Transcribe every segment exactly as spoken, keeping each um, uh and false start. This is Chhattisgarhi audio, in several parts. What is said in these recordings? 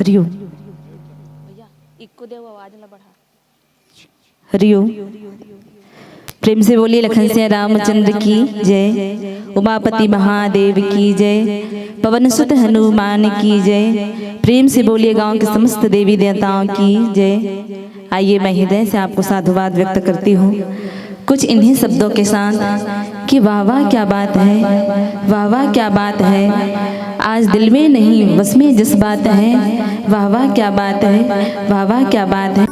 हरिओम। भैया, इक्को देव, आवाज ला बढ़ा। हरिओम। प्रेम से बोलिए लखन सिया रामचंद्र की जय, उमापति महादेव की जय, पवन सुत हनुमान की जय। प्रेम से बोलिए गांव के समस्त देवी देवताओं की जय। आइए, मैं हृदय से आपको साधुवाद व्यक्त करती हूँ कुछ इन्हीं शब्दों के साथ कि वाह वाह क्या बात है, वाह वाह क्या बात है। आज दिल में नहीं, बस में जस बात है, वाह वाह क्या बात है, वाह वाह क्या बात है।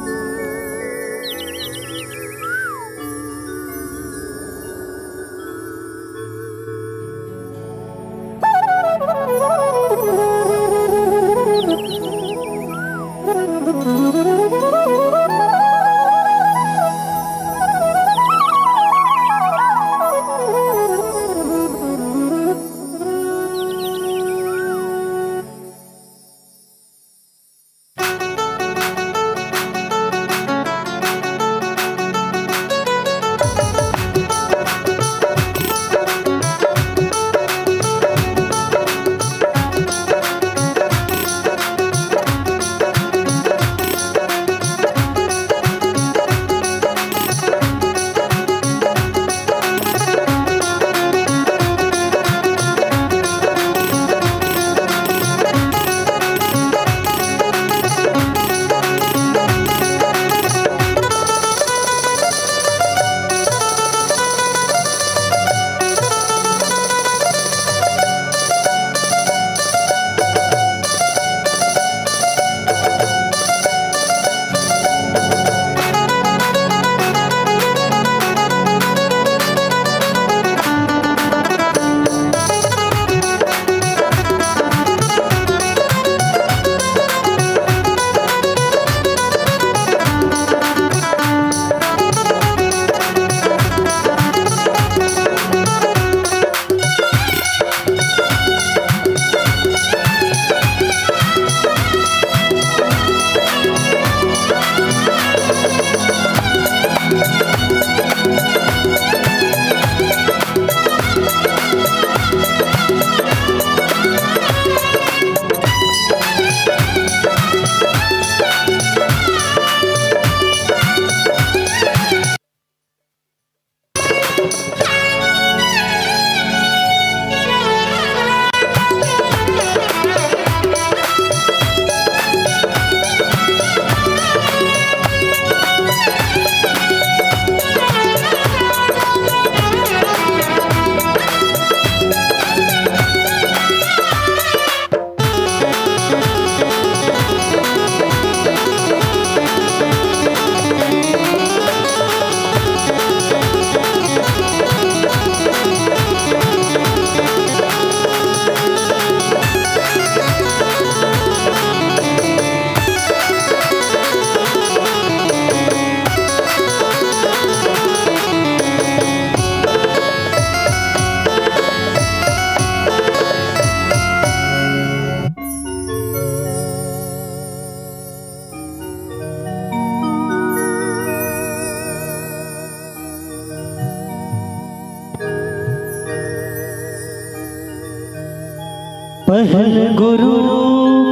पहल गुरु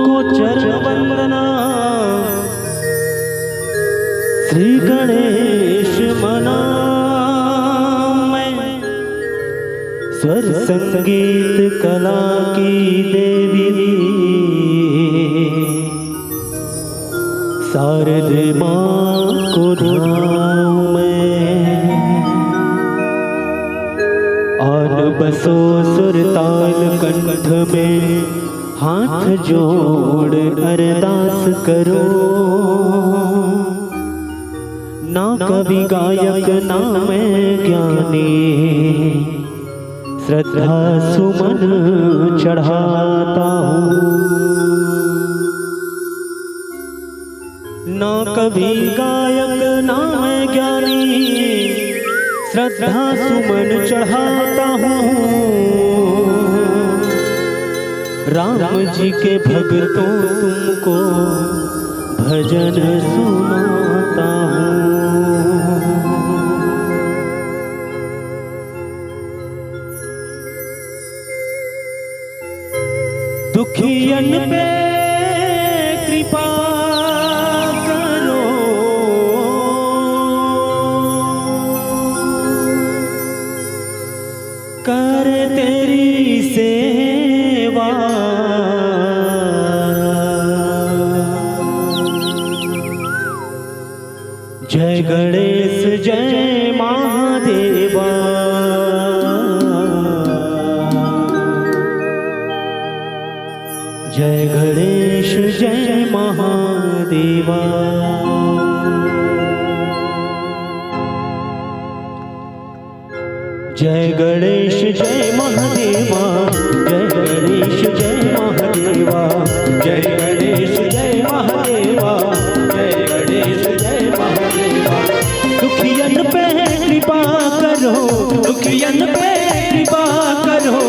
को चरण वंदना, श्री गणेश मना मैं, स्वर संगीत कला की देवी। शारदे माँ को ध्याऊं मैं। आन बसो सुर ताल कंठ में, हाथ जोड़ अरदास करो। ना कवि गायक ना मैं ज्ञानी, श्रद्धा सुमन चढ़ाता हूँ। ना कवि गायक ना मैं ज्ञानी, श्रद्धा सुमन चढ़ाता हूँ। राम जी के भक्तों तुमको भजन सुनाता हूँ। दुखियन पे कृपा करो, कर तेरी सेवा। जय गणेश जय महादेवा। जय गणेश जय महादेवा। जय गणेश जय महादेवा। जय गणेश जय महादेवा। जय गणेश जय महादेवा। जय गणेश जय महादेवा। दुखियन पे कृपा करो, दुखियन पे कृपा करो,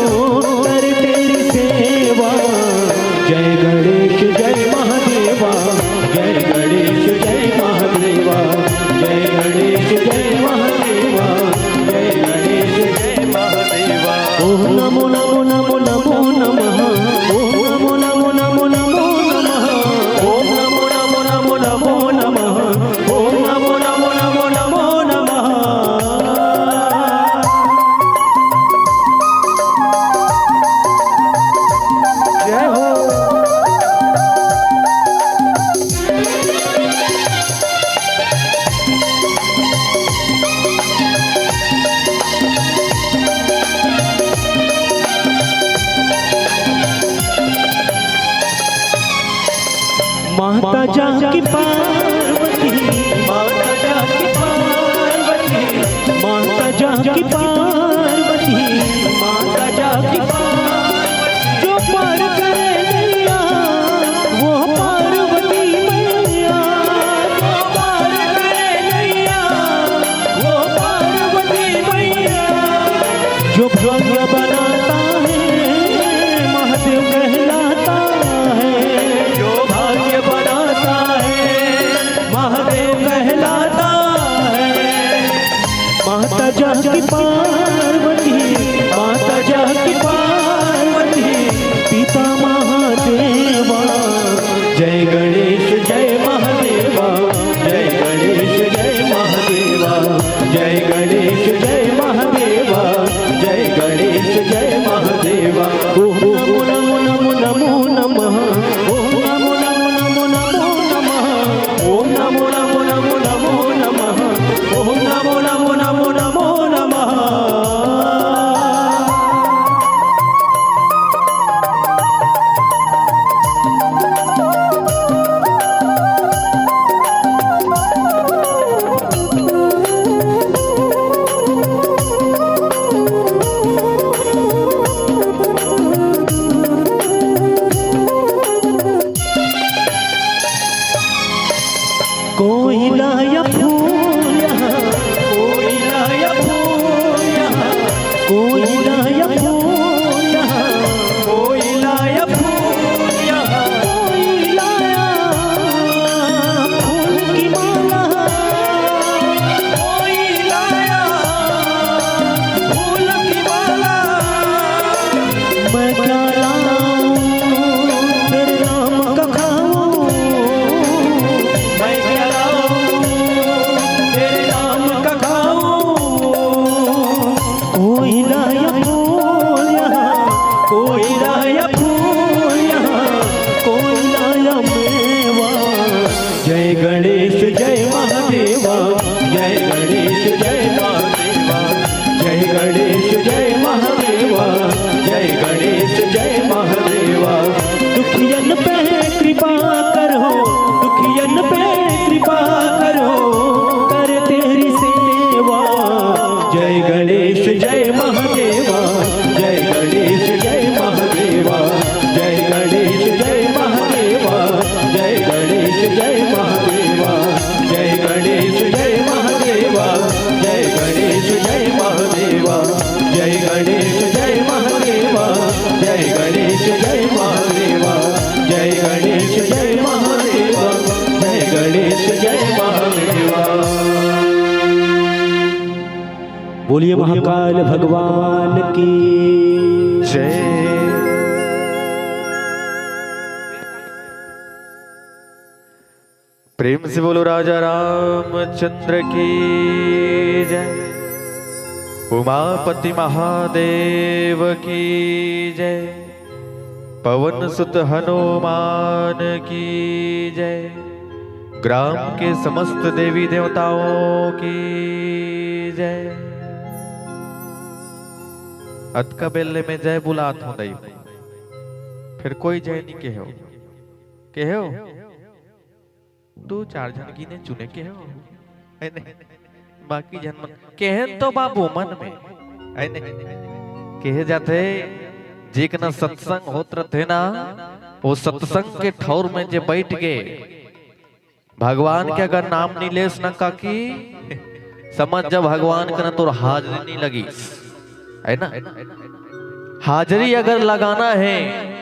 कर तेरी सेवा। जय गणेश जय महादेवा। जय गणेश जय महादेवा। जय गणेश जय महादेवा। जय गणेश जय महादेवा। ओम नमो नमो नमो नमो नमः। ओम नमो नमो नमो नमो नमः। ओम नमो नमो नमो नमो नमः। ओम नमो नमो नमो नमो नमः। जय हो। माता जानकी पार्वती, माता जानकी पार्वती, माता जानकी पार्वती, माता जानकी पार्वती। जो पार करे नैया, वो पार्वती मैया। जो पार करे नैया, वो पार्वती मैया। जो भाग्य बनाता है, महादेव कहलाता है। जो भाग्य बनाता है, महादेव कहलाता है। माता जानकी पार्वती, माता जानकी पार्वती, पिता महादेवा। जय गणेश जय महादेवा। जय गणेश जय महादेवा। जय गणेश जय महादेवा। जय गणेश जय महादेवा। ओम नमो नमो नमो नमो नमः। ओम नमो नमो नमो नमो नमः। ओम नमो नमो नमो नमो नमः। ओम नमो नमो नमो नमो नमः। कोयला या फूल यहाँ, कोयला या फूल यहाँ, कोयला या फूल यहाँ, कोयला या फूल यहाँ, कोयला या फूल की माला, कोयला या फूल की माला। मैं क्या लाऊं तेरे नाम का खाऊं? मैं क्या लाऊं तेरे नाम का खाऊं? कोयला या फूल यहाँ, कोयला या फूल यहाँ, कोयला या मेवा। जय गणेश जय महादेवा। जय गणेश जय महादेवा। जय गणेश जय महादेवा। जय गणेश जय महादेवा। दुखियन पे कृपा करो, दुखियन पे कृपा करो, कर तेरी सेवा। जय गणेश जय महादेवा। जय गणेश जय महादेवा। जय गणेश जय महादेवा। जय गणेश जय महादेवा। जय गणेश जय महादेवा। जय गणेश जय महादेवा। जय गणेश जय महादेवा। जय गणेश जय महादेवा। जय गणेश जय महादेवा। जय गणेश जय महादेवा। बोलिए महाकाल भगवान की जय। प्रेम से बोलो राजा रामचंद्र की जय, उमापति महादेव की जय, पवन सुत हनुमान की जय, ग्राम के समस्त देवी देवताओं की जय। अतका बेर ले मैं जय बुलात हूँ दई, फेर कोई जय नहीं केहेव। केहेव? दू चार झन गिने चुने केहेव, है नहीं? बाकी झन मन केहेन तो बाबू मन में, है नहीं? केहे जाथे, जेकना सत्संग होत रथे ना, वो सत्संग के ठौर में जे बैठ गे, भगवान के अगर नाम नी लेस ना काकी, समझ जा भगवान के ना तोर हाजरी नी लगिस, है ना? हाजरी अगर लगाना है,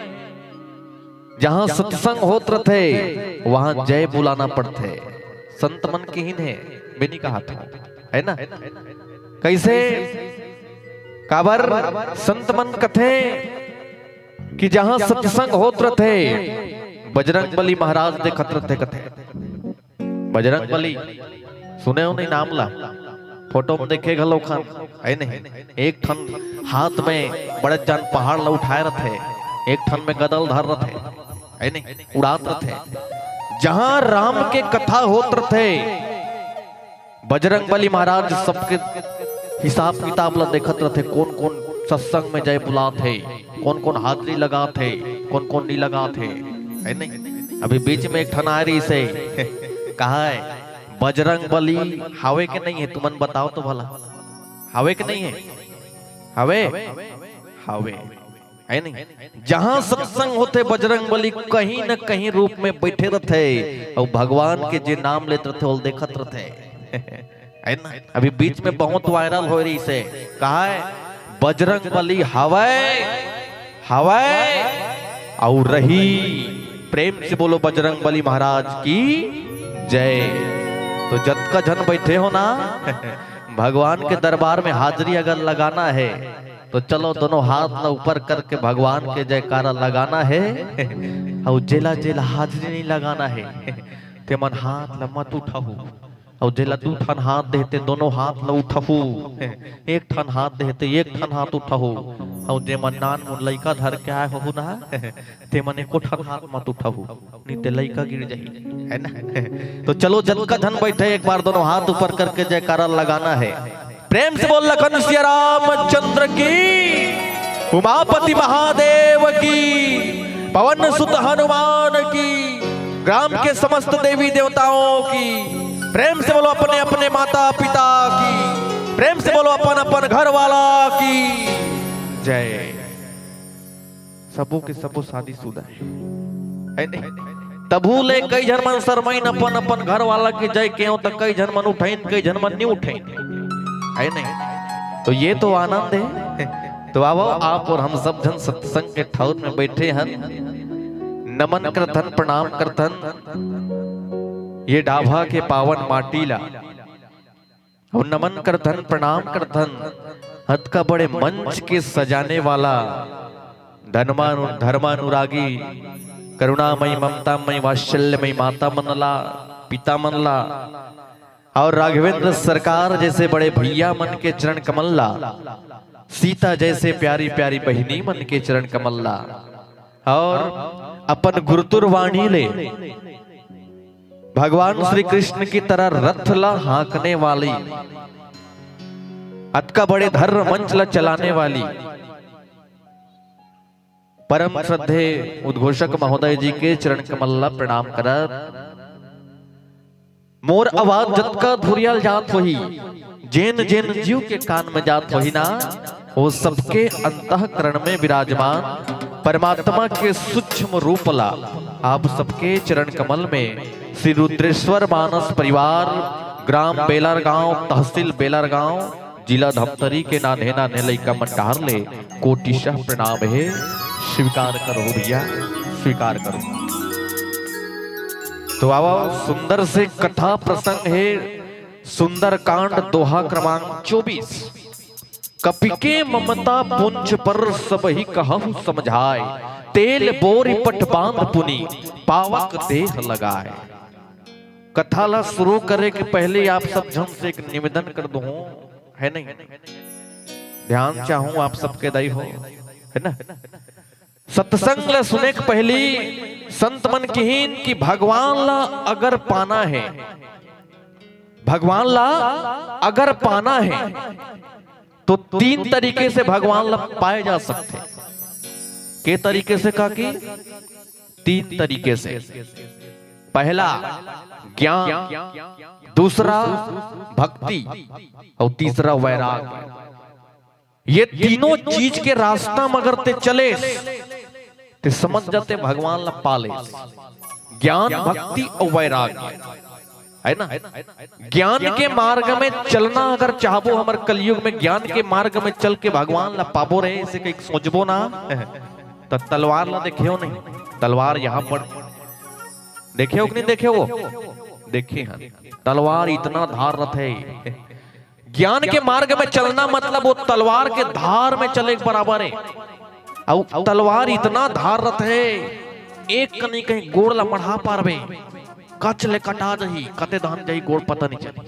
जहां सत्संग होत रथे, वहां जय बुलाना पड़थे। संत मन किहिन हे, मैं नी कहत हंव, है ना? कैसे? काबर संत मन कथे कि जहां सत्संग होत रथे, बजरंग बली महाराज देखत रथे, कथे। बजरंग बली, सुने हो नहीं नाम ला? फोटो में देखे घलो खान, है नहीं? एक ठन हाथ में बड़े जान पहाड़ ला उठाए रथे, एक ठन में गदल धर रथे, है नहीं? उड़ात रथे। जहां राम के कथा होत रथे, बजरंग बली महाराज सबके हिसाब किताब ला देखत रथे, कौन कौन सत्संग में जय बुलात हे, कौन कौन हाजरी लगात हे, कौन कौन नी लगात हे, है नहीं? अभी बीच में एक ठन आए रहिस हे, कहा है, बजरंग बली हावे के नहीं है, तुमन बताओ तो भला, हावे के नहीं है? हावे, हावे, है नहीं? जहां सत्संग होथे, बजरंग बली कहीं न कहीं रूप में बैठे रथे, अउ भगवान के जे नाम लेत रथे, ओला देखत रथे। है ना? अभी बीच में बहुत वायरल हो रहिस हे, कहा है, बजरंग बली हवय, हवय अउ रही। प्रेम से बोलो बजरंग बली महाराज की जय। तो जतका झन बैठे हो ना, भगवान के दरबार में हाजरी अगर लगाना है, तो चलो दोनों हाथ ला ऊपर करके भगवान के जयकारा लगाना है। अउ जेला जेला हाजरी नहीं लगाना है, ते मन हाथ ला मत उठाहू। अउ जेला दू ठन हाथ देहते, दोनों हाथ ला उठाहू। एक ठन हाथ देहते, एक ठन हाथ उठाहू। अउ जे मन नान मुन लइका धर के आए होहू ना, ते मन एको ठन हाथ मत उठाहू, नहीं ते लइका गिर जाही, है ना? तो चलो, जतका झन बैठे, एक बार दोनों हाथ ऊपर करके जयकारा लगाना है। प्रेम से बोल लखन सिया रामचंद्र की, उमापति महादेव की, पवन सुत हनुमान की, ग्राम के समस्त देवी देवताओं की। प्रेम से बोलो अपने अपने माता पिता की, प्रेम से बोलो अपन अपन घर वाला की जय। सबो के सबो शादीशुदा है, है नहीं? तभू ले कई झन मन शरमाइन अपन अपन घर वाला के जय केहेंव, त कई झन मन उठाइन, कई झन मन नहीं उठाइन, है नहीं? तो ये तो आनंद है। तो आवो, आप और हम सब झन सत्संग के ठौर में बैठे हन, नमन करथन, प्रणाम करथन ये डाभा के पावन माटी ला। अउ नमन करथन, प्रणाम करथन, अतका बड़े मंच के सजाने वाला धर्मानु-, धर्मानुरागी, करुणामयी, ममतामयी, वात्सल्यमयी माता मन ला, पिता मन ला, अउ राघवेंद्र सरकार जैसे बड़े भैया मन के चरण कमल ला, सीता जैसे प्यारी प्यारी बहिनी मन के चरण कमल ला, अउ अपन गुरुतुर वाणी ले भगवान श्री कृष्ण की तरह रथ ला हाँकने वाली, अतका बड़े धर्म मंच ला चलाने वाली परम श्रद्धेय उद्घोषक महोदय जी के चरण कमल ला प्रणाम करत, मोर आवाज जतका धुरियाल जात होही, जेन जेन जीव के कान में जात होही ना, वो सबके अंतःकरण में विराजमान परमात्मा के सूक्ष्म रूप ला आप सबके चरण कमल में श्री रुद्रेश्वर मानस परिवार, ग्राम बेलरगांव, तहसील बेलरगांव, जिला धमतरी के नान्हे नान्हे लइका मन डहार ले कोटिशः प्रणाम हे। स्वीकार करो भैया, स्वीकार करो। तो आवा, सुंदर से कथा प्रसंग हे, सुंदरकांड दोहा क्रमांक चौबीस। कपि के ममता पुंज पर सबहि कहहु समझाय, तेल बोरि पट बांध पुनि पावक देह लगाय। कथा ला शुरू करे के पहले आप सब झन से एक निवेदन कर दूं, है नहीं? ध्यान चाहूं आप सबके दाई हो, है ना? सत्संग ला सुने के पहली संत मन किहिन कि भगवान ला अगर पाना है, भगवान ला अगर पाना है, तो तीन तरीके से भगवान ला पाए जा सकथे। के तरीके से, काकी? तीन तरीके से। पहला ज्ञान, दूसरा भक्ति और तीसरा वैराग्य। ये तीनों चीज के रास्ता म अगर ते चले, ते समझ जाते भगवान ला पाले। ज्ञान, भक्ति और वैराग्य, है ना? ज्ञान के मार्ग में चलना अगर चाहबो, हमर कलयुग में ज्ञान के मार्ग में चल के भगवान ला पाबो रहे, इसे कहीं सोचबो ना, त तलवार ला देखे हो नहीं? तलवार यहाँ पर देखे हो कि नहीं देखे हो? देखे हैं। तलवार इतना धार रथे। ज्ञान के मार्ग में चलना मतलब वो तलवार के धार में चले के बराबर है। अउ तलवार इतना धार रथे, एक कनी कहीं गोड़ ला मढ़ा पारबे, कच ले कटा जही, कते धान जही गोड़ पता नहीं चली,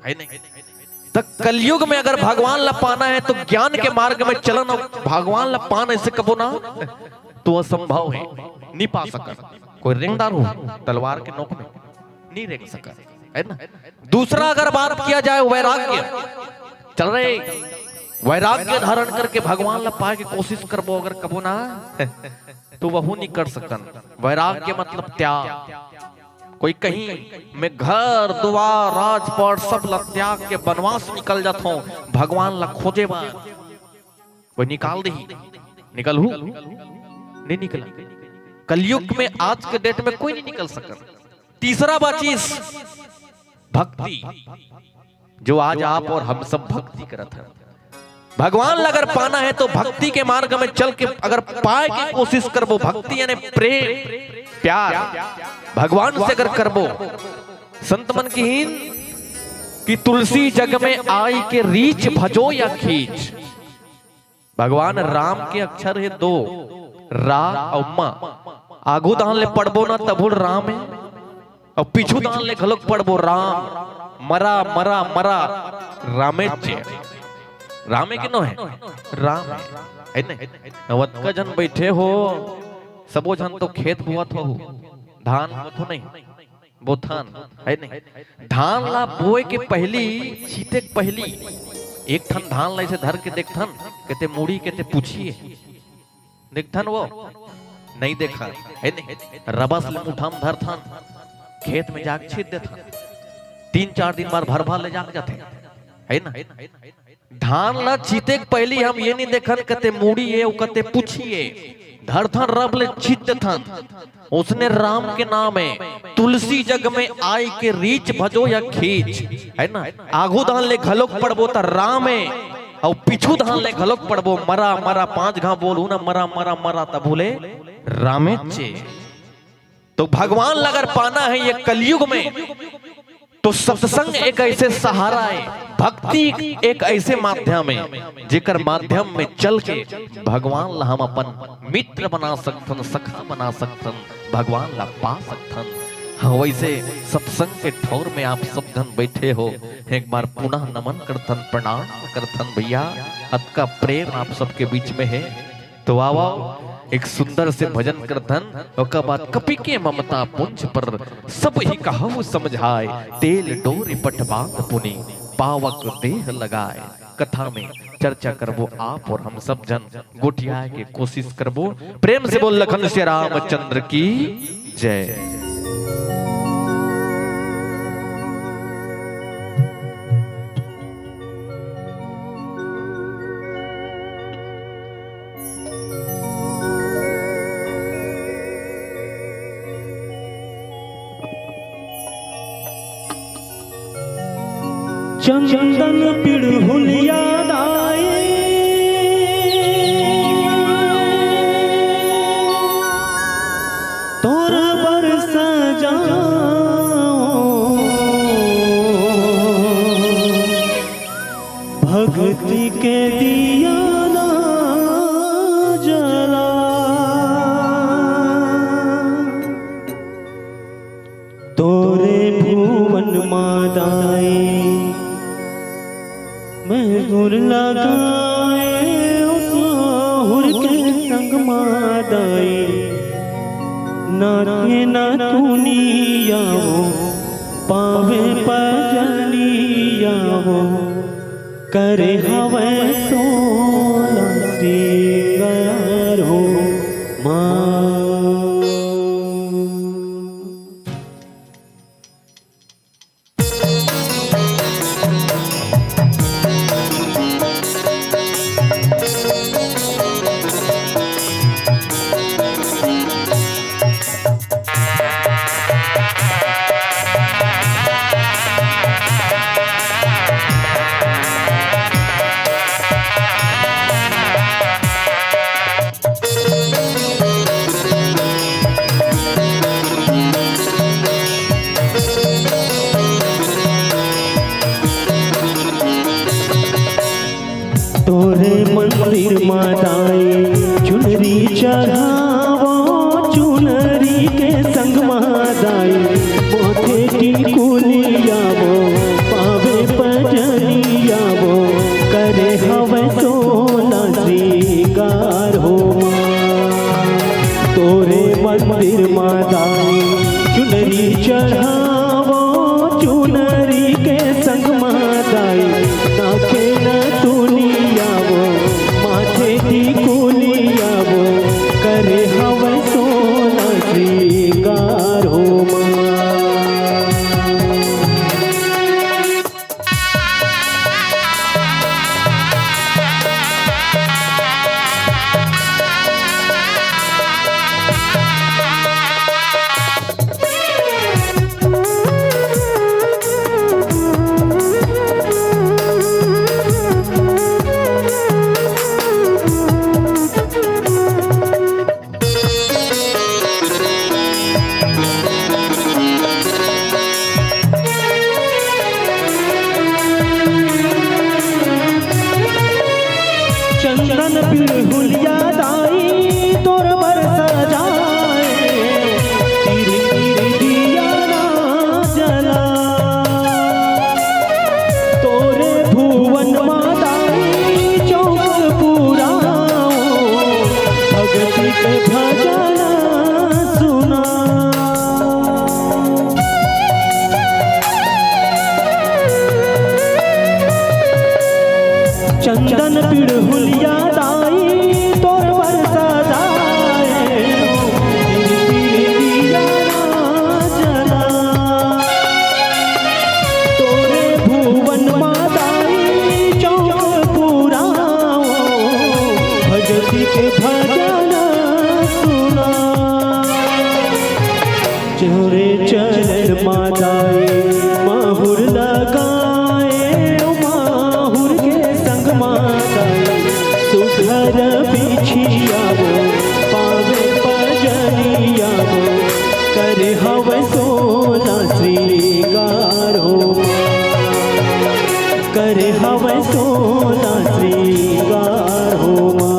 है नहीं? त कलयुग में अगर भगवान ला पाना है तो ज्ञान के मार्ग में चलन और भगवान ला पाना ऐसे कबो ना, तो असंभव है, नहीं पा सकत। कोई रेंगदार हो तलवार के नोक में, नहीं रेंग सकत, है ना? दूसरा अगर बात किया जाए वैराग्य, चल रहे, वैराग्य धारण करके भगवान ला पाए के कोशिश करबो अगर कबो ना, तो वहू नहीं कर सकन। वैराग्य मतलब त्याग। कोई कहीं, मैं घर दुआर राजपाट सब ला त्याग के बनवास निकल जात हूँ, भगवान ला खोजे बर। कोई निकाल दही, निकलहू? नहीं निकला। कलयुग में आज के डेट में कोई नहीं निकल सकत। तीसरा बाचिस भक्ति, जो आज आप और हम सब भक्ति करत हैं। भगवान ला अगर पाना है तो भक्ति के मार्ग में चल के अगर पाए के कोशिश करबो, भक्ति यानी प्रेम, प्यार भगवान से अगर करबो, संत मन किहिन कि तुलसी जग में आई के रीच भजो या खींच। भगवान राम के अक्षर है दो, रा और मा। आगू दान ले पढ़बो ना तभुल राम है, और पीछू दान ले घलोक पढ़बो राम। मरा मरा मरा, रामे चे। रामे के नो है, राम है, है नहीं? नवतका जन बैठे हो, सबो जन तो खेत बोवत हो, धान बोवत हो नहीं? बोथन, है नहीं? धान ला बोए के पहली, छीते के पहली, एक ठन धान ला ऐसे धर के देखथन, कहते मुड़ी, कहते पूछिए, देखथन वो, नहीं देखा, है नहीं? रबस ले मुठा में धरथन, खेत में जाके छीत देथन, तीन चार दिन बाद भर भर ले जाके जाथे, है ना? धान ला छीते के पहली हम ये नहीं देखन कते मुड़ी है, कते पूछी है। धरथन रब ले छीत देथन। उसने राम के नाम है, तुलसी जग में आई के रीच भजो या खींच, है ना? आगू धान ले घलोक पड़बो त राम है, और पीछू धान ले घलोक पड़बो मरा मरा, पांच घा बोलू ना मरा मरा मरा, तब बोले रामे चे। तो भगवान ला अगर पाना है ये कलयुग में, तो सत्संग एक ऐसे सहारा है, भक्ति एक ऐसे माध्यम है, जेकर माध्यम में चल के भगवान ला हम अपन मित्र बना सकथन, सखा बना सकथन, भगवान ला पा सकथन। हाँ, वैसे सत्संग के ठौर में आप सब जन बैठे हो, एक बार पुनः नमन करथन, प्रणाम करथन भैया। अतका प्रेम आप सबके बीच में है। तो आओ, एक सुंदर से भजन करथन, ओकर बाद कपि के ममता पुंज पर, सब ही कहव समझाय, तेल डोरी पट बांध पुनि, पावक देह लगाय। कथा में चर्चा करबो आप और हम सब जन गोठियाय के कोशिश करबो। प्रेम से बोल लखन श्री रामचंद्र की जय। चंदन पिड़हुलिया दाई, तोर बर सजाओ भक्ति के दिया ना जला। तोरे फूल दाई, मैं हुर लगाए माहुर के संग मा दाई, नाथे ना तुनिया वो, पावे पजनिया वो, करे हवै सोला श्रृंगार हो माँ। तोरे मंदिर मा दाई चुनरी चढ़ावो, चुनरी के संग मा दाई माथे टिकुलिया वो, पावे पजनिया वो, करे हवै सोला श्रृंगार हो माँ। तोरे मंदिर मा दाई चुनरी चढ़ावो, चुनरी के संग मा दाई नाथे ना तुनिया वो, माथे टिकुलिया वो, करे हवै सोला श्रृंगार हो माँ। चंदन पिड़हुलिया दाई तोर बर सजाए, तिरी तिरी दिया ना जला। तोरे भुवन मा दाई चौक पुराओ, भगती के भजन सुना। चंदन पिड़हुलिया दाई तोर बर सजाए, तिरी तिरी दिया ना जला। तोरे भुवन मा दाई चौक पुराओ, भगती के भजन सुना। तोरे चरण मा दाई माहुर लगाए, माहुर के संग मा दाई सुघर बिछिया वो, पावे पजनिया वो, करे हवै सोला श्रृंगार हो माँ, करे हवै सोला श्रृंगार हो माँ।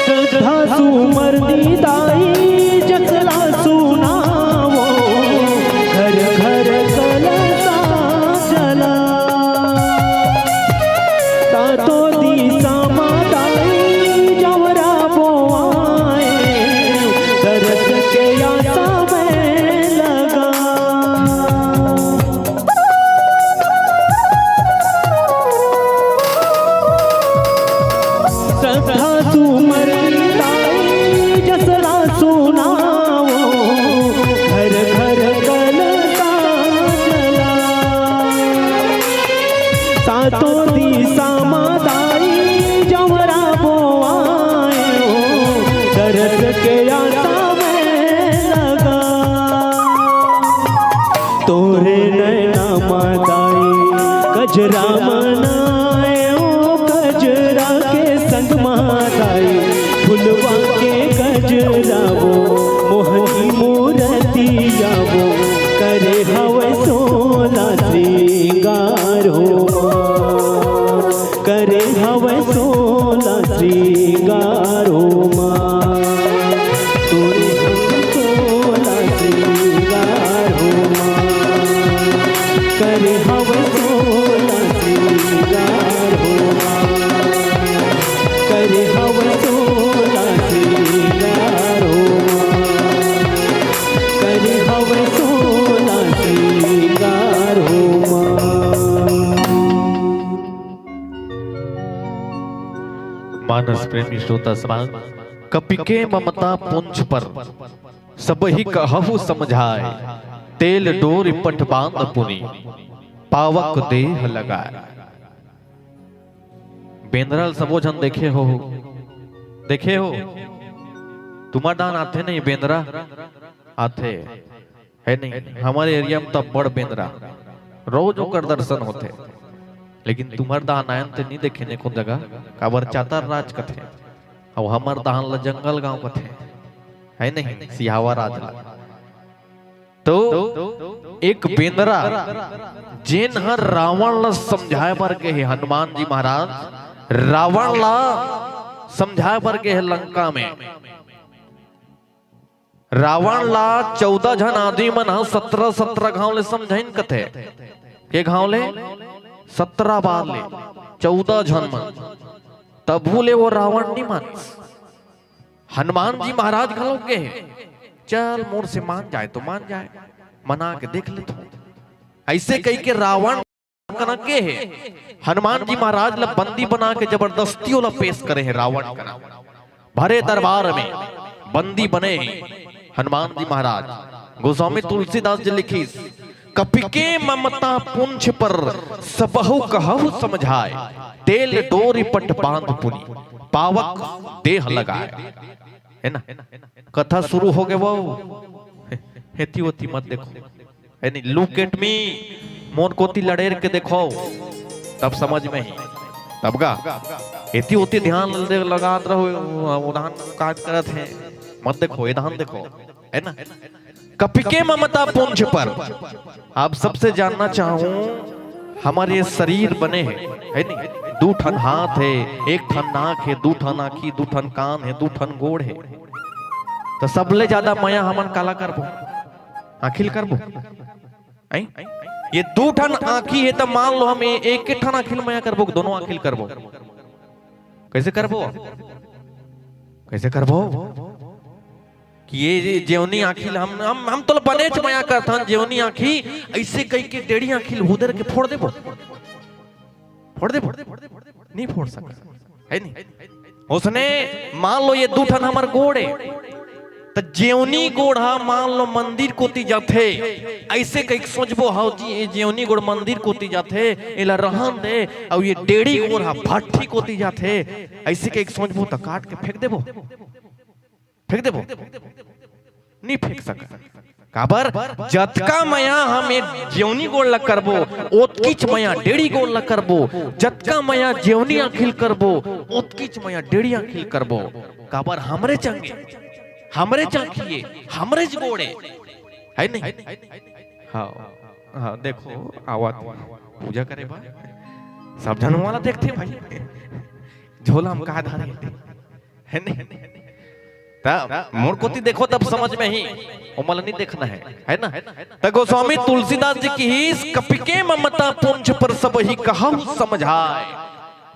श्रद्धा सुमरनी दाई जसला सुनावो, घर घर कलसा जला। सातो दिशा मा दाई जवरा बोआए, दरस के आसा में लगा। श्रद्धा सुमरनी दाई जसला सुनावो, घर घर कलसा जला। सातो दिशा मा दाई जवरा बोआयो, दरस के आसा में गजरा मनाए ओ गजरा के संग मा दाई, फुलवा के गजरा वो मोहनी मूरतिया वो, करे हवै सोला श्रृंगार हो माँ, करे हवै सोला श्रृंगार हो माँ। तोरे हम सोला श्रृंगार हो माँ, करे हवै सोला श्रृंगार हो माँ, करे हवै सोला श्रृंगार हो माँ, करे हवै सोला श्रृंगार हो माँ। मानस प्रेमी श्रोता समाज, कपिके ममता पुंछ पर, सबहि कहहु समझाय, तेल डोरि पट बांध पुनि, पावक देह लगाय। बेंदरा ल सबो झन देखे हो, देखे हो? तुम्हर दान आथे नहीं बेंदरा? आथे। है नहीं, हमर एरिया में तो बड़ बेंदरा, रोज ओकर दर्शन होथे। लेकिन तुम्हर दान आयन ते नहीं देखे ने कोन जगह, काबर चातर राज कथे, अउ हमर दान ल जंगल गांव कथे, है नहीं, सिहावा राज ल। तो एक बेंदरा जेन हर रावण ल समझाए बर गे हे, हनुमान जी महाराज रावण ल समझाए बर गे हे लंका में। रावण ला चौदह झन आदमी मन ह सत्रह सत्रह घांव ले समझाइन कथे। के घांव ले? सत्रह बार ले, चौदह झन मन। तभू ले वो रावण नी मानस। हनुमान जी महाराज घलो गे हे, चल मोर से मान जाए तो मान जाए, मना के देख लेथों। अइसे कहिके रावण कना गे हे, हनुमान जी महाराज ला बंदी बना के जबरदस्ती ओला पेश करे हे रावण कना। भरे दरबार में बंदी बने हे हनुमान जी महाराज। गोस्वामी तुलसीदास जी लिखिस, कपिके ममता पुंछ पर, सबहु कहहु समझाय, तेल डोरि पट बांध पुनि, पावक देह लगाय। है ना? कथा शुरू हो गे वो। हेती ओती मत देखो, है नहीं, look at me, मोर कोती लड़ेर के देखो, तब समझ में ही। तब गा एती ओती ध्यान दे लगात रहो, उधान काज करत हे, मत देखो, ए धान देखो, है ना? कपिके ममता पुंछ पर। आप सबसे जानना चाहूं, हमर ये शरीर बने हे, है नहीं? दू ठन हाथ हे, एक ठन नाक हे, दू ठन आँखी, दू ठन कान हे, दू ठन गोड़ हे, तो सबले ज्यादा मया हमन काला करबो? आँखी ल करबो? हैं? ये दू ठन आँखी हे, त मान लो हम ए-, एक, एक ठन आँखी ल मया करबो, दोनों आँखी ल करबो? कैसे करबो? कैसे करबो? कि ये जे-, जेवनी आँखी ल हम, हम, हम तो ल बनेच मया करथन, जेवनी आँखी अइसे कहिके डेढ़ी आँखी ल हुदर के फोड़ देबो? फोड़ देबो? नहीं फोड़ सकत, है नहीं? उसने मान लो ये दू ठन हमर गोड़ हे, त जेवनी गोड़ ह मान लो मंदिर कोती जाथे, अइसे कहिके सोचबो, "हव जी, ये जेवनी गोड़ मंदिर कोती जाथे, एला रहन दे, अउ ये डेढ़ी गोड़ ह भट्ठी कोती जाथे," अइसे कहिके सोचबो, त काट के फेंक देबो? फेंक देबो? नहीं फेंक सकत। काबर? जतका मया हम ए जेवनी गोड़ ल करबो, ओतकीच मया डेढ़ी गोड़ ल करबो। जतका मया जेवनी आँखी ल करबो, ओतकीच मया डेढ़ी आँखी ल करबो। काबर? हमरे चंगे, हमरे चाँखी हे, हमरे ज गोड़ हे, है नहीं? हाँ, हाँ, देखो, आवत पूजा करे बर सब झन वाला देखथे भाई, झोला म का धरे हे। है नहीं? तब मोर कोती देखो, तब समझ में ही, ओमन ल नहीं देखना है, है ना? त गोस्वामी तुलसीदास जी किहिस, "कपिके ममता पुंछ पर, सबहि कहहु समझाय।"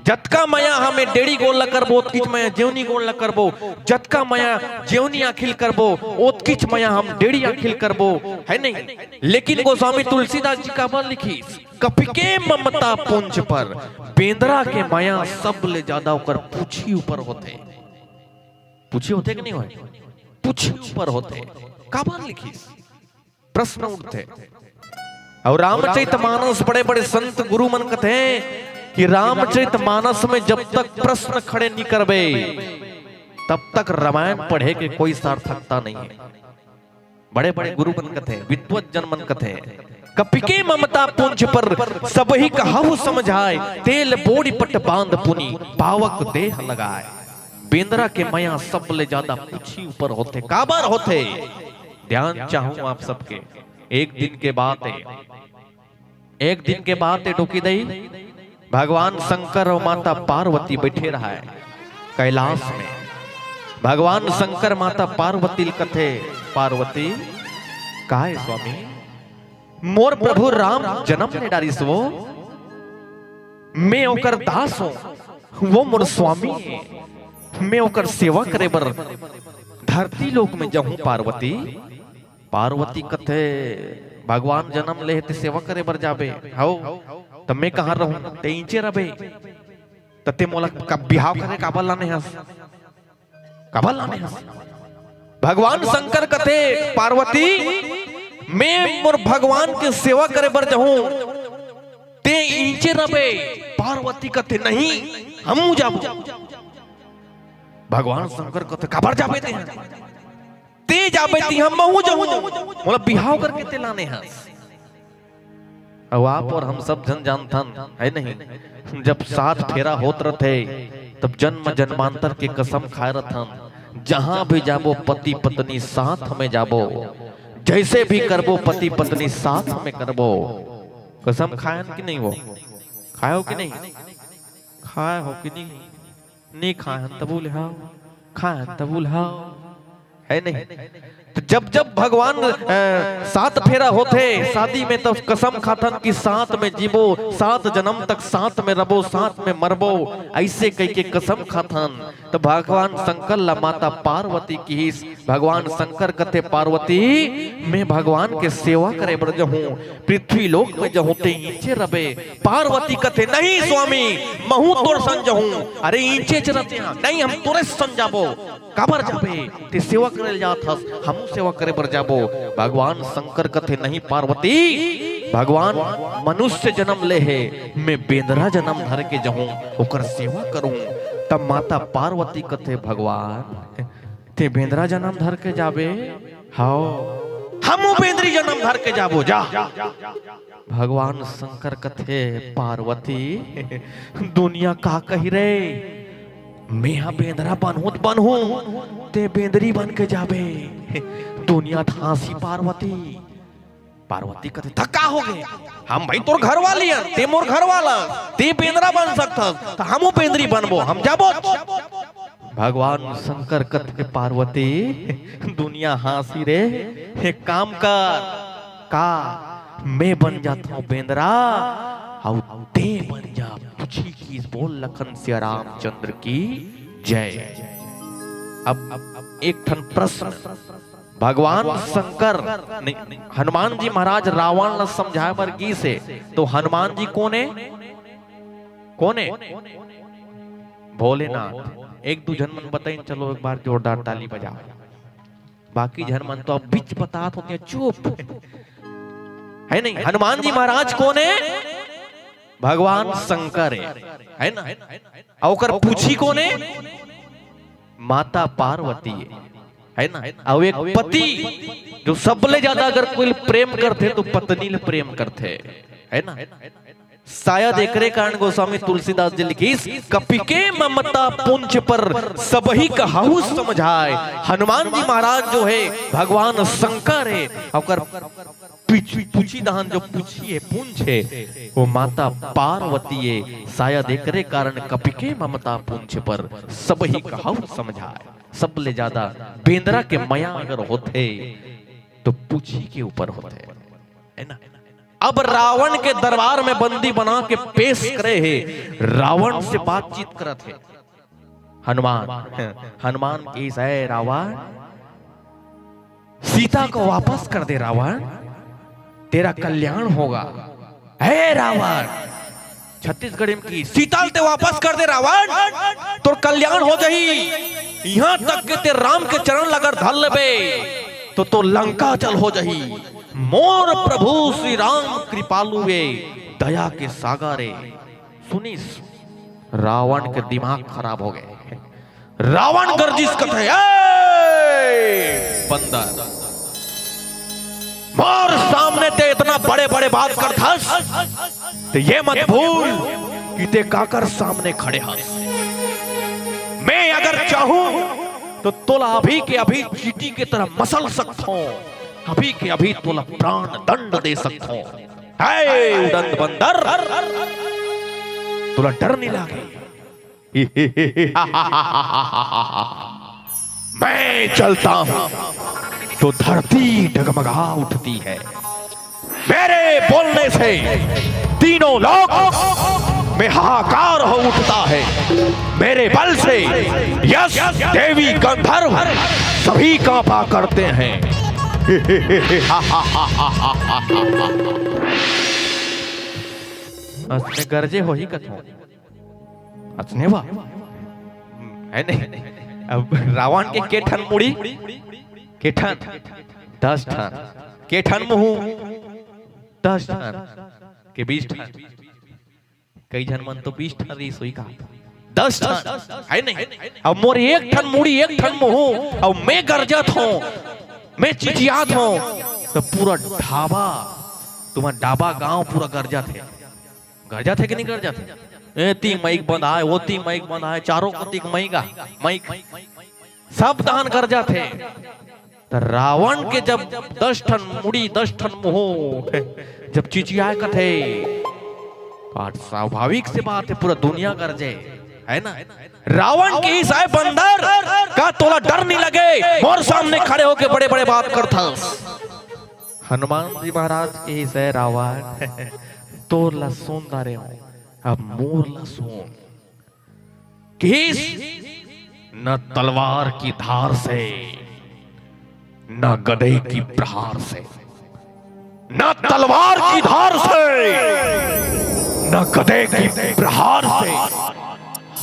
जतका मया हम ए डेढ़ी गोड़ ल करबो, ओतकीच मया जेवनी गोड़ ल करबो, जतका मया जेवनी आँखी ल करबो, ओतकीच मया हम डेढ़ी आँखी ल करबो, है नहीं? लेकिन गोस्वामी तुलसीदास जी काबर लिखिस, "कपिके ममता पुंछ पर", बेंदरा के मया सबले ज्यादा ओकर पूछी ऊपर होथे। पूछी होथे कि नहीं होय? पूछी ऊपर होथे। काबर लिखिस? प्रश्न उठथे। अउ रामचरित मानस, बड़े-बड़े संत गुरु मन कथे कि रामचरित मानस में जब तक प्रश्न खड़े नहीं करबे, तब तक रामायण पढ़े के कोई सार्थकता नहीं है। बड़े-बड़े गुरु मन कथे, विद्वत जन मन कथे, कपि के ममता पुंछ पर, सबहि कहहु समझाय। तेल बोड़ि पट बांध पुनि, पावक देह लगाय। बेंदरा के मया सबले ज्यादा पूछी ऊपर होथे। काबर होथे? ध्यान चाहूं आप सबके, एक दिन के बात हे, एक दिन के बात हे डोकी दई, भगवान शंकर अउ माता पार्वती बइठे रहय कैलाश में। भगवान शंकर माता पार्वती ल कथे, "पार्वती, काय स्वामी, मोर प्रभु राम जनम ले डारिस वो, मैं ओकर दास हों, वो मोर स्वामी हे, मैं ओकर सेवा करे बर धरती लोक में जाहूं पार्वती।" पार्वती कथे, "भगवान जनम ले हे ते सेवा करे बर जाबे, हव, त मैं कहां रहूं, ते इंचे रबे, त ते मोला कब बिहाव करे काबर लाने हस, काबर लाने हस?" भगवान शंकर कथे, "पार्वती, मैं मोर भगवान के सेवा करे बर जाहूं, ते इंचे रबे।" पार्वती कथे, "नहीं, हमू जाबो।" भगवान शंकर कथे, "काबर जाबे ते? ते जाबे ते हम महू जाहूं, मोला बिहाव करके ते लाने हस।" अउ आप और हम सब झन जानथन, हे नहीं, जब सात फेरा होत रथे, तब जन्म जन्मांतर के कसम खाय रथन, जहां भी जाबो पति पत्नी साथ में जाबो, जइसे भी करबो पति पत्नी साथ में करबो। कसम खायन कि नहीं वो? खाय हो कि नहीं? खाय हो कि नहीं? नी खायन तभू ले हव, खायन तभू ले हव, हे नहीं? त जब जब भगवान, अ, सात फेरा होथे शादी में, तब कसम खाथन कि साथ में जीबो, सात जनम तक साथ में रबो, साथ में मरबो, अइसे कहिके कसम खाथन। त भगवान शंकर ला माता पार्वती किहिस, भगवान शंकर कथे, "पार्वती, मैं भगवान के सेवा करे बर जाहूं, पृथ्वी लोक में जाहूं, ते इंचे रबे।" पार्वती कथे, "नहीं स्वामी, महू तोर संग जाहूं।" "अरे इंचे च रथे, नहीं, हम तोरे संग जाबो।" "काबर जाबे? ते सेवा करे ल जात हस, हमू सेवा करे बर जाबो।" भगवान शंकर कथे, "नहीं पार्वती, भगवान मनुष्य जनम ले हे, मैं बेंदरा जनम धर के जाहूं, ओकर सेवा करूं।" तब माता पार्वती कथे, "भगवान, ते बेंदरा जनम धर के जाबे?" "हव।" "हमू बेंदरी जनम धर के जाबो, जा।" भगवान शंकर कथे, "पार्वती, दुनिया का कही रे? मेहा बेंदरा बनहूं त बनहूं, ते बेंदरी बन के जाबे। दुनिया त हांसी पार्वती।" पार्वती कथे, "त का होगे? हम भाई तोर घरवाली हन, ते मोर घरवाला, ते बेंदरा बन सकथस, त हमू बेंदरी बनबो, हम जाबो।" भगवान शंकर कथे, "पार्वती, दुनिया हांसी रे, एक काम कर, का मैं बन जाथंव बेंदरा, अउ ते बन जा पूछी।" किस बोल लखन सिया रामचंद्र की जय। अब एक ठन प्रश्न, भगवान शंकर नहीं, हनुमान जी महाराज रावण ला समझाय बर गिस हे, तो हनुमान जी कोन हे? कोन हे? भोलेनाथ। एक दू झन मन बताइन, चलो एक बार जोरदार ताली बजाओ। बाकी झन मन तो अब बीच बतात होते हैं, चुप। हे नहीं, हनुमान जी महाराज कोन हे? भगवान शंकर हे, हे ना? अउ ओकर पूछी कोन हे? माता पार्वती हे, हे ना? अउ एक पति, जो सबले ज्यादा अगर कोई प्रेम करथे तो पत्नी ले प्रेम करथे, हे ना? शायद एकरे कारण गोस्वामी तुलसीदास जी लिखिस, "कपि के ममता पुंछ पर, सबहि कहहु समझाय।" हनुमान जी महाराज जो हे, भगवान शंकर हे, ओकर पीछ-, पूछी दहन जो पूछी हे, पुंछ हे, वो माता पार्वती हे। शायद एकरे कारण कपि के ममता पुंछ पर, सबहि कहहु समझाय। सबले ज्यादा बेंदरा के मया अगर होथे, तो पूछी के ऊपर होथे, हे ना? अब रावण के दरबार में बंदी बना के पेश करे हे, रावण से बातचीत करत हे। हनुमान, हनुमान किहिस, "हे रावण, सीता को वापस कर दे रावण, तेरा कल्याण होगा।" "हे रावण," छत्तीसगढ़ी में किहिस, "सीता ल ते वापस कर दे रावण, तोर कल्याण हो जाही। इहां तक के ते राम के चरण ल अगर धर लेबे, तो तोर लंका जल हो जाही। मोर प्रभु श्री राम कृपालु हे, दया के सागर हे।" सुनिस, रावण के दिमाग खराब होगे। रावण गर्जिस कथे, "ए बंदर, मोर सामने ते इतना बड़े बड़े बात करथस, ते ये मत भूल कि ते काकर सामने खड़े हस। मैं अगर चाहूं तो तोला अभी के अभी चींटी के तरह मसल सकथों, अभी के अभी तोला प्राण दंड दे सकथों। हे उड़ंत बंदर, तोला डर नहीं लागे? मैं चलता हूं तो धरती डगमगा उठती है। मेरे बोलने से तीनों लोक में हाहाकार हो उठता है। मेरे बल से यश, देवी, गंधर्व सभी कांपा करते हैं। असने गरजे होही कथों। असने वा। है नहीं। अब रावण के के ठन मुड़ी? के ठन? दस ठन। के ठन मुहूं? दस ठन। के बीस ठन? कई झन मन तो बीस ठन रहिस होही का? दस ठन। है नहीं। अब मोर एक ठन मुड़ी, एक ठन मुहूं, अब मैं गरजत हों, मैं चिचियात हों, तो पूरा ढाबा, तुम्हार डाबा गांव पूरा गरजत हे। गरजत हे कि नहीं गरजत हे? एती माइक बंद आय, ओती माइक बंद आय, चारों कोती माइक आ, माइक। सब तहन गरजत हे। त रावण के जब दस ठन मुड़ी, दस ठन मुहूं, जब चिचियाय कथे, तो आज स्वाभाविक से बात हे, पूरा दुनिया गरजे, है ना? रावण कहिस, "ए बंदर, का तोला डर नहीं लगे? मोर सामने खड़े होके बड़े-बड़े बात करथस।" हनुमान जी महाराज कहिस, "ए रावण, तोर ला सुन डारे हों, अब मोर ला सुन।" कहिस, "न तलवार की धार से, न गदे की प्रहार से, न तलवार की धार से, न गदे की प्रहार से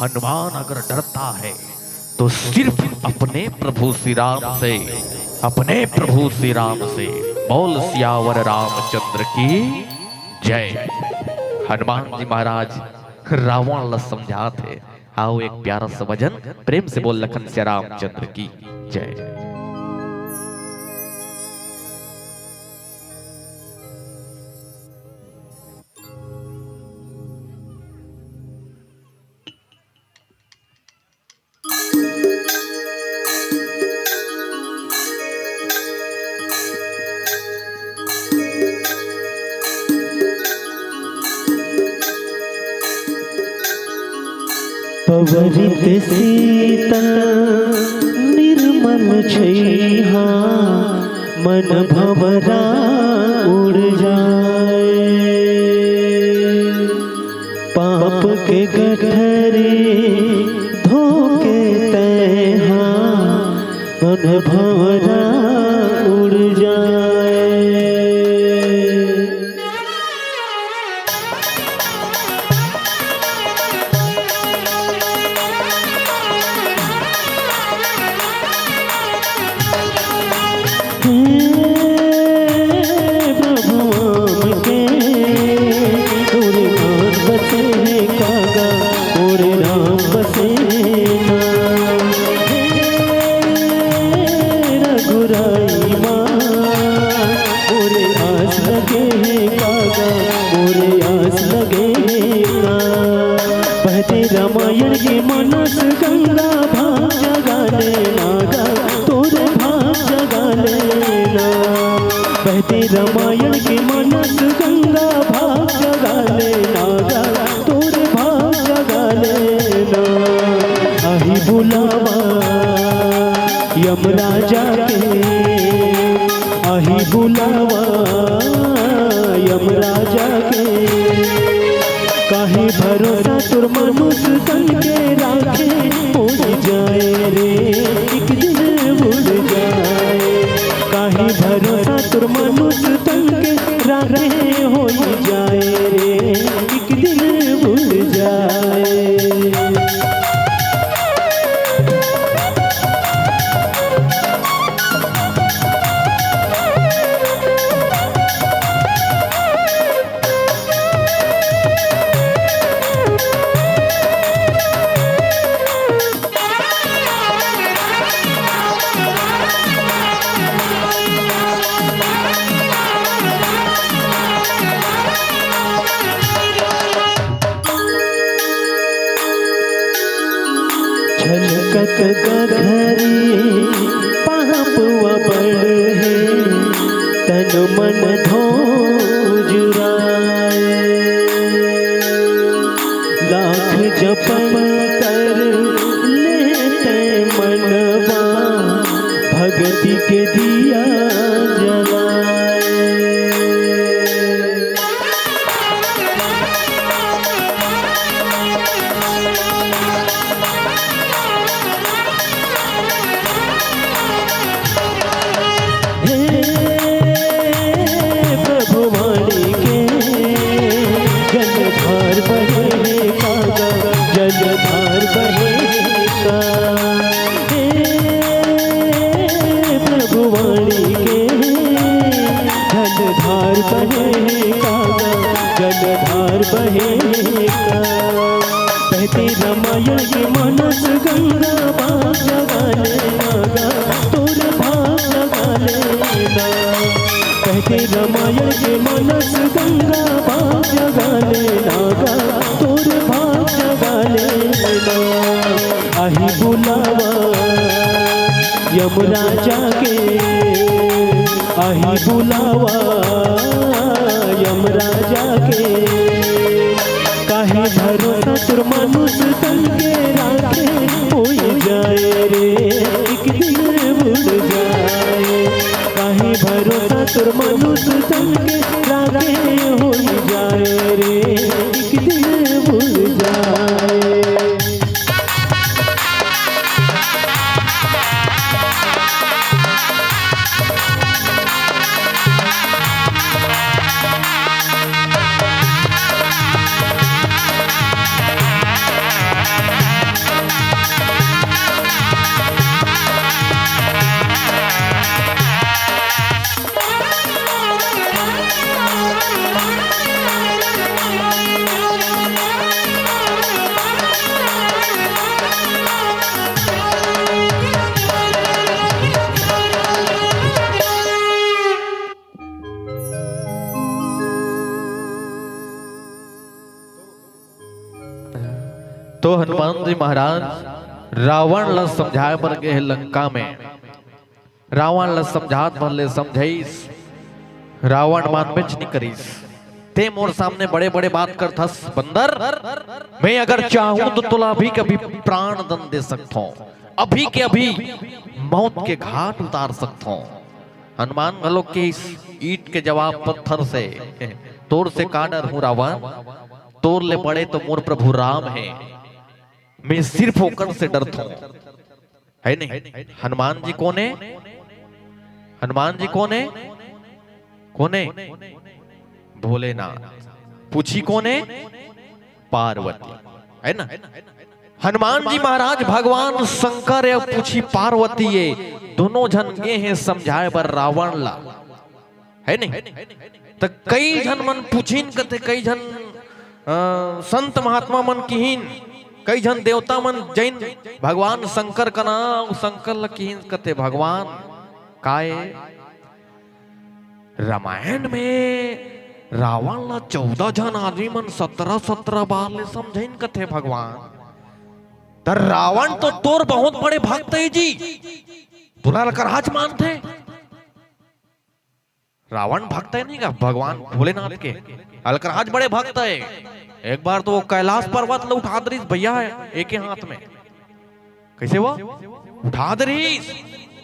हनुमान अगर डरता है तो सिर्फ अपने प्रभु श्री राम से, अपने प्रभु श्री राम से।" बोल सियावर रामचंद्र की जय। हनुमान जी महाराज रावण ला समझात हे। आओ एक प्यारा सा भजन, प्रेम से बोल लखन सिया रामचंद्र की जय। पवरित शीतल निर्मल छइहा, मन भंवरा उड़ जाय। पाप के गठरी धोके तैहा, मन भंवरा उड़ जाय। हे प्रभु आम के, तोरे नाम बसे हे कागा, मोरे राम बसे हे ना। हे रघुराई माँ, मोरे आस लगे हे कागा, मोरे आस लगे हे ना। बहते रामायण के मानस गंगा, भाग जगा ले नागा, तोरे भाग जगा ले ना। बहते रामायण के मानस गंगा, भाग जगा ले नागा, तोरे भाग जगा ले ना। आही बुलावा यमराजा के, आही बुलावा यमराजा के। काहे भरोसा तोर मनुष्य तन के राखे, उड़ जाय रे एक दिन उड़ जाय। काहे भरोसा तोर मनुष्य तन के राखे, होई जाय रे एक दिन उड़ जाय। झलकत गगरी पाप अबड़ हे, तन मन धोजुराए। लाख जपन कर लेते मनवा, भगति के दिया जलाए। हे प्रभु माणिके जलधार बहे कागा, जलधार बहे का। हे प्रभु माणिके जलधार बहे कागा, जलधार बहे का। बहते रामायण के मानस गंगा, भाग जगा ले नागा, तोर भाग जगा ले ना। बहते रामायण के मानस गंगा, भाग जगा ले नागा, तोर भाग जगा ले ना। आही बुलावा यमराजा के, आही बुलावा यमराजा के। काहे भरोसा तोर मनुष्य तन के राखे, होई जाए रे एक दिन बुड़ जाए। काहे भरोसा तोर मनुष्य तन के राखे, होई जाए रे एक दिन बुड़ जाए। तो हनुमान जी महाराज रावण ला समझाए बर गे हे लंका में। रावण ला समझात भर ले समझाइस, रावण मानबेच नइ करिस। ते मोर सामने बड़े-बड़े बात करथस बंदर, मैं अगर चाहूं तो तोला अभी के अभी प्राण दंड दे सकथों, अभी के अभी मौत के घाट उतार सकथों। हनुमान घलो कहिस ईंट के जवाब पत्थर से, तोर से का डरहूं रावण, तोर ले बड़े तो मोर प्रभु राम हे, मैं सिर्फ ओकर से डरथों। हे नहीं? हनुमान जी कोन हे? हनुमान जी कोन हे? कोन हे? भोलेनाथ। पूछी कोन हे? पार्वती। हे ना? हनुमान जी महाराज भगवान शंकर हे, पूछी पार्वती हे। दोनों झन गे हे समझाए बर रावण ला। हे नहीं? त कई झन मन पूछिन कथे, कई झन, अ, संत महात्मा मन किहिन, कई झन देवता मन जैन भगवान शंकर कना, अउ शंकर ल किहिन कथे, भगवान, काय रामायण में रावण ल चौदह झन आदमी मन सत्रह सत्रह बार ले समझाइन कथे भगवान। त रावण तो तोर बहुत बड़े भक्त हे जी, तोला अलकरहा च मानथे। रावण भक्त हे नहीं का भगवान भोलेनाथ के, अलकरहा च बड़े भक्त हे। एक बार तो वो कैलाश पर्वत ल उठा दे रिहिस भैया, एके हाथ में। कइसे वो उठा दे रिहिस,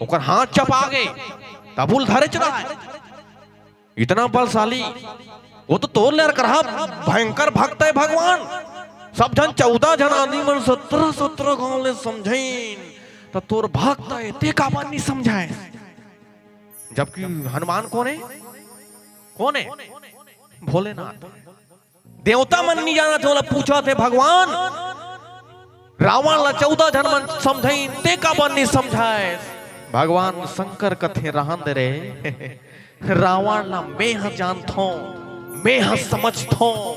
ओकर हाथ चपा गे, तभो ले धरेच रहय। इतना बलशाली, वो तो तोर ले अलकरहा भयंकर भक्त हे भगवान। सब झन चौदह झन आदमी मन सत्रह सत्रह गांव ले समझाइन, त तोर भक्त हे, ते काबर नइ समझाय? जबकि हनुमान कोन हे? कोन हे? भोलेनाथ। देवता मन नइ जानत हे, ओला पूछत हे, भगवान, रावण ला चौदह झन मन समझाइन, ते काबर नइ समझाय? भगवान शंकर कथे, रहन दे रे, रावण ला मेंह जानथों, मेंह समझथों,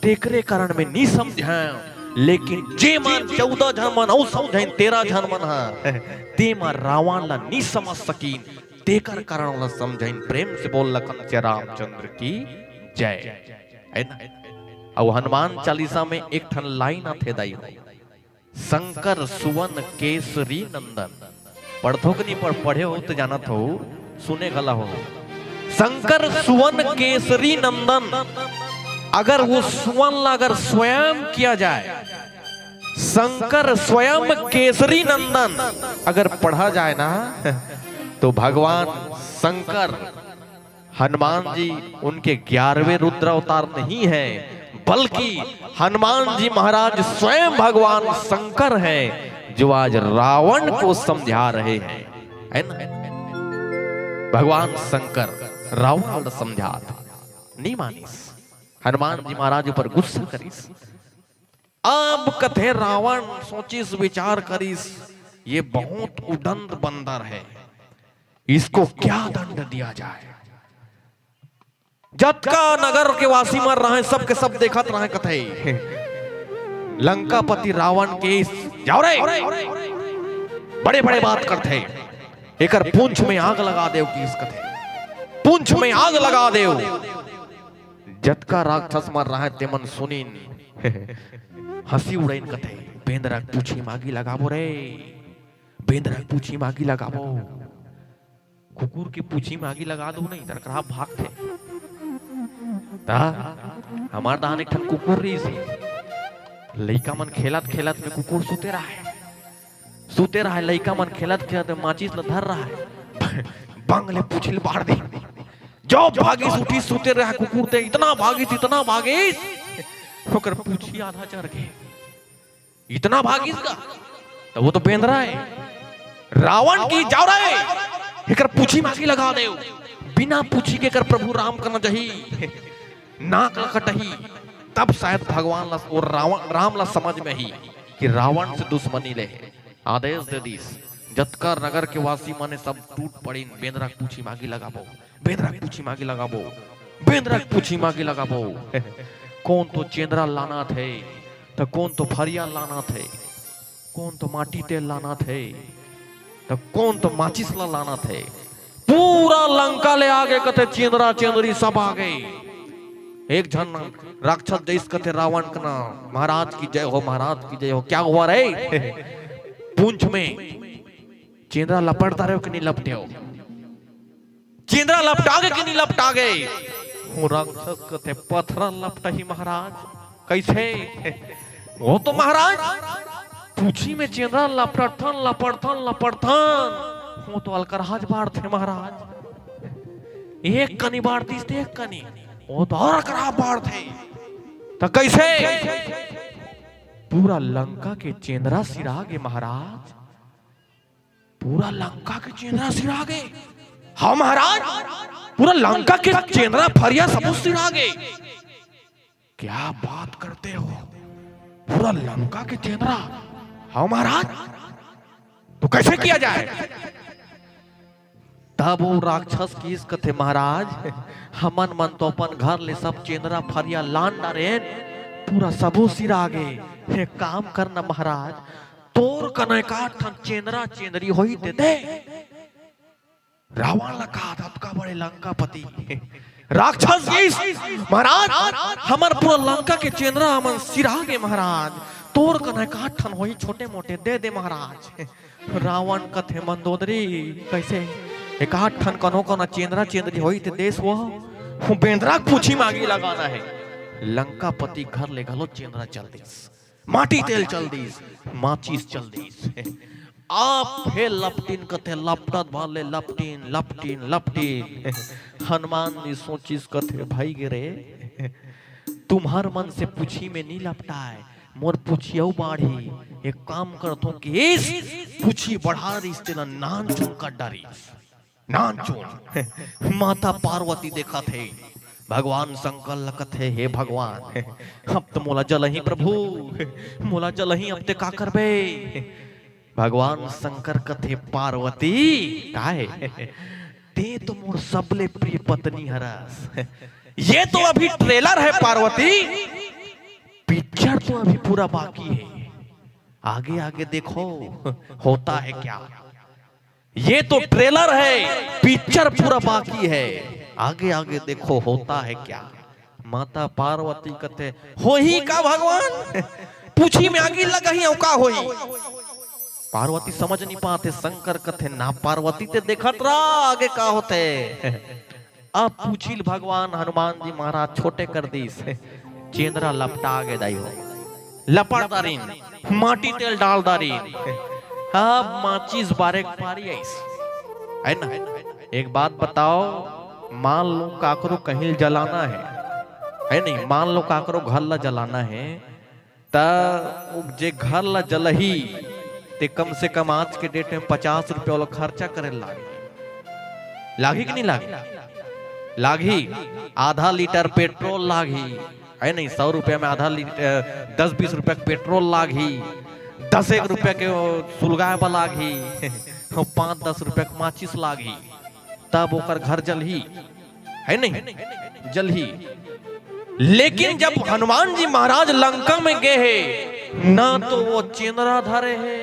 तेकरे कारण में नइ समझाय। लेकिन जे मन चौदह झन मन अउ समझाइन, तेरह झन मन ह, ते मन रावण ला नइ समझ सकिन, तेकर कारण ओला समझाइन। प्रेम से बोल लखन सिया रामचंद्र की जय। हे ना? अउ हनुमान चालीसा में एक ठन लाइन आथे दाई हो, शंकर सुवन केसरी नंदन। पढ़थो कि नहीं पढ़, पढ़े हो तो जानत हो, सुने घला हो। शंकर सुवन केसरी नंदन, अगर वो सुवन ला अगर स्वयं किया जाए, शंकर स्वयं केसरी नंदन अगर पढ़ा जाए ना, तो भगवान शंकर, हनुमान जी उनके ग्यारहवें रुद्र अवतार नहीं है, बल्कि हनुमान जी महाराज स्वयं भगवान शंकर हैं, जो आज रावण को समझा रहे हैं, है ना? भगवान शंकर रावण ला समझात, नहीं मानिस। हनुमान जी महाराज ऊपर गुस्सा करिस। अब कथे रावण सोचिस, विचार करिस, ये बहुत उदंड बंदर है, इसको क्या दंड दिया जाए? जतका नगर के वासी मन रहय, सबके सब देखत रहय, कथे लंकापति रावण के, जाव रे, बड़े बड़े बात करथे, एकर पूंछ में आग लगा देव, किहिस कथे, पूंछ में आग लगा देव। जतका राक्षस मन रहय, तेमन सुनिन, हंसी उड़ाइन, कथे, बेंदरा के पूछी म आगी लगाबो रे, बेंदरा के पूछी म आगी लगाबो। कुकुर के पूछी म आगी लगा दो नहीं, तरकरा भागथे। ता हमार दान एक ठन कुकुर रहिस हे। लइका मन खेलत खेलत में कुकुर सुते रहय, सुते रहय, लइका मन खेलत खेलत में माचिस ल धर रहय, बंग ले पूछी ल बाढ़ दे। जो भागिस उठिस, सुते रहय कुकुर ते, इतना भागिस, इतना भागिस, ओकर पूछी आधा चर गे। इतना भागिस गा, त वो तो बेंदरा हे। रावण किहिस, जाव रे, एकर पूछी म आगी लगा देव। बिना पूछी के एकर प्रभु राम कना जाही, नाक ल कटही। तब शायद भगवान ला, वो रावण, राम ला समझ में आही कि रावण से दुश्मनी ले हे। आदेश दे दिस, जतका नगर के वासी मन हे सब टूट पड़िन, बेंदरा के पूछी म आगी लगाबो, बेंदरा के पूछी म आगी लगाबो, बेंदरा के पूछी म आगी लगाबो। कोन तो चेंदरा लानत हे, त कोन तो फरिया लानत हे, कोन तो माटी तेल लानत हे, त कोन तो माचिस ला लानत हे। पूरा लंका ले आगे, कथे, चेंदरा चेंदरी सब आगे। एक झन राक्षस जइस, कथे, रावण कना, महाराज की जय हो, महाराज की जय हो। क्या हुआ रे? पूंछ में चेंदरा लपट डारेव कि नहीं लपटेव? चेंदरा लपटा गे कि नहीं लपटा गे? वो राक्षस कथे, पथरा लपटही महाराज। कइसे? वो तो महाराज, पूछी में चेंदरा लपटथन, लपटथन, लपटथन, वो तो अलकरहा बाढ़थे महाराज। एक कनी बाढ़ दिस ते एक कनी, वो तो अउ अलकरहा बाढ़थे। त कइसे? पूरा लंका के चेंदरा सिरा गे महाराज। पूरा लंका के चेंदरा सिरा गे। हाँ महाराज, पूरा लंका के चेंदरा फरिया सबो सिरा गे। क्या बात करते हो, पूरा लंका के चेंदरा? हाँ महाराज, तो कैसे किया जाए? तब वो राक्षस किहिस कथे, महाराज, हमन मन तो अपन घर ले सब चेंदरा फरिया लान डारेन, पूरा सबो सिरा गे। एक काम करना महाराज, तोर कना एकाध ठन चेंदरा चेंदरी होही ते दे। रावण ला कहा था, अतका बड़े लंकापति राक्षस किहिस, महाराज, हमर पूरा लंका के चेंदरा हमन सिरा गे महाराज, तोर कना एकाध ठन होही छोटे मोटे दे दे महाराज। रावण कथे, मंदोदरी, कैसे एकाध ठन कनो कना चेंदरा चेंदरी होही ते देस वो, वो बेंदरा के पूछी म आगी लगाना हे। लंकापति घर ले घलो चेंदरा चल दिस, माटी तेल चल दिस, माचिस चल दिस। आप हे लपटिन कथे, लपटत भर ले लपटिन, लपटिन, लपटिन। हनुमान जी सोचिस कथे, भाई गे रे, तुम्हर मन से पूछी में नी लपटाय, मोर पूछी अउ बाढ़ही। एक काम करथों कि इस पूछी बढ़ा रिस तेला नान चुन कर डारिस। नानचुन माता पार्वती देखत हे, भगवान शंकर ल कथे, हे भगवान, अब तो मोला जलही प्रभु, मोला जलही, अब ते का करबे? भगवान शंकर कथे, पार्वती, काय? ते तो मोर सबले प्रिय पत्नी हरस। ये तो अभी ट्रेलर है पार्वती, पिक्चर तो अभी पूरा बाकी है। आगे आगे देखो होता है क्या। ये तो ट्रेलर है, पिक्चर पूरा बाकी है, आगे आगे देखो होता है क्या। माता पार्वती कथे, होही का भगवान? पूछी में आगी लगही अउ का होही? पार्वती समझ नहीं पाते, शंकर कथे, "ना पार्वती, ते देखत रह आगे का होथे।" अब पूछी ल भगवान हनुमान जी महाराज छोटे कर दीस, चेंदरा लपटा गे दाई हो, लपट दारिन, माटी तेल डाल दारिन। अब माचिस बारे के पारी आइस, है ना? एक बात बताओ, मान लो काकरो कहीं जलाना है, है नहीं? मान लो काकरो घर ला जलाना है, त जे घर ला जलही, ते कम से कम आज के डेट में पचास रुपया वाला खर्चा करे लागही। लागही कि नहीं लागही? लागही। आधा लीटर पेट्रोल लागही, है नहीं? सौ रुपया में आधा लीटर, दस बीस रुपया के पेट्रोल लागही, दस एक रुपया के वो सुलगाए बर लागही, पाँच दस रुपया के माचिस लागही, तब ओकर घर जलही, है नहीं? जलही। लेकिन जब हनुमान जी महाराज लंका में गए हे, ना तो वो चेंदरा धरे हे,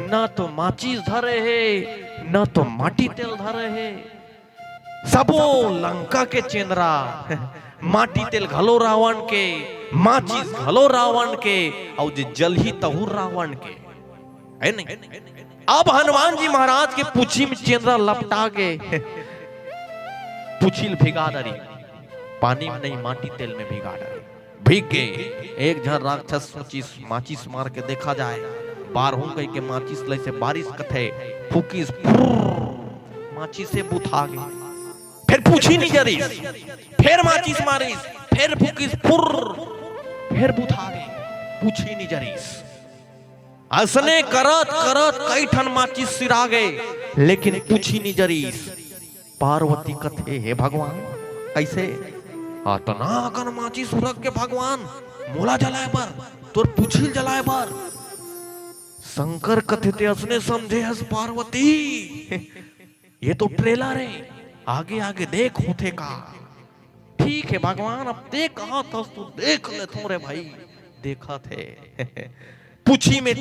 ना तो माचिस धरे हे, ना तो माटी तेल धरे हे। सबो लंका के चेंदरा, माटी तेल घलो रावण के, माचिस घलो रावण के, अउ जे जलही तहू रावण के। है नहीं? अब हनुमान जी महाराज के पूछी में चेंदरा लपटा गे, पूछी ल भिगा डरी, पानी में नहीं, माटी तेल में भिगा डरी। भीग गे। एक झन राक्षस सोचिस, माचिस मार के देखा जाए, बारहूं कहि के माचिस लइसे बारिस कथे, फूकिस, फुर्र, माचिस से बुता गे। फिर पूछी नहीं जरिस, फिर माचिस मारिस, फिर फूकिस, फुर्र, फिर बुता गे, पूछी नहीं जरिस। असने करत करत कई ठन माचिस सिरा गे, लेकिन पूछी नहीं जरिस। पार्वती कथे, "हे भगवान, कइसे अतना अकन माचिस सुरग के भगवान, मोला जलाए बर, तोर पूछी ल जलाए बर?" शंकर कथे, "ते असने समझे हस पार्वती, ये तो ट्रेलर हे, आगे आगे देख होथे का।" ठीक हे भगवान, अब ते कहत हस तो देख लेथों रे भाई, देखत हे। पूछी में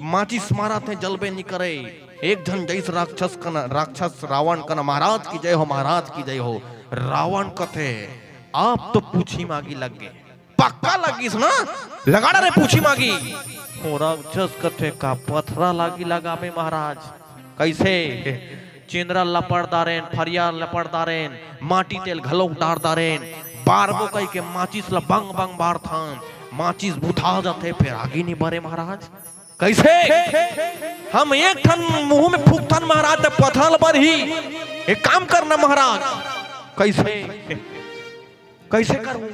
माचिस मारत हे, जलबे नी करे। एक झन जइस राक्षस कन, राक्षस रावण कन, "महाराज की जय हो, महाराज की जय हो।" रावण कथे, "अब तो पूछी में आगी लग गे।" पक्का लग गिस ना? लगा डरे पूछी में आगी। वो राक्षस कथे, "का पथरा ल आगी लगाबे महाराज?" कइसे? चेंदरा लपट डारेन, फरिया लपट डारेन, माटी तेल घलोक डार डारेन, बारबो कहि के माचिस ल बंग बंग बारथन, माचिस बुता जाथे, फेर आगी नी बरे महाराज। कइसे? हम एक ठन मुंह में फूकथन महाराज, त पथरा ल बरही। एक काम करना महाराज। कइसे? कइसे करूं?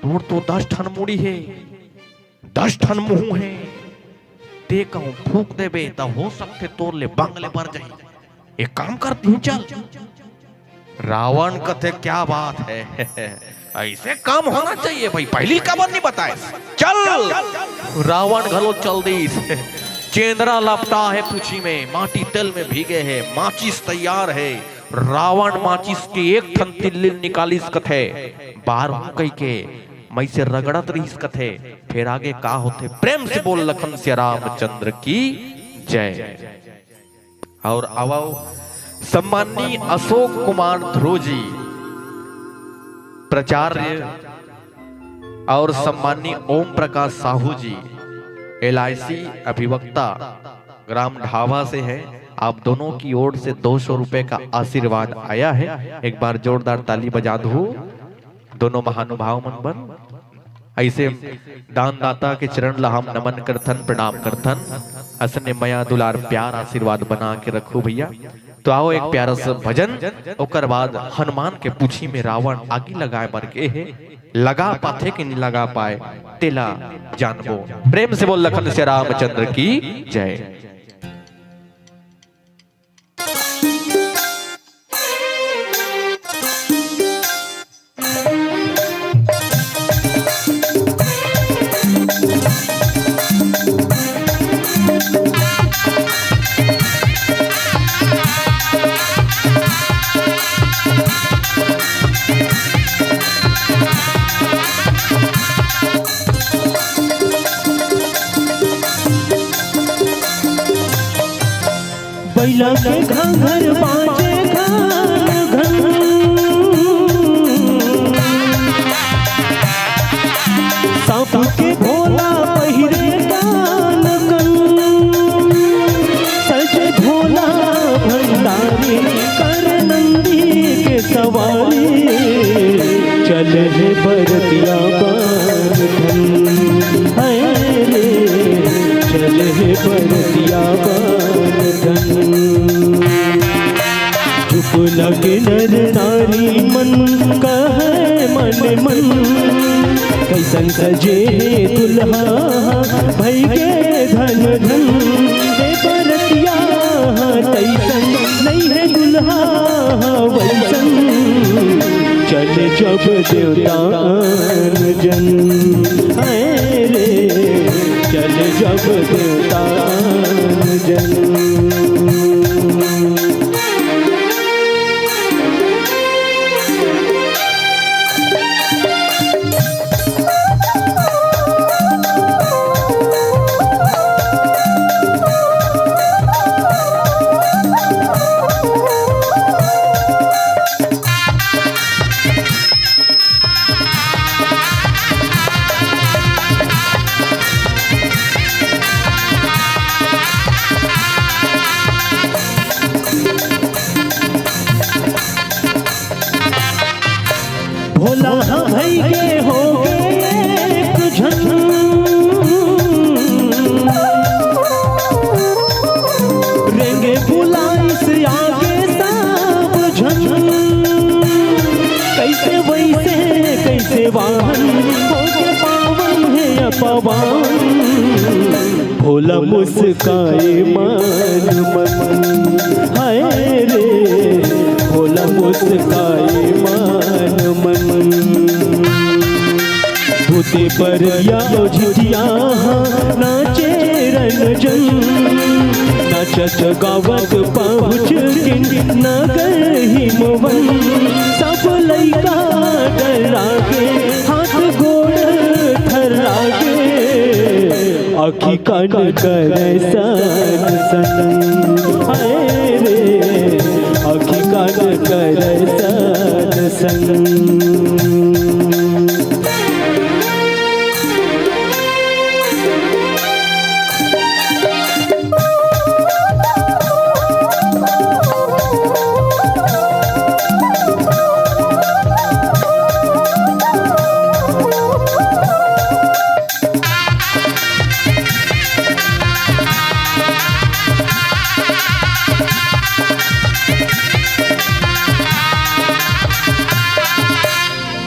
तोर तो दस ठन मुड़ी हे, दस ठन मुंह हे, ते कहूं फूंक देबे, त हो सकथे तोर ले बंग ले बर जाही। एक काम करती हूं, चल। रावण कथे, "क्या बात है, अइसे काम होना चाहिए भाई, पहिली काबर नहीं बताएस? चल।" रावण घलो चल दीस। चेंदरा लपटा हे पूछी में, माटी तेल में भीगे हे, माचिस तैयार हे। रावण माचिस के एक ठन तिल्ली ल निकालिस कथे, "बारहूं" कहिके मइसे रगड़त रहिस कथे। फेर आगे का होथे, प्रेम से बोल लखन सिया रामचंद्र की जय। अउ आवव सम्माननीय अशोक कुमार ध्रुव जी, प्राचार्य, अउ सम्माननीय ओम प्रकाश साहू जी, एलआईसी अभिवक्ता, ग्राम ढाबा से हैं। आप दोनों की ओर से दो सौ रुपए का आशीर्वाद आया है। एक बार जोरदार ताली बजा दो दोनों महानुभाव मन बर। अइसे दानदाता के चरण ला हम नमन करथन, प्रणाम करथन। असने मया दुलार प्यार आशीर्वाद बना के रखो भैया। तो आओ एक प्यारा सा भजन, ओकर बाद हनुमान के पूछी में रावण आगी लगाए बर गे हे, लगा पाथे कि नहीं लगा पाए, तेला जानबो। प्रेम से बोल लखन सिया रामचंद्र की जय। बैला के घाघर बाजे घन घन। सांप के भोला या बन धन। चुप लगे नर नारी मन, कहय मन मन, कइसन सजे हे दुल्हा, भई गे धन धन। ए बरतिया तइसन नइ हे दुल्हा वइसन, चल जब देवता अन जन। हाय रे, चल जब देवता अन जन। भोला हाँ भई गे होगे एक झन, रेंगे बुलाइस आगे सब झन। कइसे वइसे कइसे वाहन, होगे पावन हे अपवाहन। भोला मुस्काए मन मन, हाय रे, भोला मुस्काए मन मन। भूते परया झिझिया नाचे रंजन, नाचत गावत पहुँच किन नगर हिमवन। सब लइका डर लागे, हाथ गोड़ थर लागे, आँखी कान करे सन सन। हाय रे, आँखी कान करे सन सन।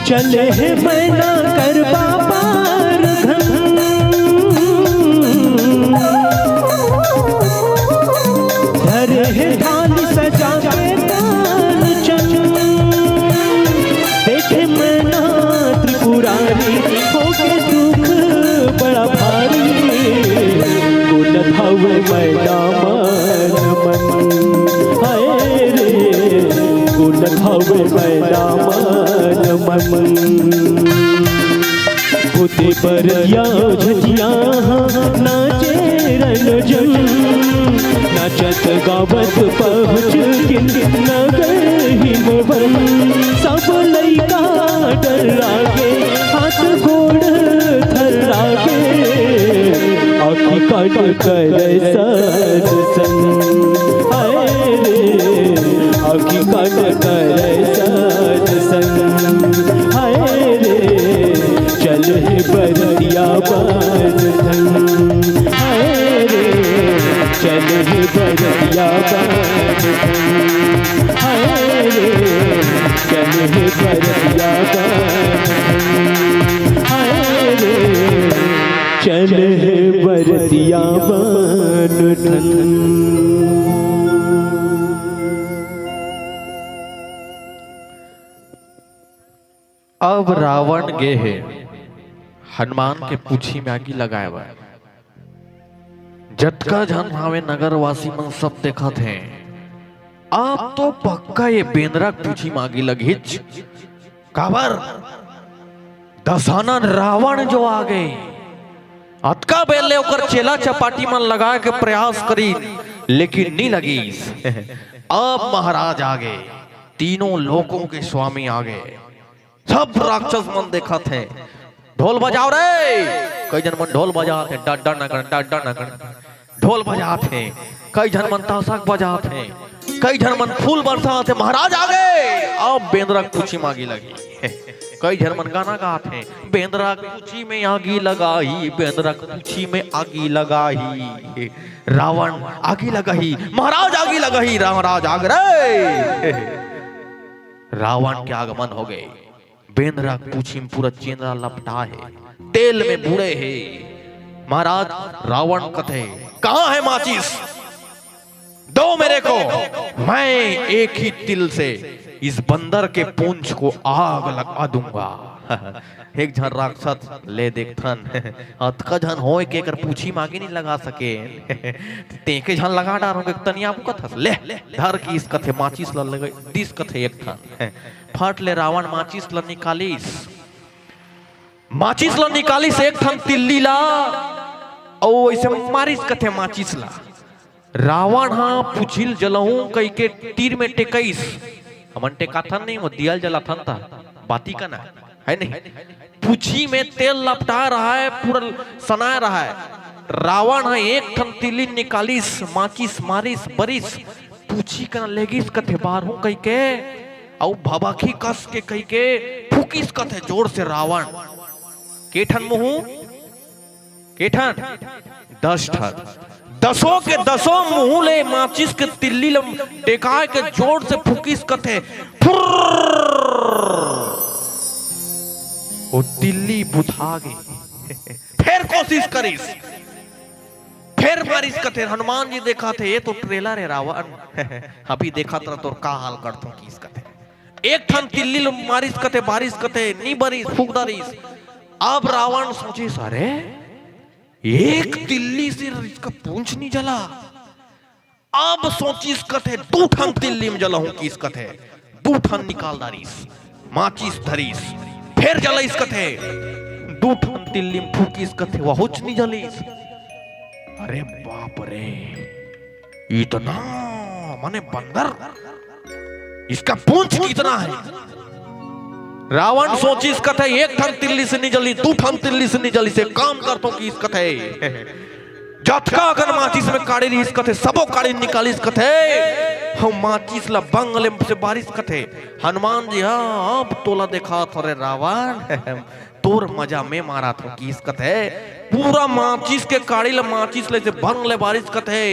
चले हे मैना करबा पार घन, धरे हे थाली सजा के कांचन। देखे मैना त्रिपुरारी, होगे दुख बड़ा भारी। बोलत हवे मैना मन मन, हाय रे, बोलत हवे मैना मन मन। भूते परया झिझिया नाचे रंजन, नाचत गावत पहुँच किन नगर हिमवन। सब लइका डर लागे, हाथ गोड़ थर लागे, आँखी कान करे सन सन। हाय रे, आँखी कान करे सन सन। हाय रे, चल हे बरतिया बन धन। हाय रे, चल हे बरतिया बन धन। हाय रे, चल हे बरतिया बन धन। हाय रे, चल हे बरतिया बन धन। अब रावण गे हे हनुमान के पूछी में आगी लगाए बर। जतका झन हावे नगरवासी मन सब देखत हे। अब तो पक्का ये बेंदरा के पूछी में आगी लगीच। काबर? दशानन रावण जो आ गे। अतका बेर ले ओकर चेला चपाटी मन लगाए के प्रयास करी, लेकिन नी लगिस। अब महाराज आ गे, तीनों लोकों के स्वामी आ गे। सब राक्षस मन देखत हे, ढोल बजाव रे। कई झन मन ढोल बजात हे, डड्डा नगन, डड्डा नगन, ढोल बजात हे। कई झन मन तासक बजात हे, कई झन मन फूल बरसात हे। महाराज आ गे, अब बेंदरा के पूछी में आगी लगी। कई झन मन गाना गात हे, बेंदरा के पूछी में आगी लगाही, बेंदरा के पूछी में आगी लगाही, रावण आगी लगाही, महाराज आगी लगाही, रावण राज आग रे। रावण के आगमन हो गए। बेंदरा के पूछी में पूरा चेंदरा लपटा हे, तेल में बूड़े हे। महाराज, रावण कथे, कहाँ है माचिस? दो मेरे को, मैं एक ही तिल से इस बंदर के पूंछ को आग लगा दूंगा। एक झन राक्षस, ले देखथन, अतका झन होय के एकर पूछी में आगी नहीं लगा सके, तेके झन लगा डारहूं के तनिया बुकत हस, ले, धर किस कथे माचिस ल लगे, दिस कथे एक ठन। फट ले रावण माचिस ल निकालिस, माचिस ल निकालिस एक ठन तिल्ली ला, अउ ऐसे मारिस कथे माचिस ला। रावण हा पूछी ल जलहूं कहिके तीर में टेकइस। हमन टेकाथन नहीं, वो दिया ल जलाथन ता, बाती का ना, है नहीं? पूछी में तेल लपटा रहा है, पूरा सनाय रहा है। रावण हा एक ठन तिल्ली निकालिस, माचिस मारिस, बरिस, पूछी कना लेगिस कथे बारहूं कहिके, अउ भभकी कस के कहिके फूकिस कथे जोर से रावण। के ठन मुहूं? के ठन? दस ठन। दसों के दसों मुहूं ले माचिस के तिल्ली ल टेकाय के जोर से फूकिस कथे, फुर्र। वो तिल्ली बुझा गे। फेर कोशिश करिस, फेर मारिस कथे। हनुमान जी देखत हे, ये तो ट्रेलर है रावण। अभी देखत रह तोर का हाल करथों किस कथे। एक ठन तिल्ली ल मारिस कथे, बारिस कथे, नी बरिस, फूक डारिस। अब रावण सोचिस, अरे, एक तिल्ली से इसका पूंछ नहीं जला। अब सोचिस कथे, दू ठन तिल्ली में जलहूं किस कथे। दू ठन निकाल डारिस, माचिस धरिस, फेर जलाइस कथे। दू ठन तिल्ली में फूकिस कथे, वहुच नहीं जलिस। अरे बाप रे, इतना, माने बंदर, इसका पूंछ कितना है? रावण सोचिस कथे, एक ठन तिल्ली से नहीं जली, दू ठन तिल्ली से नहीं जली, से काम करथों किस कथे। जतका अकन माचिस में काड़ी रहिस कथे, सबो काड़ी निकालिस कथे। हम माचिस ला बंग ले से बारिस कथे। हनुमान जी, हाँ, अब तोला देखात हों रे रावण, तोर मजा में मारत हों किस कथे। पूरा माचिस के काड़ी ला माचिस ले से बंग ले बारिस कथे।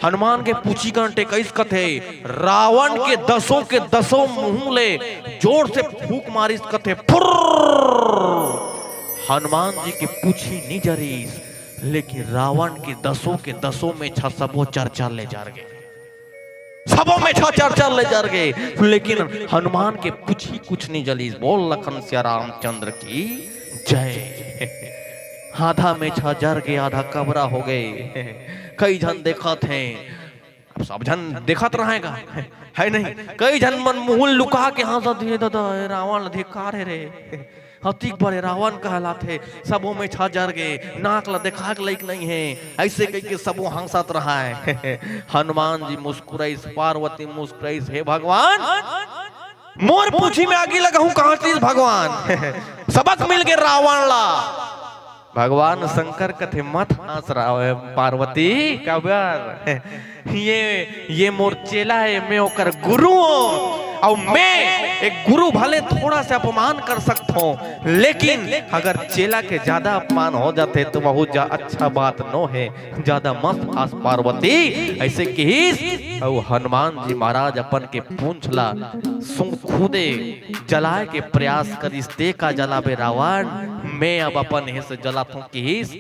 हनुमान के पूछी कना टेकइस कथे। रावण के दसों के दसों मुहूं ले जोर से फूक मारिस कथे, फुर्र। हनुमान जी के पूछी नी जरिस, लेकिन रावण के दसों के दसों मेछा सबो चरचर ले जर गे। सबो मेछा चरचर ले जर गे, लेकिन हनुमान के पूछी कुछ नहीं जलिस। बोल लखन सिया रामचंद्र की जय। आधा मेछा जर गे, आधा कबरा हो गे। कई झन देखत हे, अब सब झन देखत रहेगा, है नहीं? कई झन मन मुहूं लुका के हंसत हे, दादा, ए रावण ला धिक्कार हे रे। अतिक बड़े रावण कहलाथे, सबो मेछा जर गे, नाक ला देखा के लइक नहीं हे, ऐसे कहिके सबो हंसत रहय। हनुमान जी मुस्कुराइस, पार्वती मुस्कुराइस, हे भगवान, मोर पूछी में आगी लगाहूं कहां चीज भगवान। सबक मिल गे रावण ला। भगवान शंकर कथे, मत हंस राव-, पार्वती, काबर? ये, ये मोर चेला हे, मैं ओकर गुरु हों। अउ मैं एक गुरु भले थोड़ा सा अपमान कर सकत हों, लेकिन अगर चेला के ज्यादा अपमान हो जाथे तो बहुत जा-, अच्छा बात नो हे। ज्यादा मत हंस पार्वती, ऐसे किहिस। अउ हनुमान जी महाराज अपन के पूंछ ला सूं खुदे जलाय के प्रयास करिस, ते का जलाबे रावण, मैं अब अपन हे से जलाथों किहिस।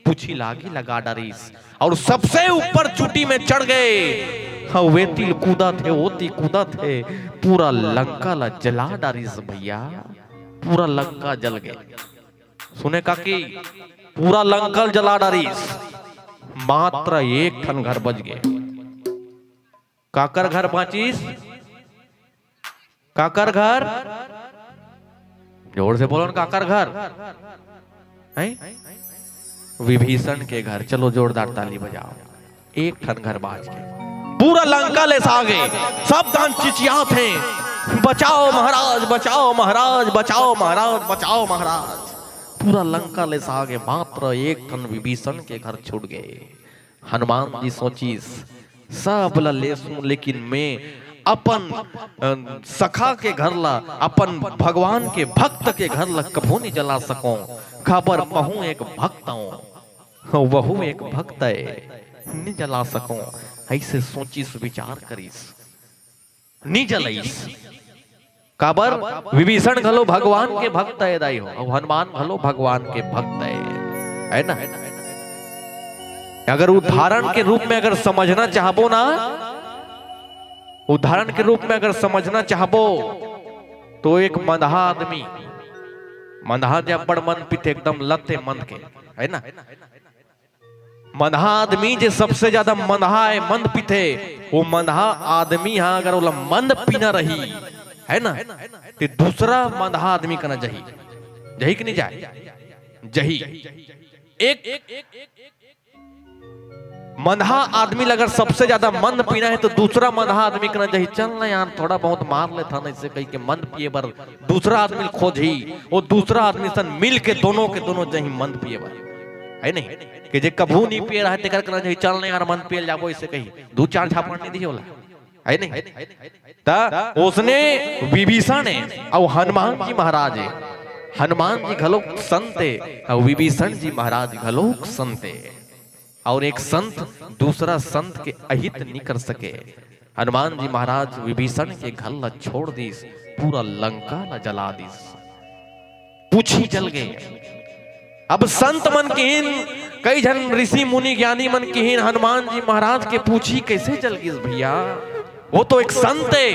पूछी ला आगी लगा डारिस अउ सबसे ऊपर चुटी में चढ़ गे। हाँ, वे तिल कूदत हे, वो तिल कूदत हे, पूरा लंका ला जला डारिस भैया, पूरा लंका जल गे। सुने काकी, पूरा लंका ल जला डारिस, मात्र एक ठन घर बच गे। काकर घर बांचिस? काकर घर? जोर से बोलो न, काकर घर? हैं? विभीषण के घर। चलो जोरदार ताली बजाओ। एक ठन घर बांच गे। पूरा लंका लेसा गे। सब झन चिचियात हे, बचाओ महाराज, बचाओ महाराज, बचाओ महाराज, बचाओ महाराज। पूरा लंका लेसा गे, मात्र एक ठन विभीषण के घर छूट गे। हनुमान जी सोचिस, सब ला लेसूं, लेकिन मैं अपन, अ, सखा के घर ला, अपन भगवान के भक्त के घर ला कभू नहीं जला सकों, काबर महूं एक भक्त हूं, वहू एक भक्त है, नहीं जला सकों। ऐसे सोचिस, विचार करिस, नहीं जलाइस। काबर? विभीषण घलो भगवान के भक्त है दाई हो, अउ हनुमान घलो भगवान के भक्त है, है ना? अगर उदाहरण के रूप में अगर समझना चाहबो ना, उदाहरण के रूप में अगर समझना चाहबो, तो एक मंदहा आदमी, मंदहा जे अब्बड़ मंद पीथे, एकदम लत्ते मंद के, है ना? मंदहा आदमी जे सबसे ज्यादा मंदहा है, मंद पीथे, वो मंदहा आदमी हा अगर ओला मंद पीना रही, है ना, ते दूसरा मंदहा आदमी कना जही, जही कि नहीं जाए? जही। एक मंदहा आदमी ला अगर सबसे ज्यादा मंद पीना है, तो दूसरा मंदहा आदमी कना जही, "चल ना यार, थोड़ा बहुत मार लेथन," ऐसे कही के मंद पिए बर दूसरा आदमी खोजही, वो दूसरा आदमी सन मिल के दोनों के दोनों जही मंद पिए बर, है नहीं? कि जे कभू नहीं पिए रहे, तेकर कना जही, "चल ना यार, मंद पिए ल जाबो," ऐसे कही, दू चार झापड़ नहीं दिही ओला, है नहीं? त उसने विभीषण है, अउ हनुमान जी महाराज है, हनुमान जी घलोक संत है, अउ विभीषण जी महाराज घलोक संत है। अउ एक संत दूसरा संत के अहित नहीं कर सके। हनुमान जी महाराज विभीषण के घर ला छोड़ दिस, पूरा लंका ला जला दिस, पूछी जल गए। अब संत मन किहिन, कई झन ऋषि मुनि ज्ञानी मन किहिन, "हनुमान जी महाराज के पूछी कैसे जल गिस भैया? वो तो एक संत है,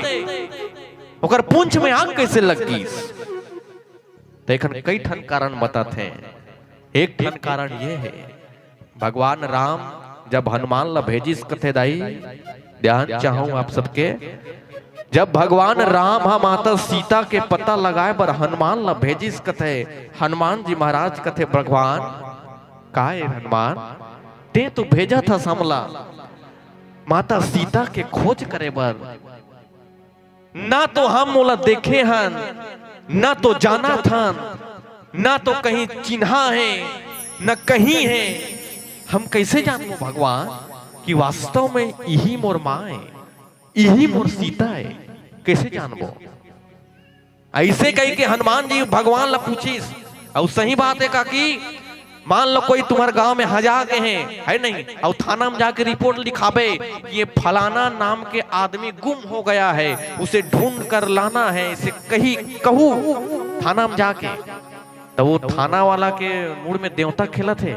ओकर पूंछ में आग कैसे लग गिस?" तो एखन कई ठन कारण बताथे। एक ठन कारण ये है, भगवान राम जब हनुमान ला भेजिस कथे, दाई, ध्यान चाहूं आप सबके, जब भगवान राम हा माता सीता के पता लगाए बर हनुमान ला भेजिस कथे, हनुमान जी महाराज कथे, "भगवान, का ए हनुमान, ते तो भेजत हस हमला माता सीता के खोज करे बर, ना तो हम ओला देखे हन, ना तो जानत हन, ना तो कहीं चिन्हा है, ना कहीं है। हम कैसे जानबो भगवान कि वास्तव में इही मोर माँ है, इही मोर सीता है? कैसे जानबो?" ऐसे कह के हनुमान जी भगवान ला पूछिस। अउ सही बात है काकी, मान लो कोई तुम्हारे गांव में हजा के हैं, है नहीं, अउ थाना में जाके रिपोर्ट लिखाबे कि ये फलाना नाम के आदमी गुम हो गया है, उसे ढूंढ कर लाना है, इसे कही कहू थाना में जाके, तो वो थाना वाला के मूड में देवता खेलत है,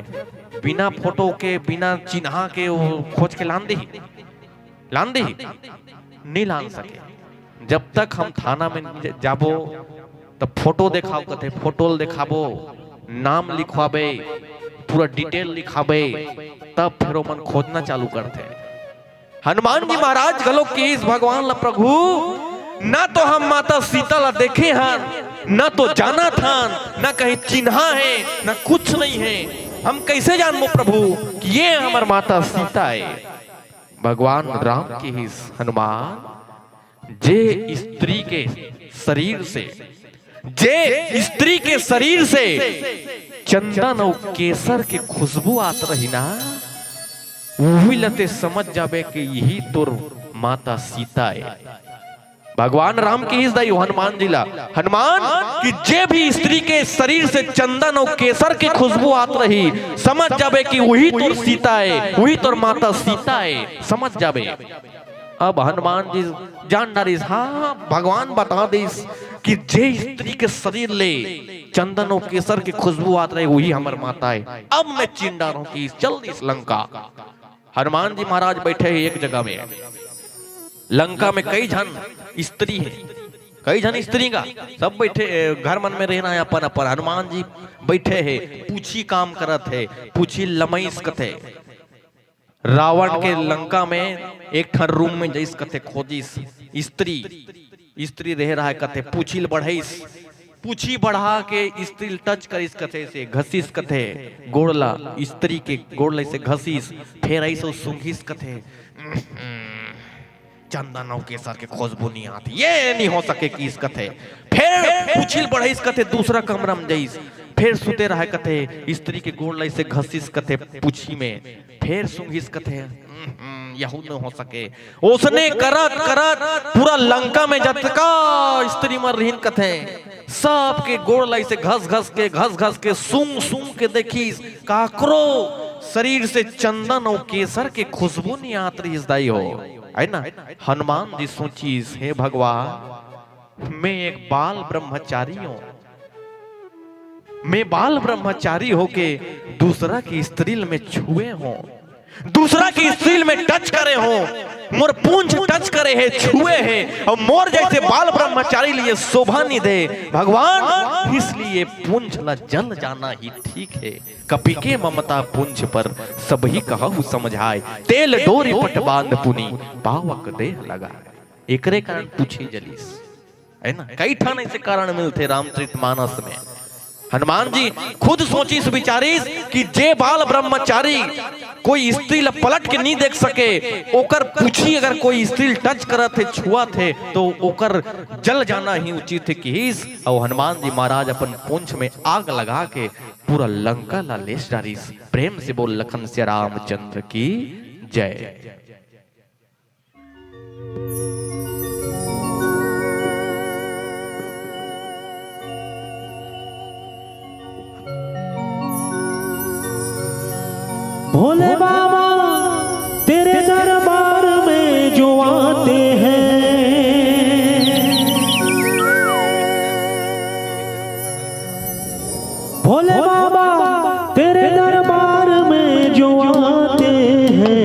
बिना फोटो के, बिना चिन्हा के वो खोज के लान दही, लान दही, नहीं लान सके। जब तक हम थाना में ज-, जाबो, तब फोटो देखाओ कथे, फोटो ल देखाबो, नाम लिखवाबे, पूरा डिटेल लिखाबे, तब फिर ओमन खोजना चालू करथे। हनुमान जी महाराज घलो किहिस भगवान ला, "प्रभु, ना तो हम माता सीता ला देखे हन, ना तो जानत हन, ना कहीं चिन्हा है, ना कुछ नहीं है। हम कैसे जानबो प्रभु कि ये हमर माता सीता है?" भगवान राम किहिस, "हनुमान, जे स्त्री के शरीर से, जे स्त्री के शरीर से चंदन अउ केसर के खुशबू आत रही ना, उही ल ते समझ जाबे कि यही तोर माता सीता है।" भगवान राम किहिस दाई हनुमान जी ला, "हनुमान, कि जे भी स्त्री के शरीर से चंदन अउ केसर के खुशबू आत रही, समझ जाबे कि उही तोर सीता है, उही तोर माता सीता है, समझ जाबे।" अब हनुमान जी जान डारिस, हाँ, भगवान बता दिस कि जे स्त्री के शरीर ले चंदन अउ केसर के खुशबू आत रहे, वही हमर माता है। अब मैं चिन डारहूं कि चल दिस लंका। हनुमान जी महाराज बैठे हैं एक जगह में। लंका में कई झन स्त्री है, कई झन स्त्री का सब बैठे, ए, घर मन में रहना है अपन अपन। हनुमान जी बैठे हैं, पूछी काम करत है, पूछी लमईस कथे। रावण के लंका में एक ठन रूम में जइस कथे खोजिस, स्त्री, स्त्री रहे रहा कथे, पूछी ल बढ़ाइस, पूछी बढ़ा के स्त्री ल टच करिस कथे, से घसीस कथे गोड़ ला, स्त्री के गोड़ ला से घसीस, फेर ऐसे सूंघिस कथे, चंदन अउ केसर के खुशबू नइ आत, ये नइ हो सके कहिस कथे। फेर पूछी ल बढ़ाइस कथे, दूसरा कमरा म जाइस, फेर सुते रहय कथे, स्त्री के गोड़ ल अइसे घसिस कथे पूछी में, फेर सूंघिस कथे, "हम्म, यहू नइ हो सके।" ओसने करत करत पूरा लंका में जतका स्त्री मन रिहिन कथे, सबके गोड़ ल अइसे घस घस के, घस घस के, सूंघ सूंघ के देखिस, काकरो शरीर से चंदन अउ केसर के खुशबू नइ आत रिहिस दाई हो, है ना? हनुमान जी सोचिस, "हे भगवान, मैं एक बाल ब्रह्मचारी हों, मैं बाल ब्रह्मचारी होके दूसरा के स्त्री ल मैं छुए हों, दूसरा के स्त्री ल मैं touch करे हों, मोर पूंछ touch करे हे, छुए हे, अउ मोर जइसे बाल ब्रह्मचारी ल ये शोभा नइ दे। भगवान, इसलिए पूंछ ल जल जाना ही ठीक हे। कपि के ममता पूंछ पर, सबहि कहहु समझाय। तेल डोरि पट बांध पुनि, पावक देह लगाय।" एकरे कारण पूछी जलिस, है ना? कई ठन अइसे कारण मिलथे रामचरित मानस में। हनुमान जी खुद सोचिस बिचारिस कि जे बाल ब्रह्मचारी कोई स्त्री ल पलट के नइ देख सके, ओकर पूछी अगर कोई स्त्री ल touch करत हे, छुअत हे, तो ओकर जल जाना ही उचित हे कहिस। अउ हनुमान जी महाराज अपन पूंछ में आग लगा के पूरा लंका ला लेस डारिस। प्रेम से बोल लखन सिया रामचंद्र की जय। भोले बाबा तेरे दरबार में जो आते हैं, भोले बाबा तेरे दरबार में जो आते हैं,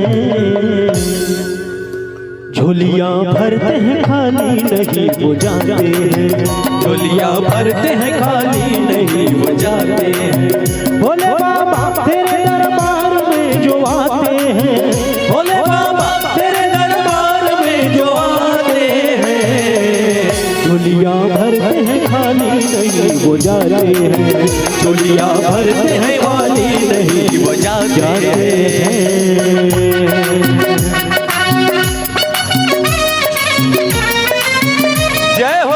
झोलियां भरते हैं खाली नहीं वो जाते हैं, झोलियां भरते हैं खाली नहीं वो जाते हैं। भोले बाबा तेरे दरबार में जो आते हैं, भोले बाबा तेरे दरबार में जो आते हैं, झोलियां भरते हैं खाली नहीं वो जाते हैं, झोलियां भरते हैं खाली नहीं वो जाते हैं। जय हो।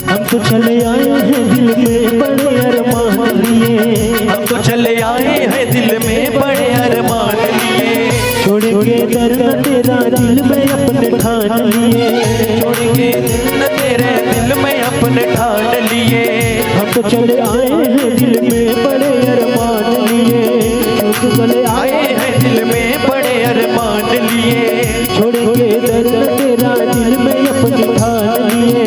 हम तो चले आए हैं दिल में बड़े अरमान लिए, हम तो चले आए हैं दिल में बड़े अरमान लिए। छोड़ के दर न तेरा दिल में अपने ठान लिए, छोड़ के दर न तेरे दिल में अपने ठान लिए। हम तो चले आए हैं दिल में बड़े अरमान लिए, हम तो चले आए हैं दिल में बड़े अरमान लिए। छोड़ के दर न तेरा दिल में अपने ठान लिए,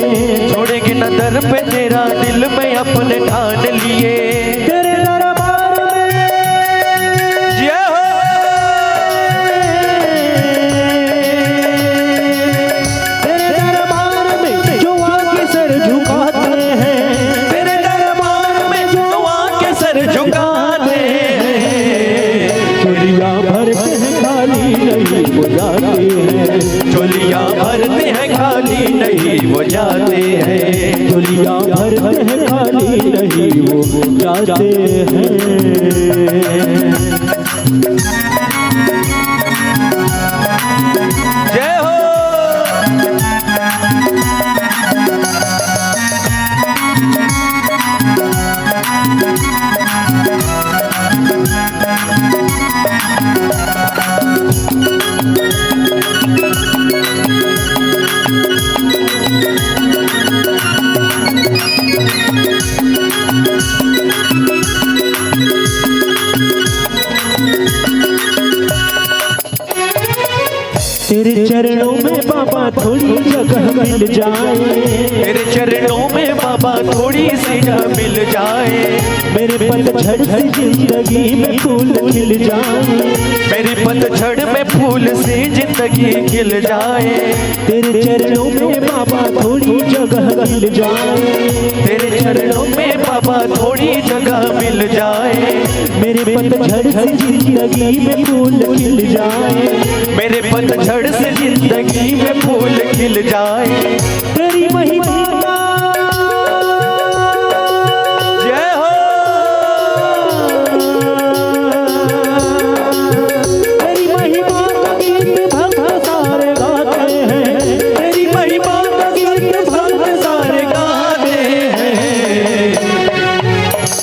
छोड़ेंगे न दर पे तेरा दिल में अपने ठान लिए। तेरे दरबार में जय हो। तेरे दरबार में जो आके सर झुकाते हैं, तेरे दरबार में जो आके सर झुकाते हैं, झोलियां भरते हैं खाली नहीं वो जाते हैं, झोलियां भरते हैं खाली नहीं वो जाते हैं, झोलियां भरते हैं खाली नहीं वो जाते हैं। जय हो। तेरे चरणों में बाबा थोड़ी जगह मिल जाए, तेरे चरणों में बाबा बा थोड़ी सी जगह मिल जाए। मेरे पतझड़ से जिंदगी में फूल खिल जाए। मेरी पतझड़ में फूल सी जिंदगी खिल जाए। तेरे चरणों में बाबा थोड़ी जगह मिल जाए। तेरे चरणों में बाबा थोड़ी जगह मिल जाए। मेरे पतझड़ से जिंदगी में फूल खिल जाए। मेरे पतझड़ से जिंदगी में फूल खिल जाए। तेरी महिमा का जय हो। तेरी महिमा का गीत भक्त सारे गाते हैं। तेरी महिमा का गीत भक्त सारे गाते हैं।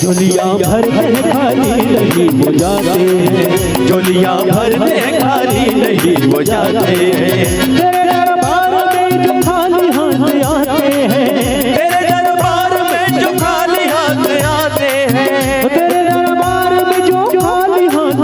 झोलियां भरते हैं खाली नहीं वो जाते हैं। झोलियां भरते हैं खाली नहीं वो जाते हैं। तेरे दरबार में जो खाली हाथ आते हैं। तेरे दरबार में जो खाली हाथ आते हैं। तेरे दरबार में जो खाली हाथ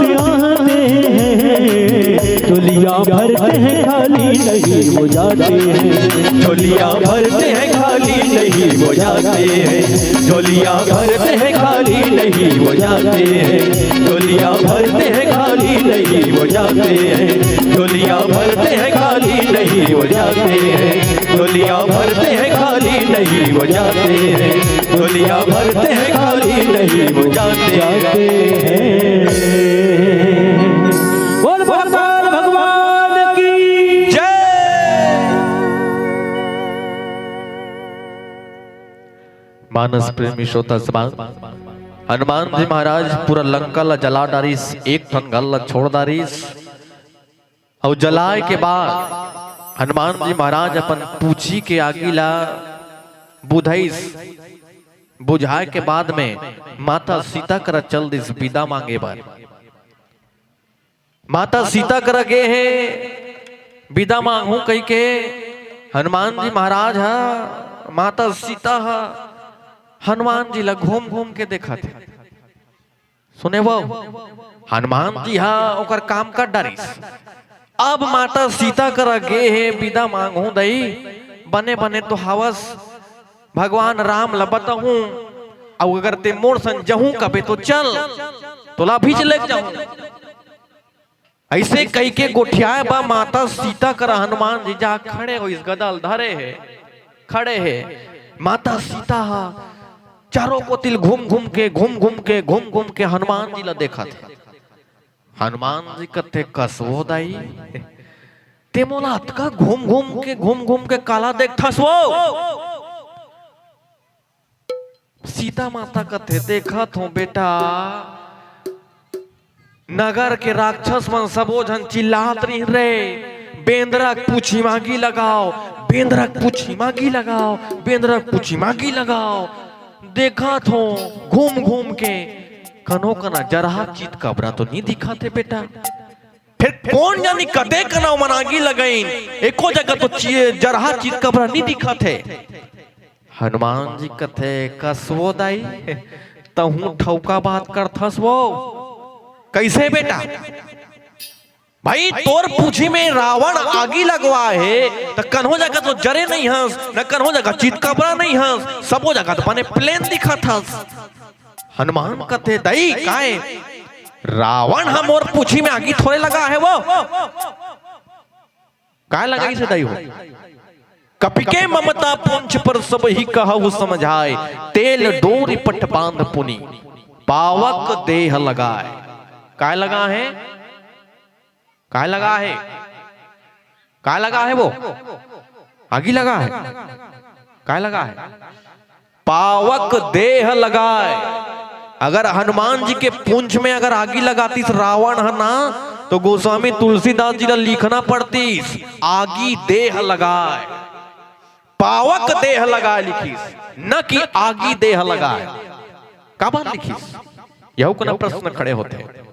आते हैं। झोलियां भरते हैं खाली नहीं वो जाते हैं। झोलियां भरते हैं खाली नहीं वो जाते हैं। झोलियां भरते हैं खाली नहीं वो जाते हैं। झोलियां भरते हैं खाली नहीं वो जाते हैं। झोलियां भरते हैं खाली नहीं वो जाते हैं। झोलियां भरते हैं खाली नहीं वो जाते हैं। झोलियां भरते हैं खाली नहीं वो जाते हैं। बोल भगवान, भगवान की जय। मानस प्रेमी श्रोता समाज, हनुमान जी महाराज पूरा लंका ला जला डारिस, एक ठन घर ला छोड़ डारिस। अउ जलाए के बाद हनुमान जी महाराज अपन पूछी के आगी ला बुझाइस। बुझाए के बाद में माता सीता करा चल दिस बिदा मांगे बर। माता सीता करा गे हे बिदा मांगहूं कहिके। हनुमान जी महाराज ह, माता सीता ह हनुमान जी ला घूम घूम के देखत हे। सुने वो, हनुमान जी हा ओकर काम कर डारिस। अब माता सीता करा गे हे बिदा मांगहूं दई, बने बने तो हावस, भगवान राम ला बताहूं, अउ अगर ते मोर संग जहूं कबे तो चल, तोला भी लेके जाहूं। अइसे कहिके गोठियाए बा माता सीता करा हनुमान जी जा खड़े होइस, गदा ल धरे हे, खड़े हे। माता सीता हा चारों कोति ल घूम घूम के, घूम घूम के, घूम घूम के हनुमान जी ला देखत हे। हनुमान जी कथे, "कस वो दाई, ते मोला अतका घूम घूम के, घूम घूम के काला देखथस वो?" सीता माता कथे, "देखत हों बेटा, नगर के राक्षस मन सबो झन चिल्लात रहिन रे, बेंदरा के पूछी म आगी लगाव, बेंदरा के पूछी म आगी लगाव, बेंदरा के पूछी म आगी लगाव।" देखत हों घूम घूम के, कनो कना जरहा चितकबरा तो नी दिखत हे बेटा। फेर कोन जानी कते कना ओमन आगी लगाइन, एको जगह तो चि-, जरहा चितकबरा नी दिखत हे। हनुमान जी कथे, "कस वो दाई, तहूं ठौका बात करथस वो? कइसे बेटा? भाई, तोर पूछी में रावण आगी लगवाए हे, त कन्हो जगह तो जरे नइ हस, न कन्हो जगह चितकबरा नइ हस, सबो जगह तो बने plain दिखत हस।" हनुमान कथे, "दाई, काय रावण ह मोर पूछी में आगी थोड़े लगा हे वो?" काय लगाइस हे दाई हो? "कपि के ममता पुंछ पर सब ही कहु समझाय, तेल डोरी पट बांध पुनि पावक देह लगाय।" काय लगा हे? काय लगा हे? काय लगा हे वो? आगी लगा हे? काय लगा हे? पावक देह लगाय। अगर हनुमान जी के पूंछ में अगर आगी लगातिस रावण ह ना, तो गोस्वामी तुलसीदास जी ला लिखना पड़तिस, "आगी देह लगाय।" पावक देह लगाय लिखिस, न कि आगी देह लगाय। काबर लिखिस? यहू कना प्रश्न खड़े होथे।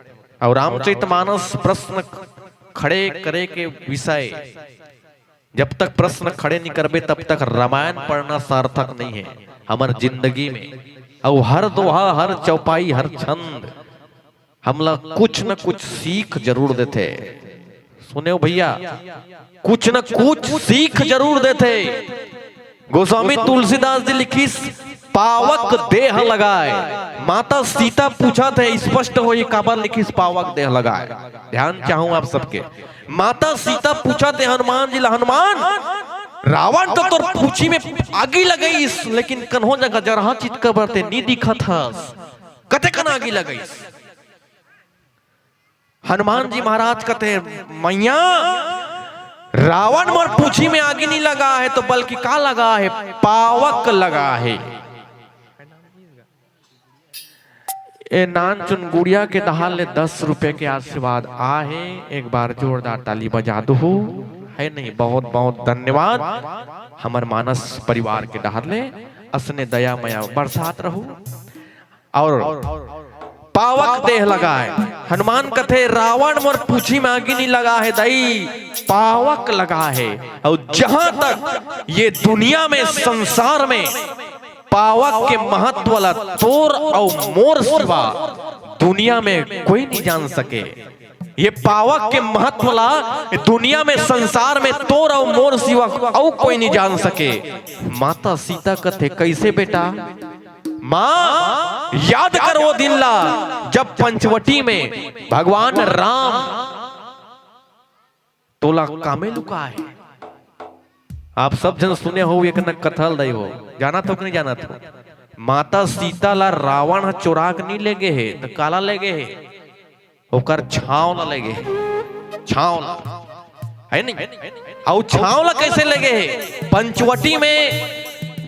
अउ रामचरितमानस प्रश्न खड़े करे के विषय। जब तक प्रश्न खड़े नहीं करबे, तब तक रामायण पढ़ना सार्थक नहीं है हमर जिंदगी में। अउ हर दोहा, हर चौपाई, हर छंद हमला कुछ न कुछ सीख जरूर देथे। सुनेव भैया, कुछ न कुछ सीख जरूर देथे। गोस्वामी तुलसीदास जी लिखिस, पावक देह लगाए। माता सीता पूछत हे, स्पष्ट होही काबर लिखिस पावक देह लगाए। ध्यान चाहूं आप सबके। माता सीता पूछत हे हनुमान जी ला, "हनुमान, रावण तो तोर पूछी में आगी लगइस, लेकिन कन्हो जगह जरहा चितका बर ते नी दिखत हस, कतेकन आगी लगइस?" हनुमान जी महाराज कथे, "मैया, रावण मोर पूछी में आगी नी लगा हे, तो बल्कि का लगा हे? पावक लगा हे।" ए नानचुन गुड़िया के डहार ले दस रुपया के आशीर्वाद आहे, एक बार जोरदार ताली बजा दो। हे नहीं, बहुत बहुत धन्यवाद। हमर मानस परिवार के डहार ले असने दया मया बरसात रहू। अउ पावक देह लगाए। हनुमान कथे, "रावण मोर पूछी में आगी नी लगा हे दई, पावक लगा हे।" अउ जहां तक ये दुनिया में, संसार में पावक के महत्व ला तोर अउ मोर सिवा दुनिया में कोई नी जान सके। ये पावक के महत्व ला दुनिया में, संसार में तोर अउ मोर सिवा अउ कोई नी जान सके। माता सीता कथे, "कइसे बेटा?" माँ, याद कर वो दिन ला, जब पंचवटी में भगवान राम तोला कामे लुका हे। आप सब झन सुने हो, एक न कथा ल दई हो, जानत हो कि नहीं जानत हो? माता सीता ला रावण ह चोरा के नहीं ले गे हे, त काला ले गे हे? ओकर छांव ला ले गे हे, छांव ला, हे नहीं? अउ छांव ला कइसे ले गे हे? पंचवटी में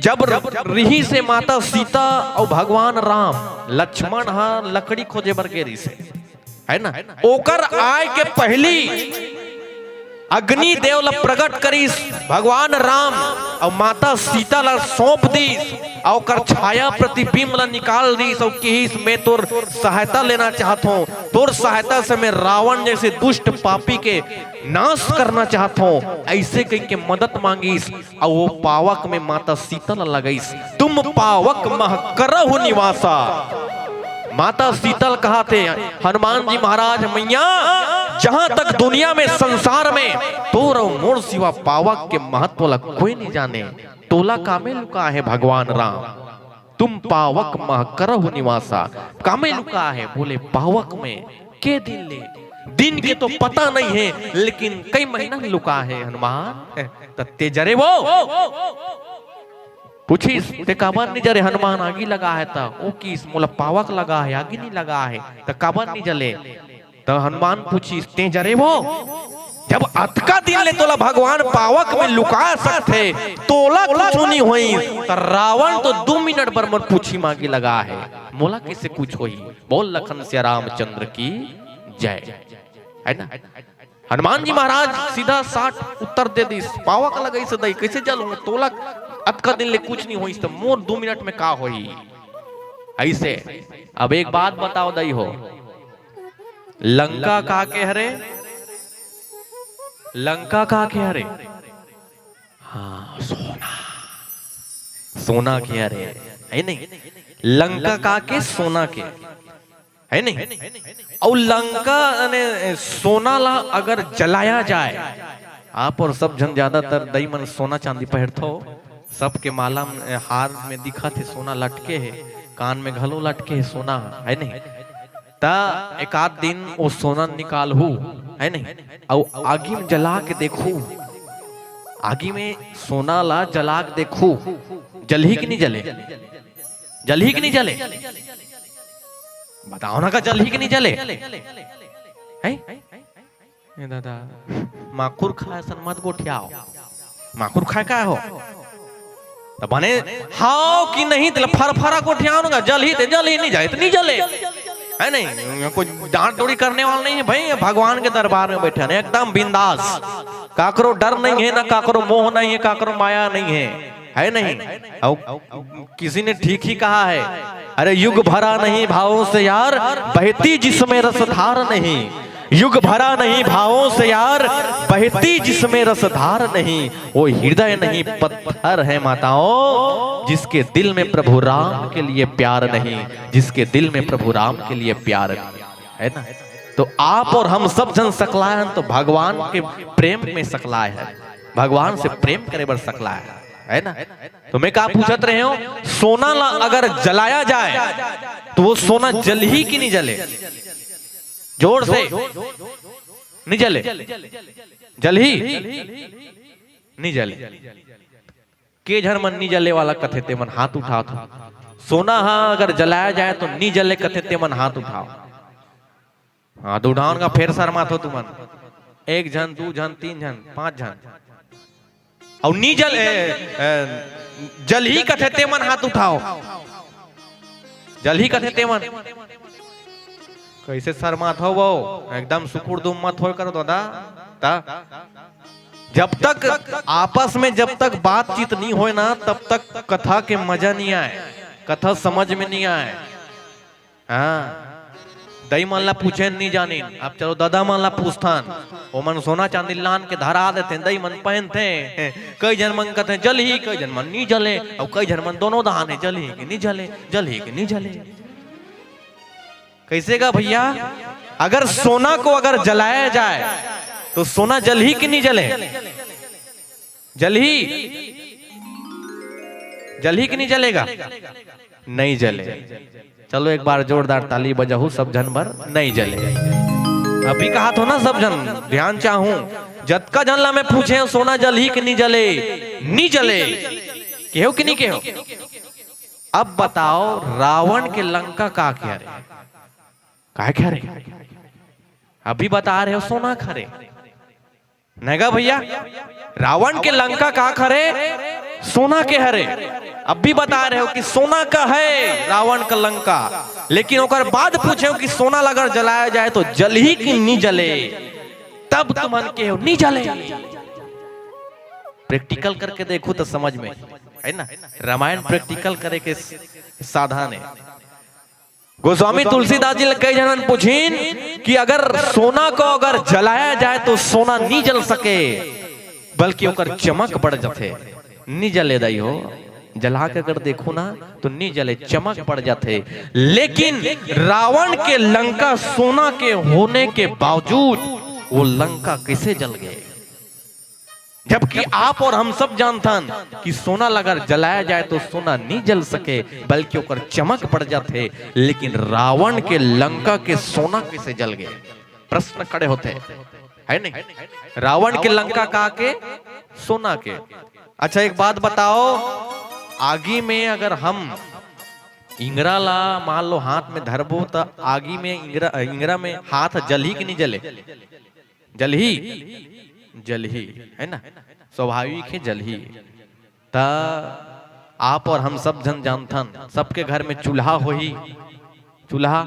जब र-, रिहिस हे माता सीता अउ भगवान राम, लक्ष्मण ह लकड़ी खोजे बर गे रिहिस हे, हे ना? ओकर आय के पहिली अग्नि देव ला प्रगट करिस भगवान राम, अउ माता सीता ला सौंप दिस, अउ ओकर छाया प्रतिबिंब ला निकाल दिस, अउ किहिस, "मैं तोर सहायता लेना चाहत हूँ, तोर सहायता से मैं रावण जैसे दुष्ट पापी के नाश करना चाहत हूँ।" अइसे कहिके मदद मांगिस, अउ वो पावक में माता सीता ला लगइस, "तुम पावक मह करहु निवासा।" माता सीता ल कहाथे हनुमान जी महाराज, "मैया, जहां तक दुनिया में, संसार में तोर अउ मोर सिवा पावक के महत्व ला कोई नहीं जाने, तोला कामे लुका हे भगवान राम? तुम पावक मह करहु निवासा।" कामे लुका हे? बोले, "पावक में।" के दिन ले? दिन के तो पता नहीं हे, लेकिन कई महीना लुका हे हनुमान। त ते जरे वो पूछिस, "ते काबर नी जरे हनुमान? आगी लगा हे त?" ओ किहिस, "मोला पावक लगा हे, आगी नी लगा हे।" त काबर नी जले? त हनुमान पूछिस, "ते जरे वो? जब अतका दिन ले तोला भगवान पावक में लुका सकथे, तोला कुछु नी होइस, त रावण तो दू मिनट बर मोर पूछी म आगी लगा हे, मोला कइसे कुछु होही?" बोल लखन सिया रामचंद्र की जय। हे ना? हनुमान जी महाराज सीधा साठ उत्तर दे दिस, "पावक लगइस दई, कइसे जलहूं? तोला अतका दिन ले कुछु नहीं होइस, त मोर दू मिनट में का होही?" अइसे, अब एक बात बताव दई हो, लंका का के हरे? लंका का के हरे? हाँ, सोना, सोना के हरे, हे नहीं? लंका का के? सोना के, हे नहीं? अउ लंका, याने सोना ला अगर जलाया जाए, आप और सब झन ज्यादातर दई मन सोना चांदी पहिरथो, सबके माला में, हार में दिखत हे, सोना लटके हे, कान में घलो लटके हे सोना, हे नहीं? त एक आध दिन वो सोना निकालहू, हे नहीं? अउ आगी में जला के देखहू, आगी में सोना ला जला के देखहू, जलही कि नहीं जले? जलही कि नहीं जले? बताव ना, का जलही कि नहीं जले? हैं? ए दादा, माखुर खाए असन मत गोठियाव। माखुर खाए का हो? त बने हाव कि नहीं, तेला फरफरा गोठियाव ना, जलही ते जलही, नहीं जाए त नहीं जले। हे नहीं? कोई डांट डोरी करने वाला नहीं हे भई, भगवान के दरबार में बइठे हन, एकदम बिंदास। काकरो डर नहीं हे, ना काकरो मोह नहीं हे, काकरो माया नहीं हे, हे नहीं? अउ किसी ने ठीक ही कहा है, "अरे युग भरा नहीं भावों से यार, बहती जिसमें रसधार नहीं। युग भरा नहीं भावों से यार, बहती जिसमें रसधार नहीं। वो हृदय नहीं पत्थर है माताओं, जिसके दिल में प्रभु राम के लिए प्यार नहीं, जिसके दिल में प्रभु राम के लिए प्यार नहीं।" हे ना? त आप अउ हम सब झन सकलाय हन, त भगवान के प्रेम में सकलाय हन, भगवान से प्रेम करे बर सकलाय हन। है ना? तो मैं का पूछत रहे हूं, सोना ला अगर जलाया जाए तो वो सोना जलही कि नहीं जले? जोर से। नहीं जले? जलही? नहीं जले। के झन मन नहीं जले वाला कथे ते मन हाथ उठावत हो। सोना हा अगर जलाया जाए तो नहीं जले कथे ते मन हाथ उठाओ। हाँ, दू डाहन का फेर शर्मात हो तुमन। एक झन, दू झन, तीन झन, पांच झन। अउ नी जल, ए, ए, जलही कथे ते मन हाथ उठाओ। जलही कथे ते मन। कैसे शर्मात हो वो? एकदम सुकुर दुम मत होय करो दादा। ता जब तक आपस में जब तक बातचीत नहीं होय ना, तब तक कथा के मजा नहीं आए, कथा समझ में नहीं आए। हाँ, दई मन ला पूछे नहीं जानिन, अब चलो दादा मन ला पूछथन। ओमन सोना चांदी लान के धरा देथे, दई मन पहनथे। कई झन मन कथे जलही, कई झन मन नहीं जले, अउ कई झन मन दोनों दहान हे, जलही कि नहीं जले, जलही कि नहीं जले। कैसे गा भैया, अगर सोना को अगर जलाया जाए तो सोना जलही कि नहीं जले? जलही? जलही कि नहीं जलेगा? नहीं जले। चलो एक बार जोरदार ताली बजाहू सब झन बर, नहीं जले। अभी कहात हो ना सब झन, ध्यान चाहूं, जतका झन ला मैं पूछे हूं, सोना जलही कि नहीं जले? नहीं जले। केहो कि नहीं केहो? अब बताओ, रावण के लंका का के हरे? काय के हरे? अभी बता रहे हो, सोना के हरे। नहीं गा भैया, रावण के लंका का के हरे? सोना के हरे। अब भी बता रहे हो कि सोना का है रावण का लंका, लेकिन ओकर बाद पूछे हो कि सोना ला अगर जलाया जाए तो जलही कि नहीं जले, तब तुमन केहो नहीं जले। प्रैक्टिकल करके देखो तो समझ में, है ना? रामायण प्रैक्टिकल करे के स-, साधन है। गोस्वामी तुलसीदास जी ले कई झन पूछिन कि अगर सोना को अगर जलाया जाए तो सोना नहीं जल सके, बल्कि ओकर चमक बढ़ जाथे। नहीं जले दाई हो, जला के अगर देखो ना तो नहीं जले, चमक बढ़ जाथे। लेकिन रावण के लंका सोना के होने के बावजूद वो लंका कैसे जल गए? जबकि आप और हम सब जानथन कि सोना ला अगर जलाया जाए तो सोना नहीं जल सके, बल्कि ओकर चमक बढ़ जाथे। लेकिन रावण के लंका के सोना कैसे जल गए? प्रश्न खड़े होथे, है नहीं? रावण के लंका का के? सोना के। अच्छा, एक बात बताओ, आगी में अगर हम इंगरा ला मान लो हाथ में धरबो, त आगी में इंगरा, इंगरा में हाथ जलही कि नहीं जले? जलही, जलही, है ना? स्वाभाविक है, जलही। त आप और हम सब झन जानथन, सबके घर में चूल्हा होही, चूल्हा,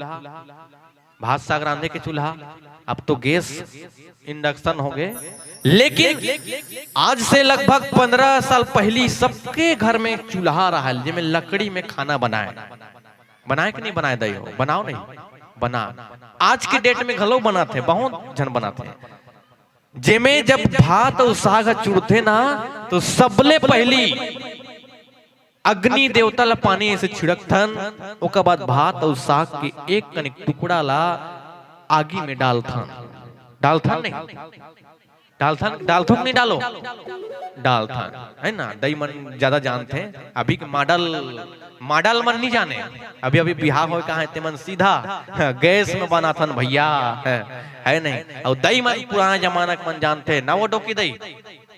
भात साग रांधे के चूल्हा। अब तो गैस, इंडक्शन हो गए, लेकिन आज से लगभग पंद्रह साल पहली सबके घर में चूल्हा रहा, जेमे लकड़ी में खाना बनाए। बनाए कि नहीं बनाए दाई हो? बनाओ नहीं, बना। आज के डेट में घलो बनाथे, बहुत झन बनाथे। जेमे जब भात अउ साग ह चुड़थे ना, तो सबले पहली अग्नि देवता ला पानी ऐसे छिड़कथन, ओकर बाद भात अउ साग के एक कनिक टुकड़ा ला आगी में डालथन। डालथन नहीं? डालथन, डालथो कि नहीं डालो? डालथन, है ना? दई मन ज्यादा जानथे। अभी के मॉडल, मॉडल मन नहीं जाने। अभी, अभी बिहाव होय कहाँ हे, ते मन सीधा गैस में बनाथन भैया, है, है नहीं? अउ दई मन पुराना जमाना के मन जानथे, ना वो डोकी दई,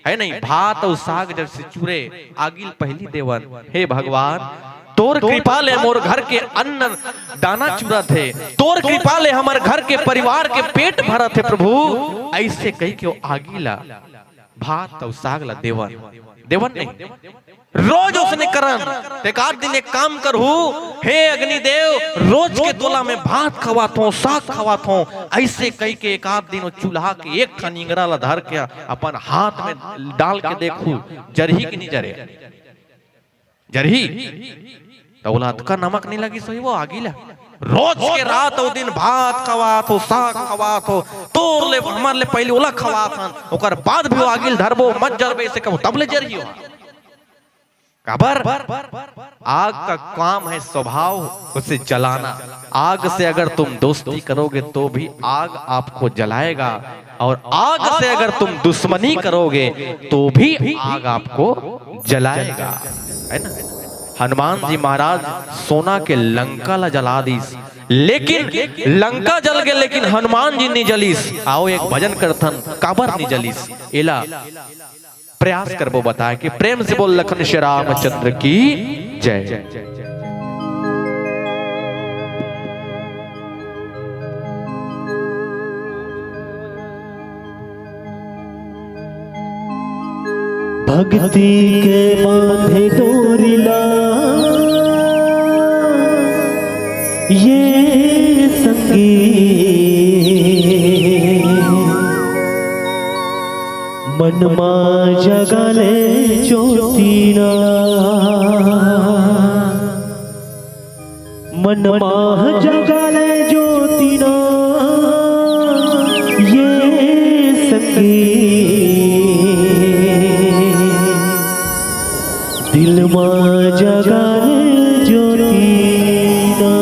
है नहीं? भात अउ साग जब से चूरे, आगी ल पहली देवन, हे भगवान, तोर कृपा ले मोर घर के अन्न दाना चुरत हे, तोर कृपा ले हमर घर के परिवार के पेट भरत हे प्रभु। ऐसे कही के वो आगी ला, भात अउ साग ला देवन, देवन नहीं, रोज ओसने करन। त एकाध दिन एक काम करहू, हे अग्निदेव, रोज के तोला में भात खवात हों, साग खवात हों, ऐसे कही के एकाध दिन वो चूल्हा के एक ठन इंगरा ला धर के अपन हाथ में डाल के देखहू, जरही कि नहीं जरे? जरही? त ओला अतका नमक नहीं लगिस होही वो आगी ला। रोज के रात अउ दिन भात खवात हों, साग खवात हों, तोर ले, हमर ले पहली ओला खवात हन, ओकर बाद भी वो आगी ल धरबो, मत जरबे, ऐसे कबो तब ले जरही हो। काबर? आग का काम है स्वभाव, उसे जलाना। आग से अगर तुम दोस्ती करोगे तो भी आग आपको जलाएगा, और आग से अगर तुम दुश्मनी करोगे तो भी आग आपको जलाएगा, है ना? हनुमान जी महाराज सोना के लंका ला जला दिस, लेकिन लंका जल गे, लेकिन हनुमान जी नहीं जलिस। आओ एक भजन करथन, काबर नहीं जलिस, एला प्रयास करबो बताए के। प्रेम से बोल लखन श्री रामचंद्र की जय। भक्ति के बांधे डोरी ला ये संगी, मन मा जगा ले ज्योति ना। मन मा जगा ले ज्योति ना ये संगी, दिल मा जगा ले ज्योति ना।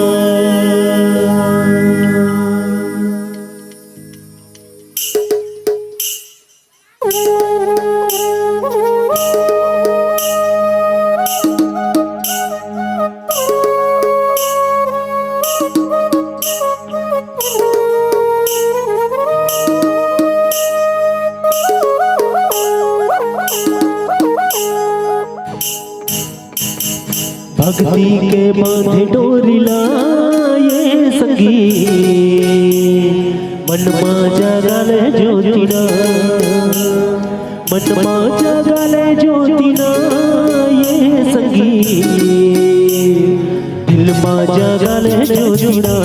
भक्ति के बांधे डोरी ला ये संगी, मन मा जगा ले ज्योति ना, मन मा जगा ले ज्योति ना ये संगी, दिल मा जगा ले ज्योति ना,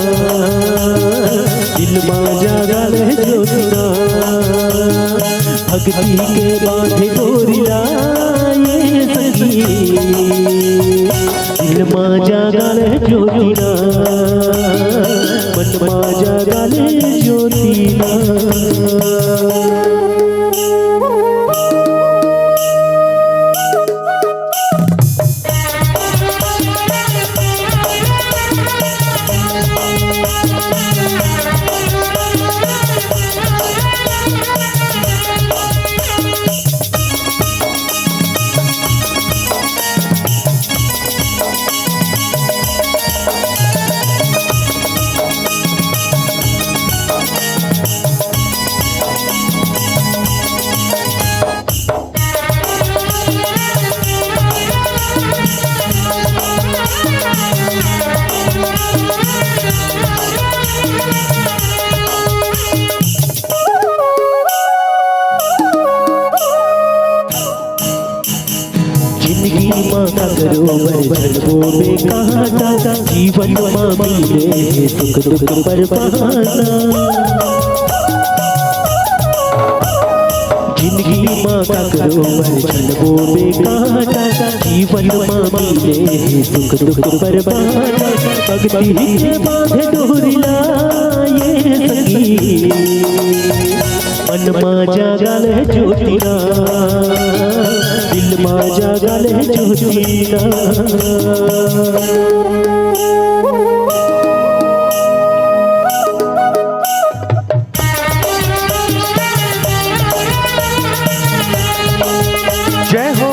दिल मा जगा ले ज्योति ना। भक्ति के बांधे डोरी ला ये संगी, दिल मा जगा ले ज्योति ना, मन मा जगा ले ज्योति ना। जिंदगी मा ककरो बर झन बोबे कांटा, जीवन मा मिले हे सुख दुख पर बहाना। जिंदगी मा ककरो बर झन बोबे कांटा, जीवन मा मिले हे सुख दुख पर बहाना। भक्ति के बांधे डोरी ला ये संगी, मन मा जगा ले ज्योति ना, दिल मा जगा ले ज्योति ना। जय हो।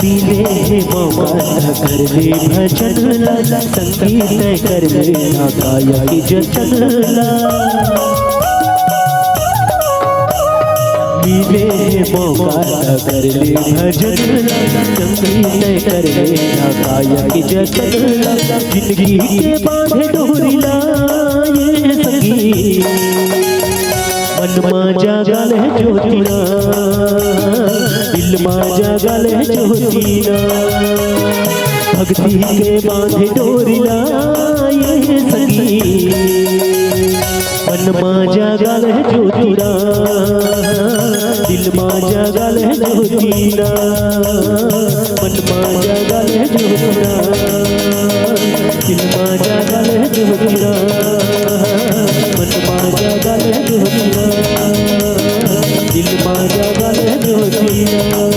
मिले हे मौका त कर ले भजन ला, संगीत कर ले ना गायकी जतन ला। मिले हे मौका त कर ले भजन ला, संगीत कर ले ना गायकी जतन ला। जिंदगी के बांधे डोरी ला ये संगी, मन मा जगा ले ज्योति ना, दिल मा जगा ले ज्योति ना। भक्ति के बांधे डोरी ला ये संगी, मन मन मा जागा ले ज्योति राम, दिल मा जागा ले ज्योति राम, मन मा जागा ले ज्योति राम, दिल मा जागा ले ज्योति राम, मन मा जागा ले ज्योति राम, दिल मा जागा ले ज्योति राम,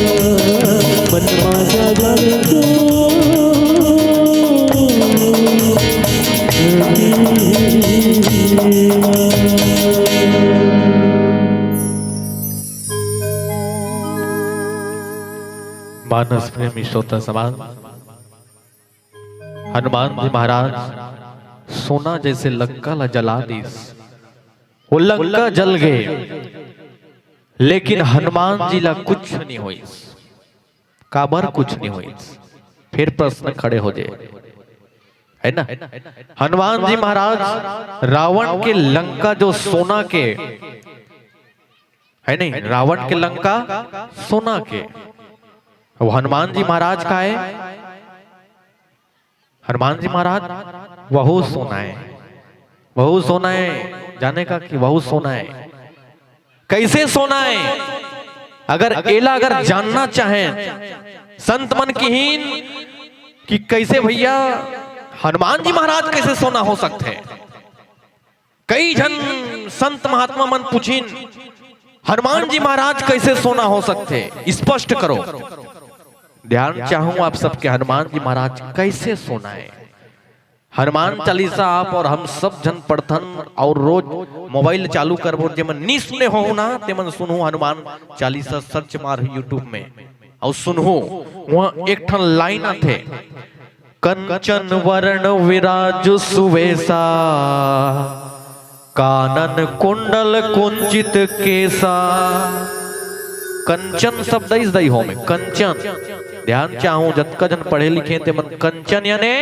मन मा जागा ले ज्योति। मानस प्रेमी श्रोता समाज, हनुमान जी महाराज सोना जैसे लंका ला जला दिस। वो लंका जल गए, लेकिन हनुमान जी ला कुछ नहीं होइस। काबर कुछ नहीं होइस? फिर प्रश्न खड़े हो जाए, है ना? हनुमान जी महाराज रावण के लंका जो सोना के, है नहीं, रावण के लंका सोना के, वो हनुमान जी महाराज का है। हनुमान जी महाराज वहू सोना है, वहू सोना है। जाने का कि वहू सोना है, कैसे सोना है? अगर एला अगर जानना चाहें संत मन किहीन कि कैसे भैया हनुमान जी महाराज कैसे सोना हो सकते हैं, कई झन संत महात्मा मन पूछिन, हनुमान जी महाराज कैसे सोना हो सकते? स्पष्ट करो। ध्यान चाहूं आप सबके, हनुमान जी महाराज कैसे सोना है? हनुमान चालीसा आप और हम सब झन पढ़थन और रोज मोबाइल चालू करबो, जेमन नी सुने हो ना, तेमन सुनहू हनुमान चालीसा, सर्च मार YouTube में और सुनहू। वहां एक ठन लाइन आथे, कंचन वरण विराज सुवेसा, कानन कुंडल कुंचित केसा। कंचन शब्द इस दई हो में, कंचन। ध्यान चाहूं, जतका झन पढ़े लिखे तेमन कंचन याने,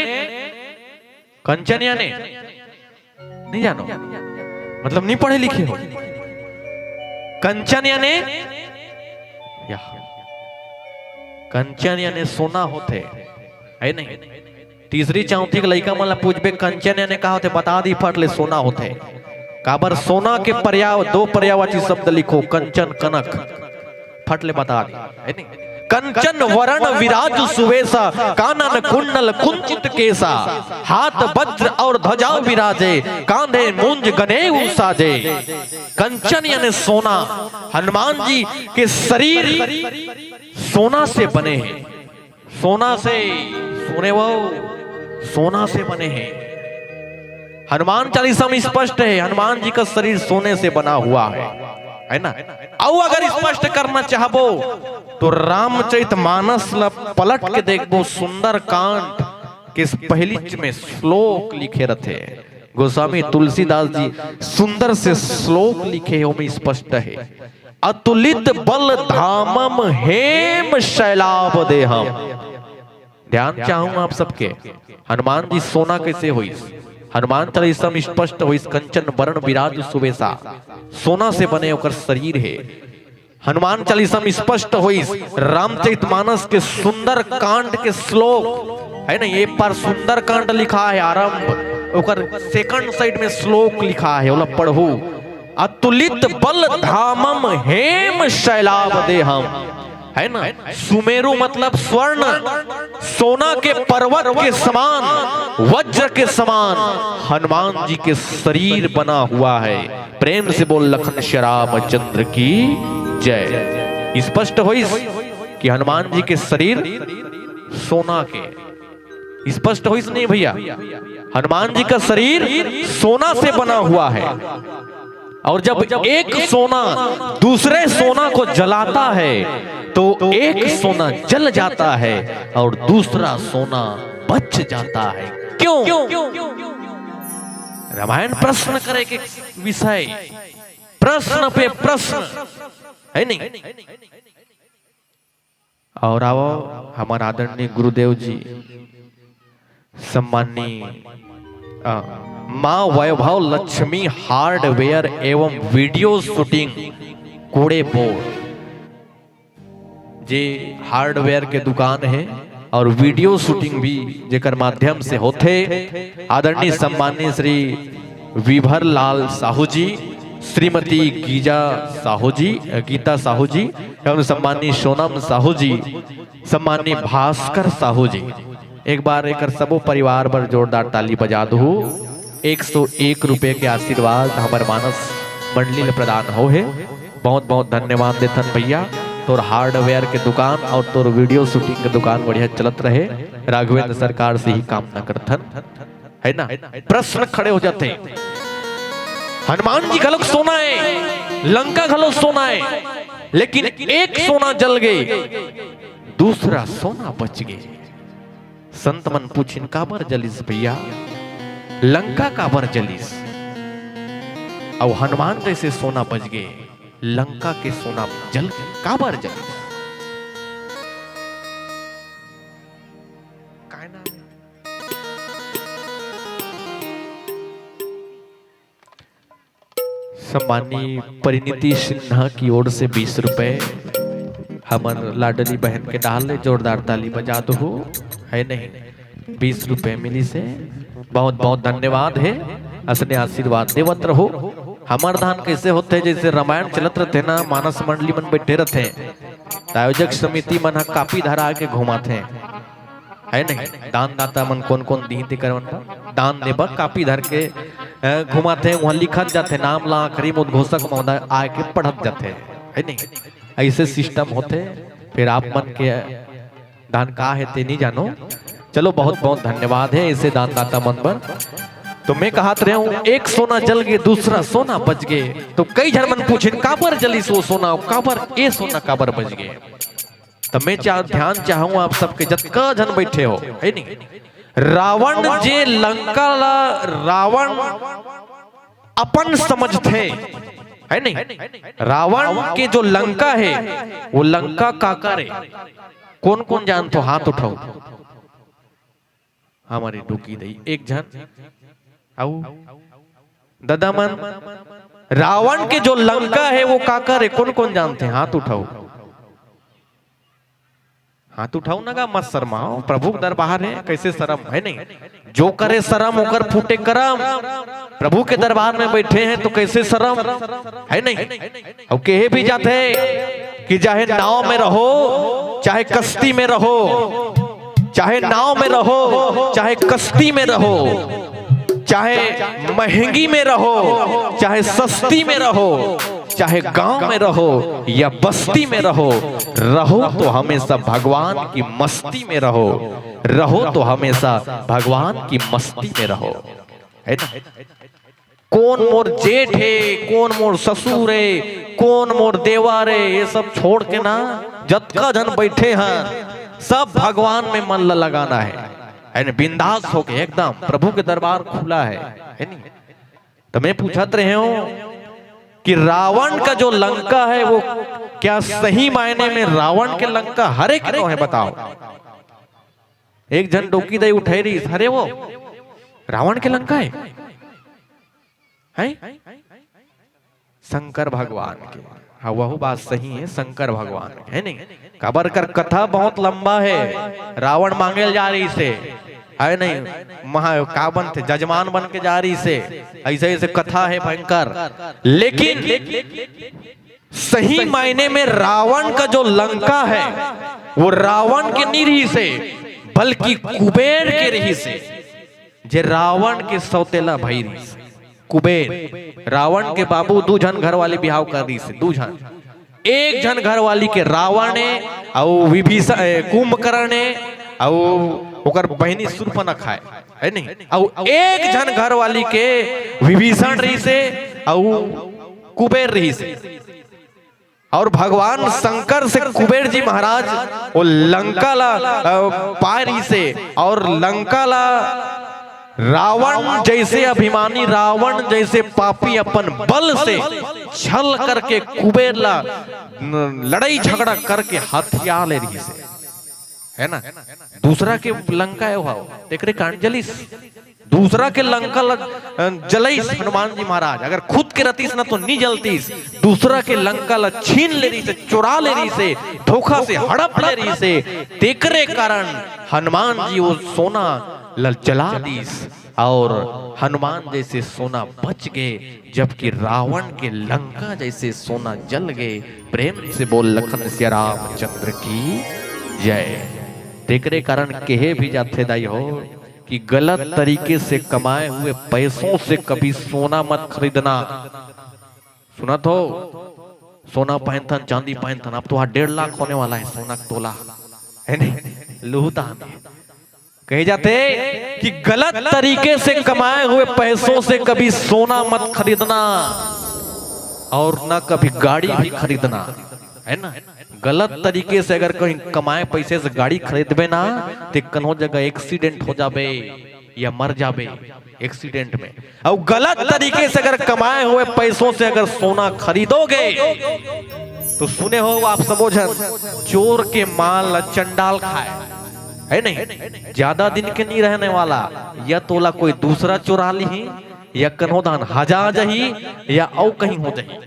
कंचन याने नहीं जानो, मतलब नहीं पढ़े लिखे हो। कंचन याने या कंचन याने सोना होथे, है नहीं? तीसरी चौथी के लइका मन ला पूछबे, "कंचन याने का होथे?" बता दी, फट ले, "सोना होथे।" काबर? सोना के पर्याय, दो पर्यायवाची शब्द लिखो, कंचन, कनक, फट ले बता दी, है नहीं? कंचन वरण विराज सुवेसा, कानन कुंडल कुंचित केसा, हाथ वज्र और ध्वजा विराजे, कांधे मुंज गनेऊ साजे। कंचन यानी सोना, हनुमान जी के शरीर सोना से बने हैं। सोना से, सुने वो, सोना से बने हैं। हनुमान चालीसा में स्पष्ट है, हनुमान जी का शरीर सोने से बना हुआ है, है ना? अउ अगर स्पष्ट करना चाहबो तो रामचरित मानस ला पलट के देखबो, सुंदरकांड के पहली में श्लोक लिखे रहते हैं। गोस्वामी तुलसीदास जी सुंदर से श्लोक लिखे हो में स्पष्ट है, अतुलित बल धामम हेम शैलाभ देहम। ध्यान चाहूं आप सबके, हनुमान जी सोना कैसे होइस? हनुमान चालीसा में स्पष्ट होइस, कंचन वरण विराज सुवेसा, सोना से बने ओकर शरीर है। हनुमान चालीसा में स्पष्ट होइस, रामचरित मानस के सुंदर कांड के श्लोक है ना, ये पर सुंदर कांड लिखा है आरंभ, ओकर सेकंड साइड में श्लोक लिखा है, ओला पढ़ू। अतुलित बल धामम हेम शैलाभ देहम, है ना? सुमेरु मतलब स्वर्ण, सोना के पर्वत के समान, वज्र के समान हनुमान जी के शरीर बना हुआ है। प्रेम से बोल लखन श्याम चंद्र की जय। स्पष्ट होइस कि हनुमान जी के शरीर सोना के, स्पष्ट होइस नहीं भैया? हनुमान जी का शरीर सोना से बना हुआ है, और जब एक सोना दूसरे सोना को जलाता है तो एक सोना जल जाता है और दूसरा सोना बच जाता है। क्यों? रामायण प्रश्न करे के विषय, प्रश्न पे प्रश्न, है नहीं? और आओ, हमार आदरणीय गुरुदेव जी, सम्माननीय, अ, माँ वैभव लक्ष्मी हार्डवेयर एवं वीडियो शूटिंग कूड़े बोर्ड, जे हार्डवेयर के दुकान है और वीडियो शूटिंग भी जेकर माध्यम से होथे। आदरणीय सम्माननीय श्री विभर लाल साहू जी, श्रीमती गीजा साहू जी, गीता साहू जी एवं सम्मानी सोनम साहू जी, सम्मानी भास्कर साहू जी। एक बार एकर सबो परिवार बर जोरदार ताली बजा दहू। एक सौ एक रुपये के आशीर्वाद हमर मानस मंडली ल प्रदान हो हे। बहुत बहुत धन्यवाद देथन भैया। तोर हार्डवेयर के दुकान और तोर वीडियो शूटिंग के दुकान बढ़िया चलत रहे, राघवेंद्र सरकार से ही कामना करथन, है ना? प्रश्न खड़े हो जाते हैं। हनुमान जी घलोक सोना है, लंका घलो सोना है, लेकिन एक सोना जल गए, दूसरा सोना बच गए। संत मन पूछिन, "काबर जलिस भैया? लंका काबर जलिस? अउ हनुमान जैसे सोना बच गए, लंका के सोना जल गए, काबर जलिस?" काय नाम है? सम्मानी परिणीति सिन्हा की ओर से बीस रुपए, हमर लाडली बहन के डाल ले जोरदार ताली बजा दो, है नहीं? बीस रुपए मिली से बहुत बहुत धन्यवाद है। असने आशीर्वाद देवत रहो। हमर धान कैसे होते, जैसे रामायण चलत रहते ना, मानस मंडली मन बैठे रहते, त आयोजक समिति मन ह कापी धरा के घुमाथे, है नहीं? दान दाता मन कोन कोन दीही तेकर मन बर दान देबा कापी धर के, अ, घुमाथे, वहाँ लिखत जाथे नाम ला, आखिरी में उद्घोषक महोदय आके पढ़त जाथे, है नहीं? ऐसे सिस्टम होथे। फिर आप मन के धान का है ते नहीं जानो। चलो, बहुत बहुत धन्यवाद है ऐसे दान दाता मन बर। तो मैं कहत रहे हूँ, एक सोना जल गए, दूसरा सोना बच गए। तो कई झन मन पूछिन, "काबर जलिस वो सोना, काबर ए सोना काबर बच गए?" त मैं चा-, ध्यान चाहूं आप सबके, जतका झन बैठे हो, है नहीं? रावण जे लंका ला, रावण अपन समझथे, है नहीं? रावण के जो लंका है, वो लंका काकर है? कोन कोन जानथो, हाथ उठाओ। हमारी डुकी दई एक झन, अउ ददा मन, रावण के जो लंका है, वो काकर है? कोन कोन जानथे, हाथ उठाओ। हाथ उठाओ ना गा, मत शर्माओ, प्रभु के दरबार है, कैसे शर्म है नहीं? जो करे शर्म ओकर फूटे करम। प्रभु के दरबार में बैठे हैं तो कैसे शर्म है नहीं? अउ कहे भी जाथे कि चाहे नाव में रहो, चाहे कश्ती में रहो, चाहे नाव में रहो, चाहे कश्ती में रहो, चाहे महंगी में रहो, चाहे सस्ती में रहो, चाहे गांव में रहो या बस्ती में रहो, रहो तो हमेशा भगवान की मस्ती में रहो, रहो तो हमेशा भगवान की मस्ती में रहो, है ना? कोन मोर जेठ हे, कोन मोर ससुर हे, कोन मोर देवर हे, ये सब छोड़ के ना, जतका झन बैठे हैं, सब भगवान में मन ला लगाना है, है ना? बिंदास होके एकदम, प्रभु के दरबार खुला है, है नहीं? तो मैं पूछत रहे हूं कि रावण का जो लंका है, वो क्या सही मायने में रावण के लंका हरे कि नो है, बताओ? एक झन डोकी दई उठे रही, "अरे, वो रावण के लंका है, हैं?" शंकर भगवान के। हाँ, वहू बात सही है, शंकर भगवान के, है नहीं? काबर कर कथा बहुत लंबा है। रावण मांगेल जा रही से, है नहीं? महा का बनथे, जजमान बन के जा रही से। ऐसे ऐसे कथा है भयंकर। लेकिन सही मायने में रावण का जो लंका है, वो रावण के नहीं रही से, बल्कि कुबेर के रही से, जे रावण के सौतेला भाई रही से। कुबेर, रावण के बाबू दू झन घर वाली बिहाव कर रही से, दू झन। एक झन घर वाली के रावण है, अउ विभीषण, ए, कुंभकर्ण है, अउ ओकर बहिनी शूर्पणखा है, है नहीं? अउ एक झन घर वाली के विभीषण रही से, अउ कुबेर रही से। और भगवान शंकर से कुबेर जी महाराज वो लंका ला, अ, पाय रही से, और लंका ला रावण जैसे अभिमानी, रावण जैसे पापी अपन बल से छल करके कुबेर ला न-, लड़ाई झगड़ा करके हथिया ले रही से, है ना? दूसरा के लंका है वहां, तेकरे कांड जलिस। दूसरा के लंका ल, अ, जलईस हनुमान जी महाराज। अगर खुद के रतीस ना तो नी जलतीस। दूसरा के लंका ल छीन ले रही से, चुरा ले रही से, धोखा से हड़प ले रही से। तेकरे कारण हनुमान जी वो सोना ल जला दीस। और हनुमान जैसे सोना बच गए, जबकि रावण के लंका जैसे सोना जल गए। प्रेम से बोल लखन सिया रामचंद्र की जय। तेकरे कारण कहे भी जाथे दाई हो कि गलत तरीके से कमाए हुए पैसों से कभी सोना मत खरीदना। सुनत हो, सोना पहनथन, चांदी पहनथन, अब तो आज डेढ़ लाख होने वाला है सोना का तोला, है नहीं? लूहू तहान कहे जाथे कि गलत तरीके से कमाए हुए पैसों से कभी सोना मत खरीदना और ना कभी गाड़ी भी खरीदना, है ना? गलत तरीके से अगर कहीं कमाए पैसे से गाड़ी खरीदबे ना, ते कन्हो जगह एक्सीडेंट हो जाबे या मर जाबे एक्सीडेंट में। और गलत तरीके से अगर कमाए हुए पैसों से अगर सोना खरीदोगे, तो सुने हो आप सबो झन, चोर के माल ला चंडाल खाए, है नहीं? ज्यादा दिन के नहीं रहने वाला। या तोला कोई दूसरा चुरा लिही, या कन्हो दान हजा जही, या अउ कहीं हो जही,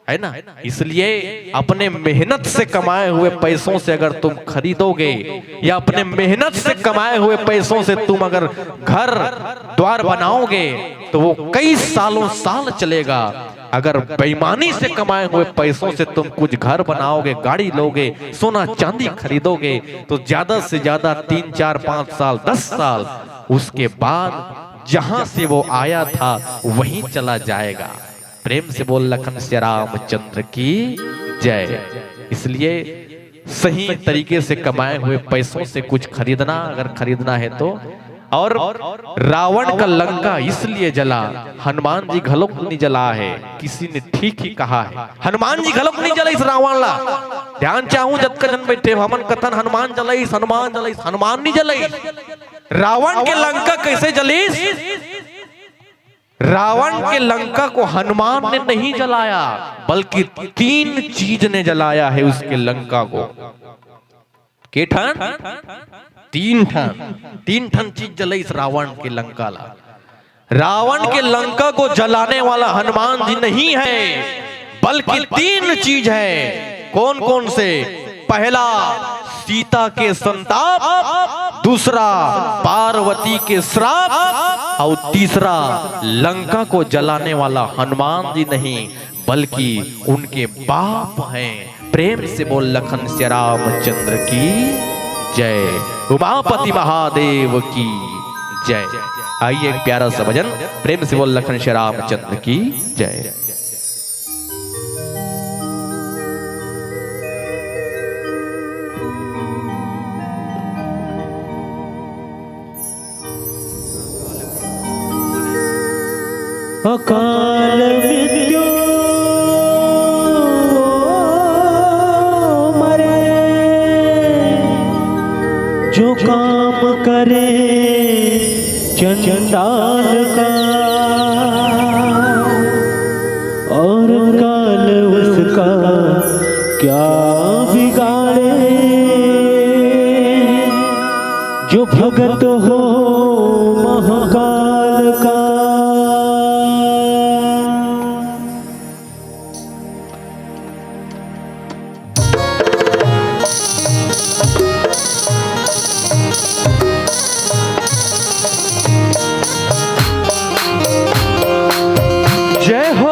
है ना? इसलिए अपने मेहनत से कमाए हुए पैसों से अगर तुम खरीदोगे या अपने मेहनत से कमाए हुए पैसों से तुम अगर घर द्वार बनाओगे, तो वो कई सालों साल चलेगा। अगर बेईमानी से कमाए हुए पैसों से तुम कुछ घर बनाओगे, गाड़ी लोगे, सोना चांदी खरीदोगे, तो ज्यादा से ज्यादा तीन, चार, पाँच साल, दस साल, उसके बाद जहां से वो आया था, वहीं चला जाएगा। प्रेम से बोल लखन सिया रामचंद्र की जय। इसलिए सही तरीके से कमाए हुए पैसों से कुछ खरीदना, अगर खरीदना है तो। और रावण का लंका इसलिए जला, हनुमान जी घलोक नहीं जला है, किसी ने ठीक ही कहा है। हनुमान जी घलोक नहीं जलाइस रावण ला। ध्यान चाहूं जतका जन बैठे हो, हमन कथन हनुमान जलाइस, हनुमान जलाइस, हनुमान नहीं जलाइस। रावण के लंका कैसे जलीस? रावण के लंका को हनुमान ने नहीं जलाया, बल्कि तीन चीज ने जलाया है उसके लंका को। के ठन? तीन ठन। तीन ठन चीज जलइस रावण के लंका ला। रावण के लंका को जलाने वाला हनुमान जी नहीं है, बल्कि तीन चीज है। कौन कौन से? पहला, सीता के संताप, दूसरा, पार्वती के श्राप, और तीसरा, लंका को जलाने वाला हनुमान जी नहीं, बल्कि उनके बाप हैं। प्रेम से बोल लखन सिया रामचंद्र की जय, उमापति महादेव की जय। आइए, एक प्यारा सा भजन, प्रेम से बोल लखन सिया रामचंद्र की जय। अकाल मृत्यु मरे, जो काम करे चंडाल का, और काल उसका क्या बिगाड़े, जो भगत हो महाकाल का। जय हो।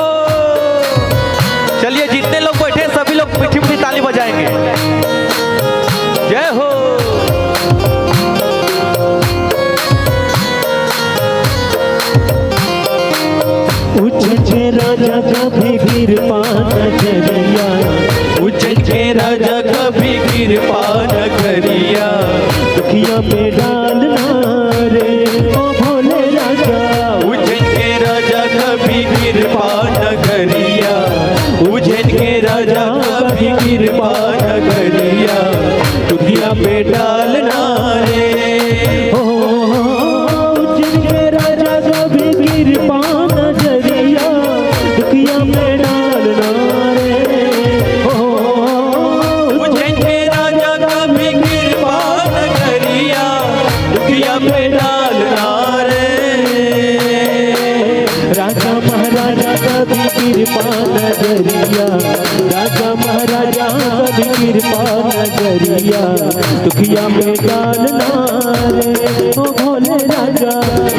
चलिए, जितने लोग बैठे हैं, सभी लोग मीठी मीठी ताली बजाएंगे। जय हो। उज्जैन के राजा कभी कृपा नजरिया, उज्जैन के राजा कभी कृपा नजरिया, दुखिया पे डालना रे ओ भोले राजा। उज्जैन के राजा कभी कृपा नगरिया, उज्जैन के राजा कभी कृपा नगरिया, दुखिया पे डालना रे। ओ उज्जैन के राजा कभी कृपा नजरिया, दुखिया पे डालना रे। ओ उज्जैन के राजा कभी कृपा नगरिया, दुखिया पे डालना रे। राजा महाराजा कभी कृपा नजरिया, राजा महाराजा कभी कृपा नजरिया, दुखिया पे डालना रे ओ भोले राजा।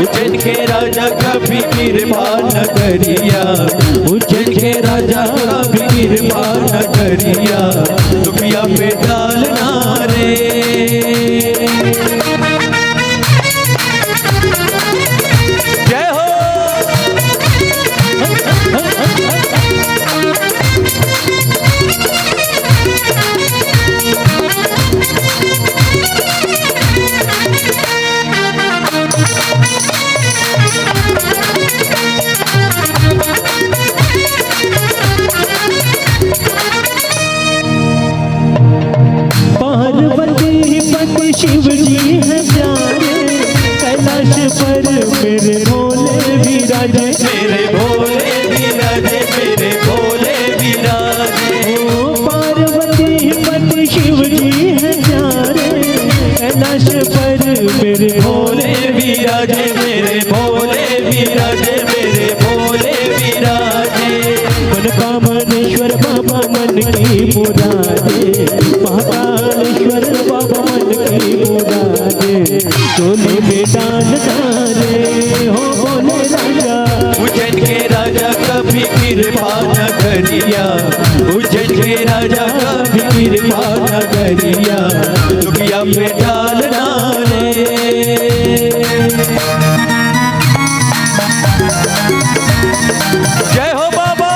उज्जैन के राजा कभी कृपा न करिया, उज्जैन के राजा कभी कृपा न करिया, दुखिया पे डालना रे। जय हो। पार्वती पति शिव जी हैं प्यारे, कैलाश पर मेरे भोले विराजे। मेरे भोले विराजे, मेरे भोले विराजे। ओ पार्वती पति शिव जी हैं प्यारे, कैलाश पर मेरे भोले विराजे, मेरे भोले विराजे, मेरे भोले विराजे। मन कामनेश्वर बाबा मन की मुरादे, महाकालेश्वर बाबा मन की मुरादे, झोली में डालना रे हो भोले राजा। उज्जैन के राजा कभी कृपा न करिया, उज्जैन के राजा कभी कृपा न करिया, दुखिया पे डालना रे। जय हो बाबा।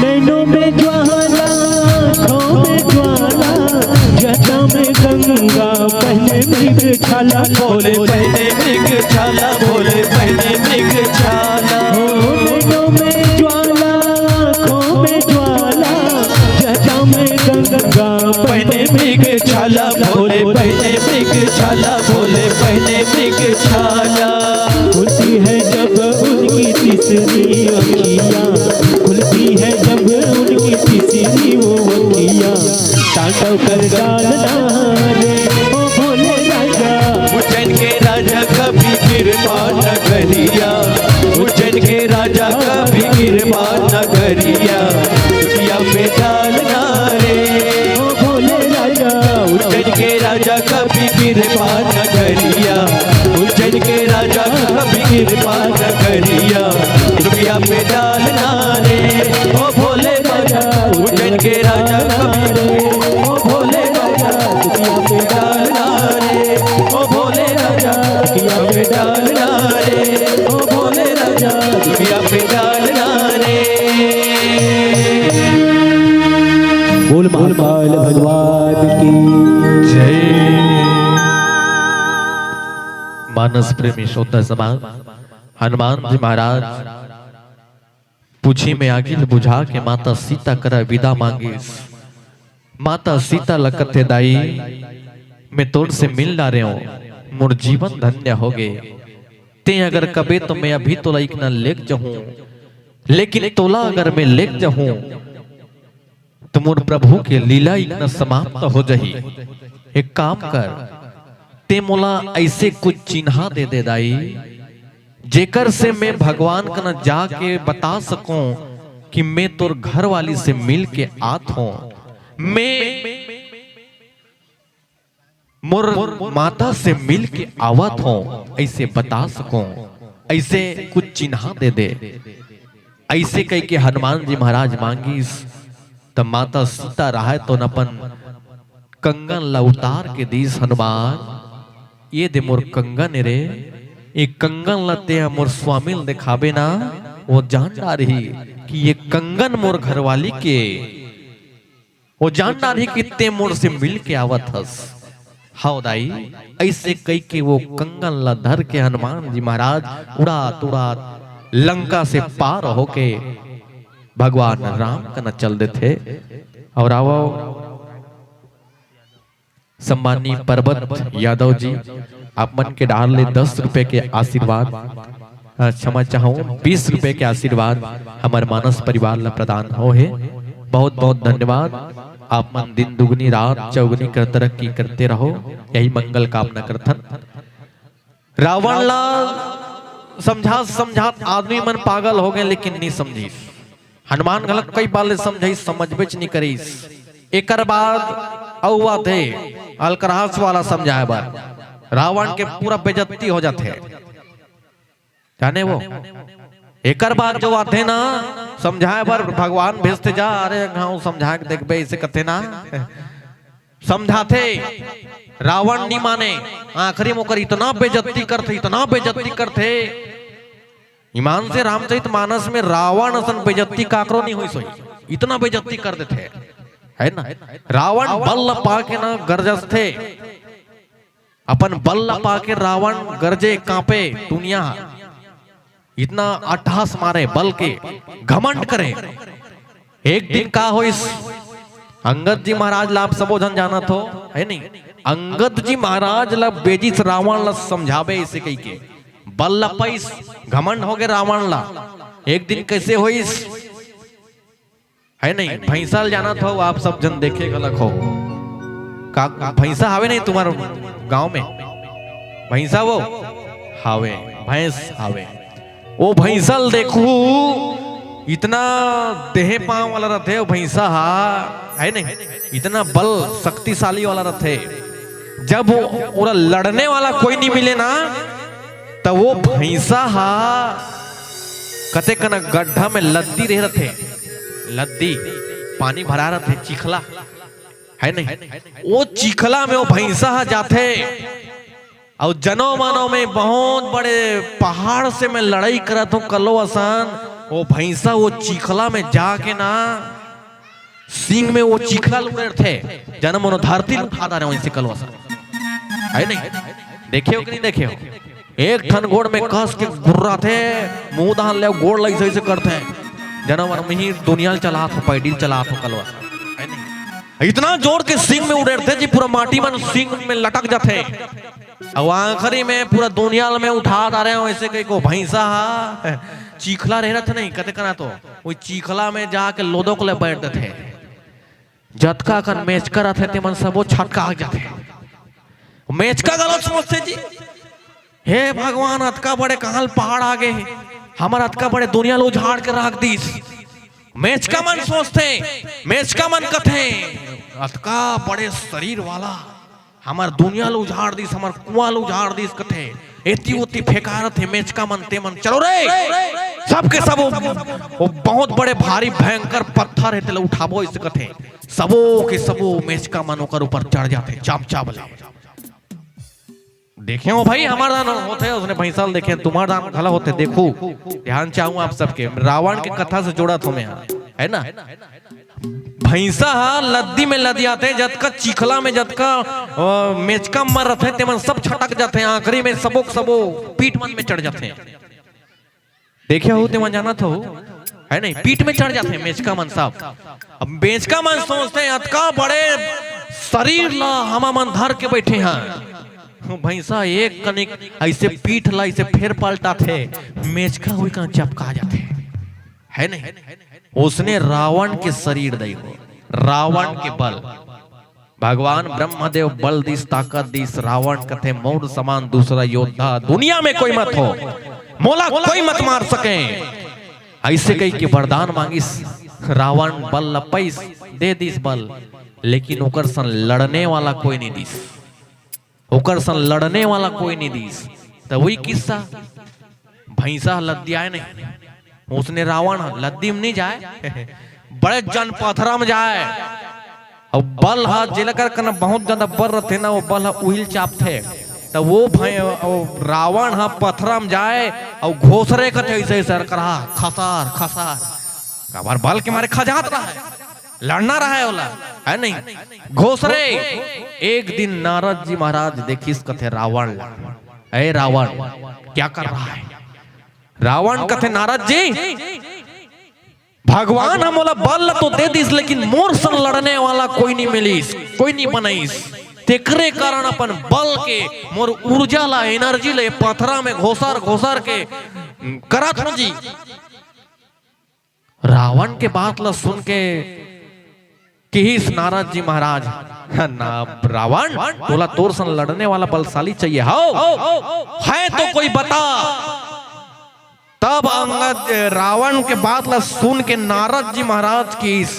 नैनों में ज्वाला, आँखों में ज्वाला, जटा में गंगा, पहने मृग छाला। भोले पहने मृग छाला, भोले पहने मृग छाला। ओ नैनों में ज्वाला, आँखों में ज्वाला, जटा में गंगा, पहने मृग छाला। भोले पहने मृग छाला, भोले पहने मृग छाला। खुलती है जब उनकी तीसरी अखियाँ, खुलती है जब उनकी तीसरी वो अखियाँ, तांडव कर डालना रे ओ भोले राजा। उज्जैन के राजा कभी कृपा न करिया, उज्जैन के राजा कभी कृपा न करिया, दुखिया पे डालना रे ओ भोले राजा। उज्जैन के राजा कभी कृपा न करिया, उज्जैन के राजा कभी कृपा न करिया, दुखिया पे डालना रे ओ भोले राजा। उज्जैन के राजा कभी, ओ भोले राजा, दुखिया पे डालना रे, ओ भोले राजा, दुखिया पे डालना रे, ओ भोले राजा, दुखिया पे डालना रे। बोल महाकाल भगवान की जय। मानस प्रेमी श्रोता समाज, हनुमान जी महाराज पूछी में आगी ल बुझा के माता सीता करा विदा मांगिस। माता सीता ल कथे, दाई, मैं तोर से मिल डारेंव, मोर जीवन धन्य होगे। तें अगर कबे तो मैं अभी तोला इकना लेग जहूं, लेकिन तोला अगर मैं लेग जहूं तो मोर प्रभु के लीला इकना समाप्त हो जही। एक काम कर, तें मोला ऐसे कुछ चिन्हा दे दे दाई, जेकर से मैं भगवान कना जाके बता सकूं कि मैं तोर घर वाली से मिल के आत हों, मैं मोर माता से मिल के आवत हों, ऐसे बता सकूं, ऐसे कुछ चिन्हा दे दे। ऐसे कह के हनुमान जी महाराज मांगिस, त माता सीता राहय तो अपन कंगन ला उतार के दीस, हनुमान, ये दे मोर कंगन रे, ये कंगन ला तें मोर स्वामी ल देखाबे ना, वो जान डारही कि ये कंगन मोर घरवाली के, वो जान डारही कि तें मोर से मिल के आवत हस। हव दाई, ऐसे कह के वो कंगन ला धर के हनुमान जी महाराज उड़ात उड़ात लंका से पार होके भगवान राम कना चल देथे। और आवो, सम्मानी पर्वत यादव जी, आप मन के डाहर ले दस रुपए के आशीर्वाद, अ, क्षमा चाहूँ, बीस रुपए के आशीर्वाद हमर मानस परिवार ला प्रदान हो हे। बहुत बहुत धन्यवाद। आप मन दिन दुगनी रात चौगनी कर तरक्की करते रहो, यही मंगल कामना करथन। रावण ला समझात समझात आदमी मन पागल हो गए, लेकिन नहीं समझिस। हनुमान घलक कई बार ले समझाइस, समझबेच नहीं करिस। एकर बाद अउ आथे अलकरहास वाला समझाए बर, रावण के पूरा बेइज्जती हो जाथे। जाने वो एकर बाद जो आथे ना समझाए बर, भगवान भेजथे, जा अरे घाव समझा के देखबे, इसे कथे ना। समझाथे, रावण नी माने। आखिरी में ओकर इतना बेइज्जती करथे, इतना बेइज्जती करथे। ईमान से रामचरित मानस में रावण असन बेइज्जती काकरो नहीं होइस होही, इतना बेइज्जती कर देथे, है ना। रावण बल ल पाके ना गरजथे, अपन बल ल पाके रावण गरजे, कांपे दुनिया ह। इतना अट्टहास मारे, बल के घमंड करे। एक दिन का होइस, अंगद जी महाराज ला आप सबो झन जानत हो, है नहीं? अंगद जी महाराज ला भेजिस रावण ला समझाबे इसे कहिके। बल ला पइस, घमंड हो गए रावण ला। एक दिन कैसे होइस, है नहीं? भैंसा ल जानत हो आप सब झन, देखे घलक हो। का भैंसा हावे नहीं तुम्हार गांव में? भैंसा वो हावे, भैंस हावे। वो भैंसा ल देखू, इतना देहे पांव वाला रथे वो भैंसा हा, है नहीं? इतना बल शक्तिशाली वाला रथे। जब वो, ओला लड़ने वाला कोई नहीं मिले ना, त वो भैंसा हा कते कना गड्ढा में लद्दी रहे रथे, लद्दी पानी भरा रथे, चिखला, है नहीं? वो चिखला में वो भैंसा हा जाथे, अउ जनो मनो में बहुत बड़े पहाड़ से मैं लड़ाई करत हूँ कलो असन, वो भैंसा वो चिखला में जाके ना, सींग में वो चिखला ल उड़ेरथे, जनो मनो धरती ल उठा डारे वैसे कलो असन। है नहीं? देखे हो कि नहीं देखे हो? एक ठन गोड़ में कस के गुर्राथे, मुंह दान ले गोड़ ल ऐसे ऐसे करथे। जनो मन मिही दुनिया ल चलात हो, पैडी ल चलात हो कलो असन। है नहीं? इतना जोर के सींग में उड़ेरथे जी, पूरा माटी मन सींग में लटक जाथे। अउ आखिरी में पूरा दुनिया ल मैं उठा डारे हूँ, ऐसे कहिके वो भैंसा हा चिखला रहे रथे नहीं, कते कना तो वो चिखला में जाके लोदो को ले बैठ देथे। जतका कन मेचका रथे, ते मन सबो छटका जाथे। मेचका घलो सोचथे जी, हे भगवान, अतका बड़े कहाँ ल पहाड़ आ गए हे, हमर अतका बड़े दुनिया ल उजाड़ के रख दिस। मेचका मन सोचथे, मेचका मन कथे, अतका बड़े शरीर वाला हमर दुनिया ल उजाड़ दिस, हमर कुआं ल उजाड़ दिस कथे। एती ओती फेंका रथे मेचका मन, ते मन, चलो रे, सबके सबो, वो बहुत बड़े भारी भयंकर पत्थर हे, तेला उठाबो, इसे कथे। सबो के सबो मेचका मन ओकर ऊपर चढ़ जाथे, चाप चाप ले। देखे हो भाई, हमर दान होथे, उसने भैंसा ल देखे, तुम्हार दान घला होथे। देखू, ध्यान चाहूँ आप सबके, रावण के कथा से जोड़त हो मैं, है ना? भैंसा हा लद्दी में लदियाथे, जतका चिखला में जतका, अ, मेचका मर रथे, तेमन सब छटक जाथे, आखिरी में सबो के सबो पीठ मन में चढ़ जाथे। देखे हो, तेमन जानत हो, है नहीं? पीठ में चढ़ जाथे मेचका मन सब। अब मेचका मन सोचथे, "अतका बड़े शरीर ला हमन धर के बैठे हन।" भैंसा एक कनिक ऐसे पीठ ला ऐसे फेर पलटाथे, मेचका हुई कहाँ चपका जाथे, है नहीं? उसने रावण के शरीर दई हो, रावण के बल। भगवान ब्रह्मदेव बल दिस, ताकत दिस। रावण कथे, "मोर समान दूसरा योद्धा दुनिया में कोई मत हो, मोला कोई मत मार सके।" ऐसे कहिके वरदान मांगिस। रावण बल ल पइस, दे दिस बल, लेकिन ओकर सन लड़ने वाला कोई नहीं दिस। ओकर सन लड़ने वाला कोई नहीं दिस। त वही किस्सा, भैंसा ह लद्दियाए नहीं, उसने रावण ह लद्दी में नहीं जाए, बड़े जन पथरा में जाए। अउ बल ह जेला कर कना बहुत ज्यादा बल रथे ना, वो बल ह उहिल चापथे। त वो भै-, वो रावण ह पथरा में जाए अउ घोसरे कथे ऐसे सरकरा, खसार, खसार। काबर बल के मारे खजात रहा है, लड़ना रहा है ओला, है नहीं? घोसरे। एक दिन नारद जी महाराज देखिस कथे रावण ला, "ए रावण, क्या कर रहा है?" रावण कथे, "नारद जी, भगवान ह मोला बल तो दे दिस, लेकिन मोर संग लड़ने वाला कोई नहीं मिलिस, कोई नहीं बनइस। तेकरे कारण अपन बल के, मोर ऊर्जा ला, एनर्जी ले पथरा में घोसर घोसर के करत हूँ जी।" रावण के बात ला सुन के किहिस नारद जी महाराज, "ना रावण, तोला तोर संग लड़ने वाला बलशाली चाहिए, हव? है तो कोई बता।" तब अंगद, रावण के बात ला सुन के नारद जी महाराज किहिस,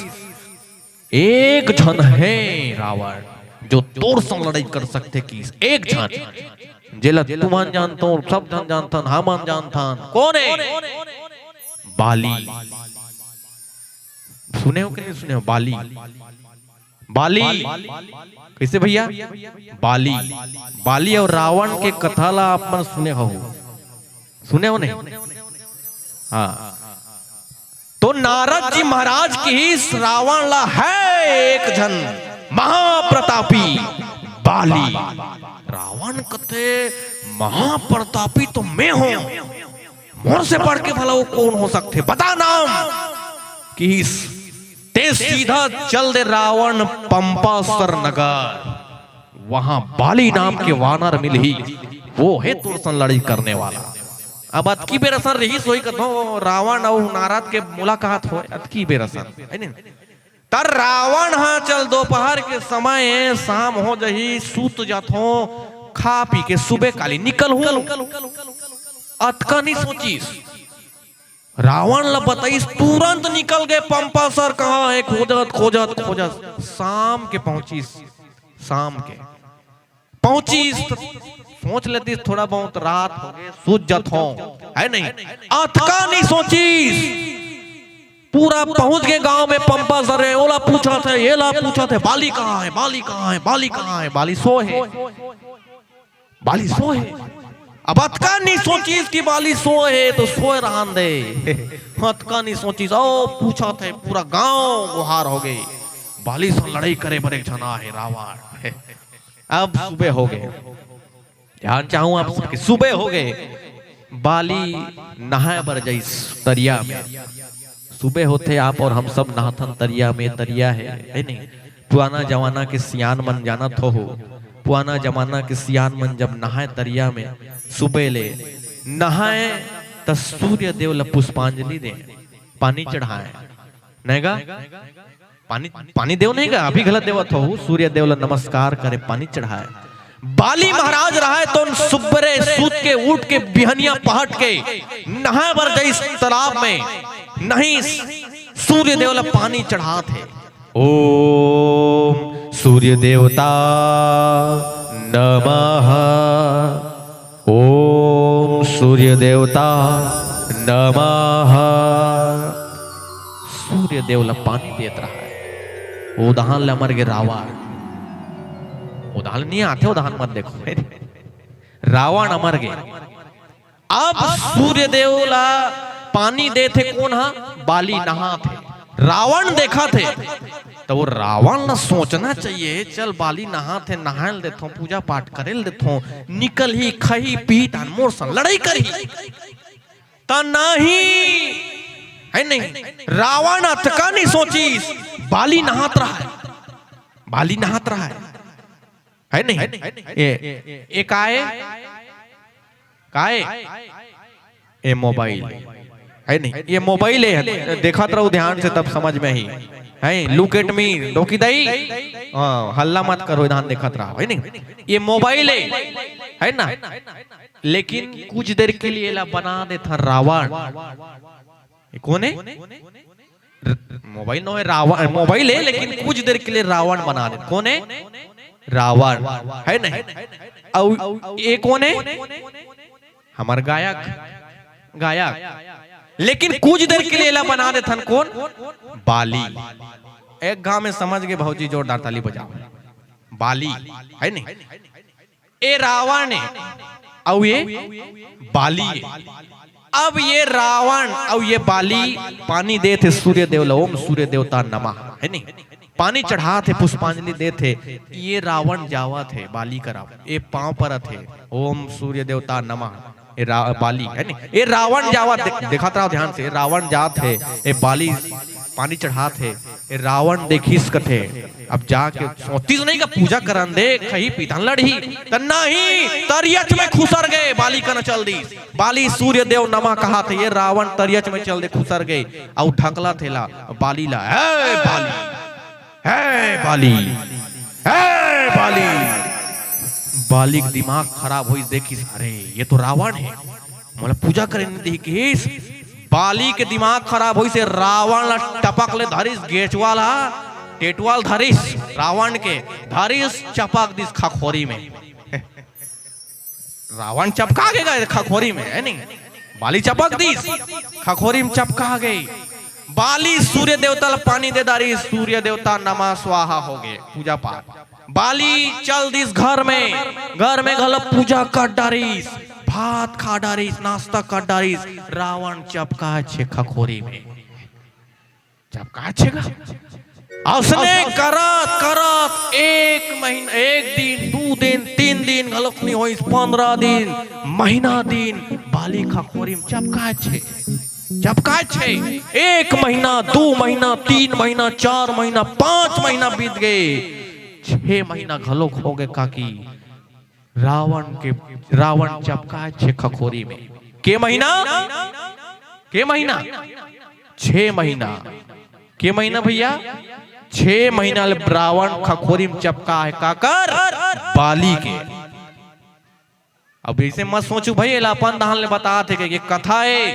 "एक झन हे रावण, जो तोर संग लड़ई कर सकथे," किहिस, "एक झन, जेला तुमन जानथव, सब झन जानथन, हमन जानथन।" कोन हे? बाली। सुने हो कि नहीं सुने हो? बाली। बाली। कैसे भैया? बाली। बाली और रावण के कथा ला आप मन सुने हो? सुने हो नहीं? हाँ। तो नारद जी महाराज किहिस, "रावण ला है एक झन महाप्रतापी बाली।" रावण कथे, "महाप्रतापी तो मैं हों, मोर से बढ़ के भला वो कोन हो सकथे? बता नाम।" किहिस, "तें सीधा चल दे रावण पंपासर नगर, वहां बाली नाम के वानर मिलही, वो हे तोर संग लड़ई करने वाला।" अब अतकी बेर असन रिहिस होही कथों, रावण अउ नारद के मुलाकात होय, अतकी बेर असन, है नहीं? त रावण ह, "चल, दोपहर के समय हे, शाम हो जही, सूत जाथों, खा पी के सुबह काली निकलहूं।" अतका नहीं सोचिस, रावण ल बताइस, तुरंत निकल गे पंपासर। कहाँ हे? खोजत, खोजत, खोजत शाम के पहुंचिस। शाम के पहुंचिस त सोच लेतिस, थोड़ा बहुत रात हो गे, सूत जाथों, है नहीं? अतका नहीं सोचिस, पूरा पहुंच गे गांव में पंपासर हे, ओला पूछत हे, एला पूछत हे, "बाली कहाँ हे? बाली कहाँ हे? बाली कहाँ हे?" बाली सोए हे। बाली सोए हे। अब अतका नहीं सोचिस कि बाली सोए हे तो सोए रहन दे। अतका नहीं सोचिस, ओ पूछत हे, पूरा गांव गुहार हो गे, "बाली से लड़ई करे बर एक झन आए हे रावण।" अब सुबह हो गे, ध्यान चाहूं आप सबके, सुबह हो गे, बाली नहाए बर जइस तरिया में। सुबह होथे, आप और हम सब नहाथन तरिया में, तरिया हे, है नहीं? पुराना जमाना के सियान मन जानत हो, पुराना जमाना के सियान मन जब नहाए तरिया में, सुबह ले नहाए त सूर्य देव ल पुष्पांजलि दे, पानी चढ़ाए, नहीं गा? पानी, पानी देव नहीं गा, अभी घला देवत हो, सूर्य देव ल नमस्कार करे, पानी चढ़ाए। बाली महाराज रहे तो सुबेरे सूत के उठ के बिहनिया पहट के नहाए बर जइस तालाब में, नहीं सूर्य देव ल पानी चढ़ात हे। ओम सूर्य देवता नमः, ओम सूर्य देवता नमः। सूर्य देव ल पानी देत रहा। उदाहरण ले अमर गे रावण, उदाहरण नहीं आते, उदाहरण मत देखो। रावण अमर गे। अब सूर्य देव ला पानी देथे कोन हा? बाली नहात हे। रावण देखत हे, त वो रावण ला सोचना चाहिए, "चल, बाली नहात हे, नहाए ल देथों, पूजा पाठ करे ल देथों, निकलही, खही, पीही, तहन मोर संग लड़ई करही।" त नहीं, है नहीं, रावण अतका नहीं सोचिस, बाली नहात रहा है, बाली नहात रहा है। है नहीं? ए, ए काय? काय? ए मोबाइल। है नहीं? ये मोबाइल है, देखत रहो ध्यान से, तब समझ में ही। है, look at me, डोकी दाई। हाँ, हल्ला मत करो, ध्यान देखत रहो, है नहीं? ये मोबाइल है, है ना? लेकिन कुछ देर के लिए ला बना देथा रावण। ये कोन है? र-, मोबाइल नो है, रावण, मोबाइल है, लेकिन कुछ देर के लिए रावण बना दे। कोन है? रावण, है नहीं? अउ ये कोन है? हमर गायक, गायक। लेकिन कुछ देर के लिए एला बना देथन कोन? बाली। एक घाव में समझ गे भौजी, जोरदार ताली बजाओ। बाली, है नहीं? ए रावण ए, अउ ये बाली ए। अब ये रावण अउ ये बाली पानी देथे सूर्य देव ल, ओम सूर्य देवता नमः, है नहीं? पानी चढ़ात हे, पुष्पांजलि देत हे। ये रावण जावत हे बाली करा, ये पांव परत हे, ओम सूर्य देवता नमः। ये रा-, बाली, है नहीं? ये रावण जावत, दे-, देखत रहो ध्यान से, रावण जात हे, ये बाली पानी चढ़ात हे, ये रावण देखिस कथे, अब जाके सोचिस नहीं का पूजा करन दे, खही पीथन लड़ही, त नहीं, तरियच में खुसर गे, बाली कना चल दिस। बाली सूर्य देव नमः कहाथे, ये रावण तरियच में चल दे, खुसर गे, अउ ढकलथे ला, बाली ला, "ए बाली, हे बाली, हे बाली। बाली के दिमाग खराब होइस, देखिस, "अरे, ये तो रावण हे, मोला पूजा करे नहीं देही किहिस।" बाली के दिमाग खराब होइस, रावण ला टपक ले धरिस, गेचवा ला, टेटवा ल धरिस, रावण के धरिस, चपक दिस खखोरी में। रावण चपका गे गा खखोरी में, हे नहीं? बाली चपक दिस, खखोरी में चपका गे। बाली सूर्य देवता ला पानी दे डारिस, सूर्य देवता नमः स्वाहा हो गे, पूजा पाठ। बाली चल दिस घर में, घर में घलो पूजा कर डारिस, भात खा डारिस, नाश्ता कर डारिस। रावण चपका छे खखोरी में। चपका छे गा। असने करत करत एक महीना, एक दिन, दू दिन, तीन दिन घलोक नहीं होइस, पंद्रह दिन, महीना दिन, बाली खखोरी में चपका छे, चपका छे। एक महीना, दू महीना, तीन महीना, चार महीना, पांच महीना बीत गे, छे महीना घलोक हो गे काकी। रावण के, रावण चपका छे खखोरी में। के महीना? के महीना? छे महीना। के महीना भैया? छे महीना ले रावण खखोरी में चपका हे, काकर? बाली के। अब ऐसे मत सोचू भाई, एला अपन दहान ले बतात हे के, के कथा हे,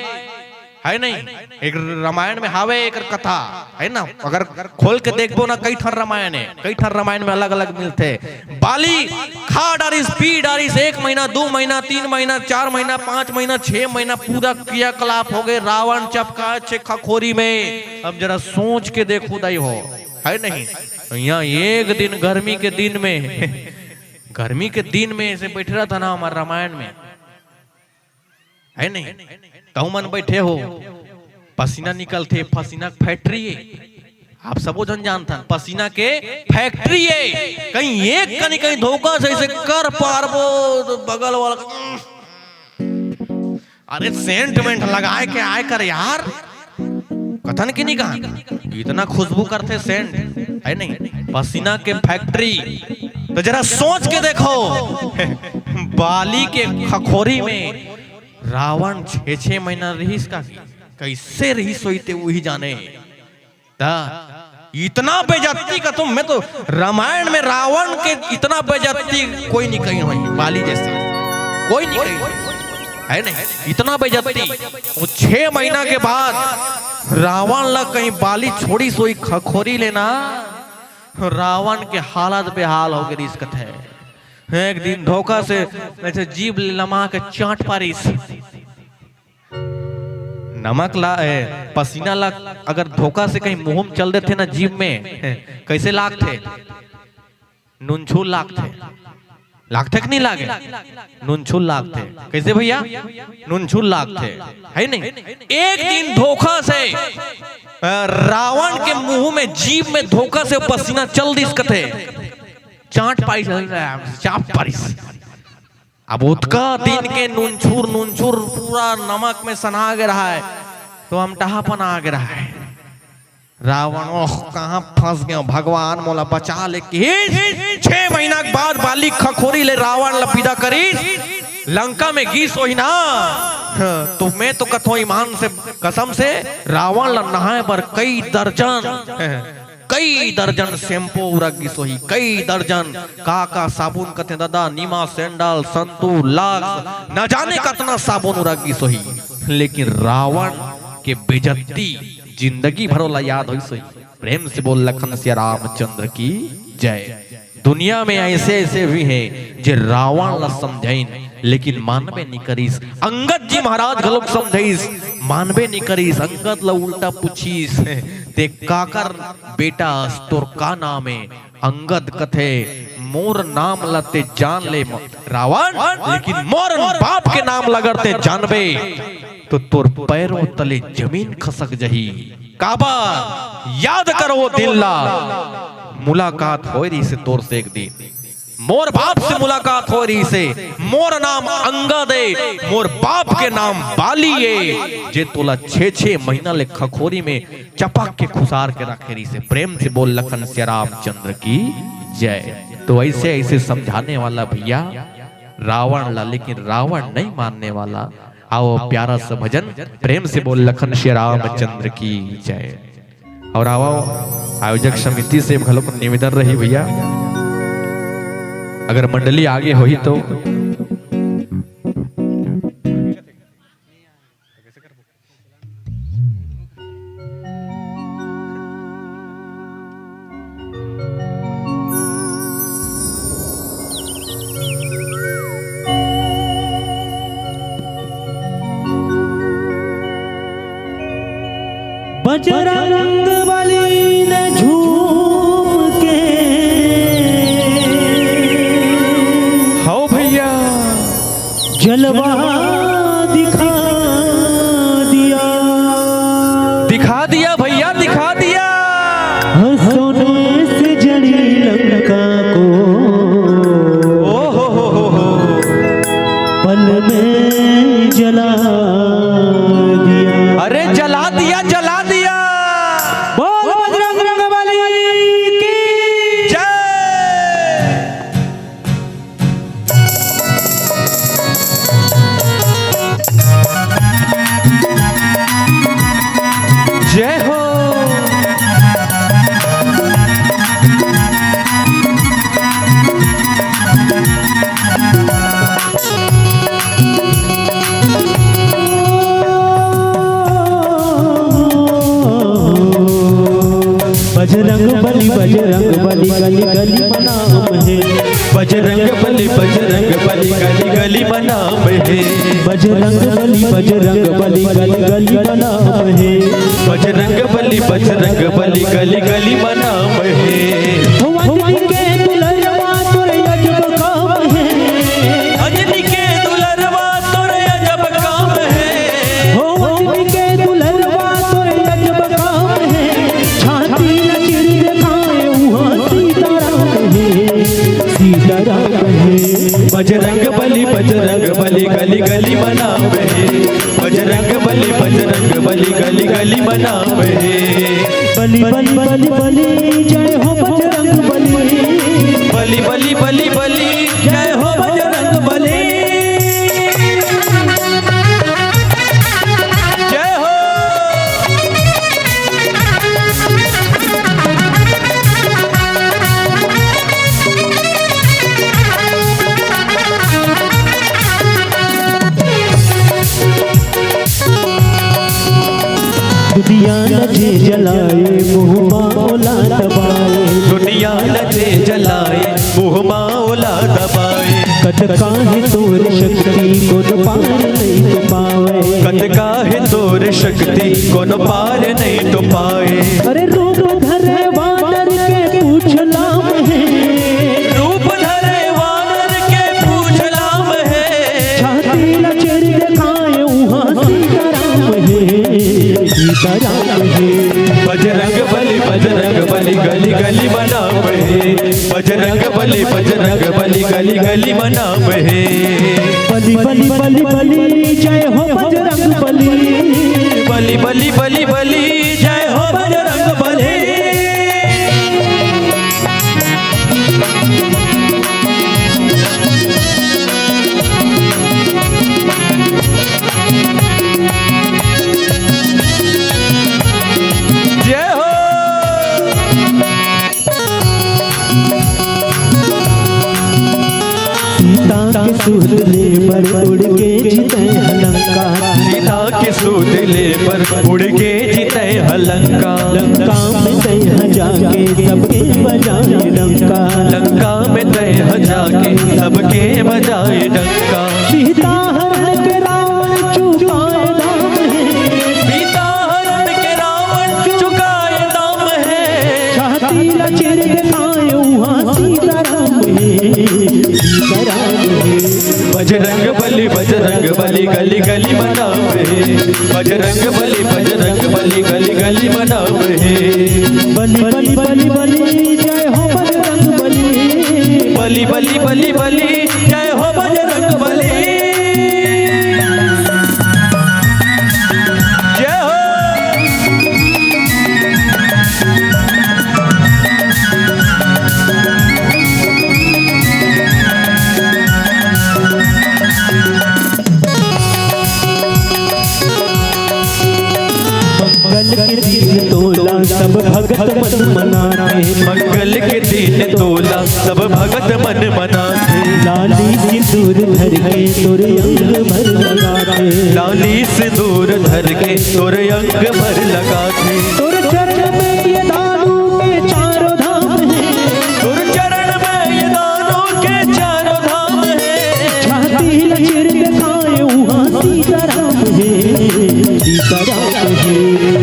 हे नहीं? एक रामायण में हावे एक कथा, हे ना? अगर खोल के देखबो ना, कई ठन रामायण हे, कई ठन रामायण में अलग-अलग मिलथे। बाली खा डारिस, पी डारिस, एक महीना, दू महीना, तीन महीना, चार महीना, पांच महीना, छे महीना, पूरा क्रियाकलाप हो गे, रावण चपका छे खखोरी में। अब जरा सोच के देखू दाई हो, हे नहीं? यहाँ एक दिन गर्मी के दिन में गर्मी के दिन में ऐसे बैठे रहता ना हमार रामायण में, हे नहीं? तहु मन बैठे हो, पसीना निकलथे, पसीना के factory हे। आप सबो झन जानथन, पसीना के factory हे। कहीं एक कनी कहीं धोखा से ऐसे कर पारबो, तो बगल वाला, अरे, सेंट वेंट लगाए के आए कर यार, कथन की नहीं कहा, इतना खुशबू करथे सेंट, हे नहीं? पसीना के factory। तो जरा सोच के देखो, बाली के खखोरी में रावण छे छे महीना रहिस का, कैसे रहिस होही ते उही जाने। त इतना बेइज्जती का तुम, मैं तो रामायण में रावण के इतना बेइज्जती कोई नहीं कही होही, बाली जैसे कोई नहीं कही होही, हे नहीं? इतना बेइज्जती। वो छे महीना के बाद रावण ला कहीं बाली छोड़िस होही खखोरी ले ना, रावण के हालत बेहाल हो गे रिहिस कथे। एक दिन धोखा से ऐसे जीभ लमा के चांट पारिस। नमक ला, ए, पसीना ला अगर धोखा से कहीं मुंह में चल देथे ना जीभ में, ए, कैसे लागथे? नुनछुर लागथे। लागथे कि नहीं लागे? नुनछुर लागथे। कैसे भैया? नुनछुर लागथे, हे नहीं? एक दिन धोखा से, अ, रावण के मुंह में, जीभ में धोखा से पसीना चल दिस कथे। चांट पारिस, चांट पारिस। अब ओतका दिन के नुनछुर, नुनछुर पूरा नमक में सना गे रहय, तो अमटहापन आ गे रहय। रावण, "ओह, कहाँ फंस गेंव, भगवान मोला बचा ले," किहिस। छे महीना के बाद बाली खखोरी ले रावण ला बिदा करिस, लंका में गिस होही ना। हाँ, तो मैं तो कथों ईमान से, कसम से, रावण ला नहाए बर कई दर्जन कई दर्जन shampoo उरग गिस होही, कई दर्जन का का साबुन कथे ददा, निमा, सैंडल, संतूर, लक्स, न जाने कतना साबुन उरग गिस होही, लेकिन रावण के बेइज्जती जिंदगी भर ओला याद होइस होही। प्रेम से बोल लखन सिया रामचंद्र की जय। दुनिया में ऐसे ऐसे भी हे जे रावण ला समझाइन, लेकिन मानबे नी करिस। अंगद जी महाराज घलोक समझाइस, मानबे नी करिस। अंगद ला उल्टा पूछिस, "ते काकर बेटा अस, तोर का नाम हे?" अंगद कथे, "मोर नाम ला ते जान ले म-, रावण, लेकिन मोर बाप के नाम ला अगर ते जानबे, तो तोर पैरों तले जमीन खसक जही।" काबर? याद कर वो दिन ला, मुलाकात होय रहिस हे तोर से एक दिन। मोर बाप से मुलाकात होय रहिस हे। मोर नाम अंगद ए, मोर बाप के नाम बाली ए, जे तोला छे छे महीना ले खखोरी में चपक के खुसार के रखे रहिस हे। प्रेम से बोल लखन सिया रामचंद्र की जय। तो ऐसे ऐसे समझाने वाला भैया रावण ला, लेकिन रावण नहीं मानने वाला। आओ प्यारा सा भजन, प्रेम से बोल लखन सिया रामचंद्र की जय। और आवा, आयोजक समिति से घलो निवेदन रही भैया, अगर मंडली आगे होही तो। बजरंग बली ने झूम के, हौ भैया, जलवा दिखा दिया। दिखा दिया भैया, दिखा दिया। हाँ, सोने से जड़ी लंका को ओ हो हो हो हो। पल में जला दिया। अरे जला दिया, जला दिया। बोल बजरंग बली की जय। जय हो। बजरंग बली, बजरंग बली, गली गली मनाम है। बजरंग बली, बजरंग बली, गली गली मनाम है। बजरंग बली, बजरंग बली, गली गली मनाम है। बजरंग बली, बजरंग बली, गली गली मनाम है। हो अंजनी के दुलरवा तोर अजब काम है। अंजनी के दुलरवा तोर अजब काम है। हो अंजनी के दुलरवा तोर अजब काम है। छाती ला चीर दिखाए उहाँ सीताराम है, सीताराम है। बजरंग बली, बजरंग बली, गली गली मनाम है। बजरंग बली, बजरंग बली, गली गली मनाम है। बली बली बली बली, जय हो बजरंग बली। बली बली बली बली, जय हो बजरंग बली। जय हो। दुनिया ला जे जलाए, मुँह मा ओला दबाए। दुनिया ला जे जलाए, मुँह मा ओला दबाए। कतका हे तोर शक्ति, कोनो पार नहीं तो पावे। कतका हे तोर शक्ति, कोनो पार नहीं तो पावे। अरे रूप धरे वानर के पूछ लाम है। रूप धरे वानर के पूछ लाम है। छाती ला चीर दिखाए उहाँ सीताराम है, सीताराम है। बजरंग बली, बजरंग बली, गली गली मनाम है। बजरंग बली, बजरंग बली, गली गली मनाम है। बली बली बली बली, जय हो बजरंग बली। बली बली बली बली, जय हो बजरंग बली। जय हो। सीता के सूत ले बर उड़ के जितै ह लंका। सीता के सूत ले बर उड़ के जितै ह लंका। लंका में तैं ह जाके सबके बजाए डंका। लंका में तैं ह जाके सबके बजाए डंका। सीता हरण के रावण चुकाए दाम है। सीता हरण के रावण चुकाए दाम है। छाती ला चीर दिखाए उहाँ सीताराम है, सीताराम है। बजरंग बली, बजरंग बली, गली गली मनाम है। बजरंग बली, बजरंग बली, गली गली मनाम है। बली बली बली बली, जय हो बजरंग बली। बली बली बली बली, जय हो बजरंग बली। जय हो। मंगल के तीर तोड़ सब भगत मन मनाथे। मंगल के दिन तोला सब भगत मन मनाथे। लाली सिंदूर धर के तोर अंग भर लगाथे। लाली सिंदूर धर के तोर अंग भर लगाथे। तोर चरण में ये दानू के चारों धाम हे। तोर चरण में ये दानू के चारों धाम हे। छाती ल चीर दिखाए उहाँ सीताराम हे, सीताराम हे।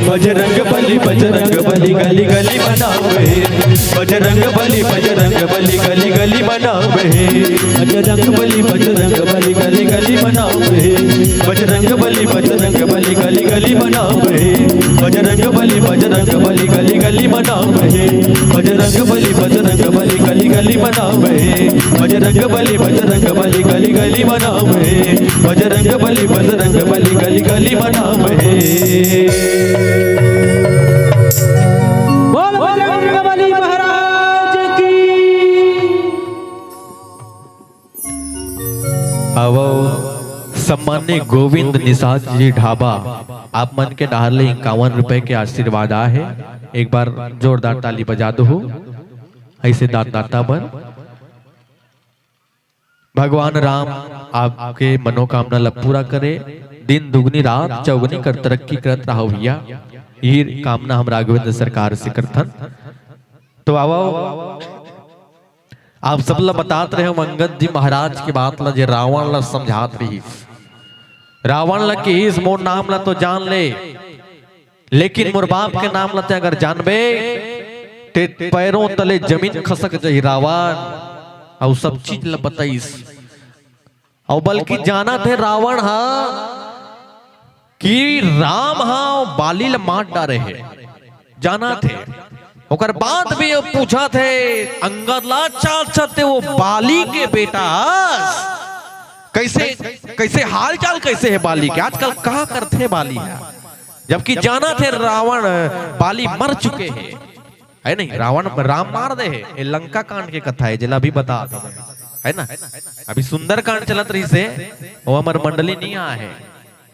बजरंग बली, बजरंग बली, गली गली म नाम हे। बजरंग बली, बजरंग बली, गली गली म नाम हे। बजरंग बली, बजरंग बली, गली गली म नाम हे। बजरंग बली, बजरंग बली, गली गली म नाम हे। बजरंग बली, बजरंग बली, गली गली म नाम हे। बजरंग बली, बजरंग बली, गली गली म नाम हे। बजरंग बली, बजरंग बली, गली गली म नाम हे। बजरंग बली, बजरंग बली, गली गली म नाम हे। बोल बजरंग बली महाराज की। आवो, सम्मान्य गोविंद निषाद जी ढाबा, आप मन के डहार ले इक्यावन रुपए के आशीर्वाद आहे। एक बार जोरदार ताली बजा दो, ऐसे दानदाता बर। भगवान राम आपके मनोकामना ला पूरा करे, दिन दुगनी रात चौगनी कर तरक्की करत रहो भैया। ये कामना हम राघवेंद्र सरकार से करथन। तो आवो, आप सब ला बतात रहे हो अंगद जी महाराज के बात ला, जे रावण ला समझात रहिस। रावण ला किहिस, "मोर नाम ला तो जान ले, लेकिन मोर बाप के नाम ला ते अगर जानबे, ते पैरों तले जमीन खसक जही रावण।" अउ सब चीज ला बताइस। अउ बल्कि जानत हे रावण हा कि राम हा बाली ला मार डारे हे, जानत हे। ओकर बाद भी वो पूछत हे अंगद ला, "अच्छा, अच्छा, ते वो बाली के बेटा हस? कैसे, कैसे हाल चाल कैसे हे बाली के? आजकल का करथे बाली ह?" जबकि जानत हे रावण, बाली मर चुके हे, है नहीं? रावण, राम मार दे हे। ये लंका कांड के कथा हे, जेला अभी बतात हँव, है ना? अभी सुंदर कांड चलत रहिस हे, वो हमर मंडली नहीं आए हे,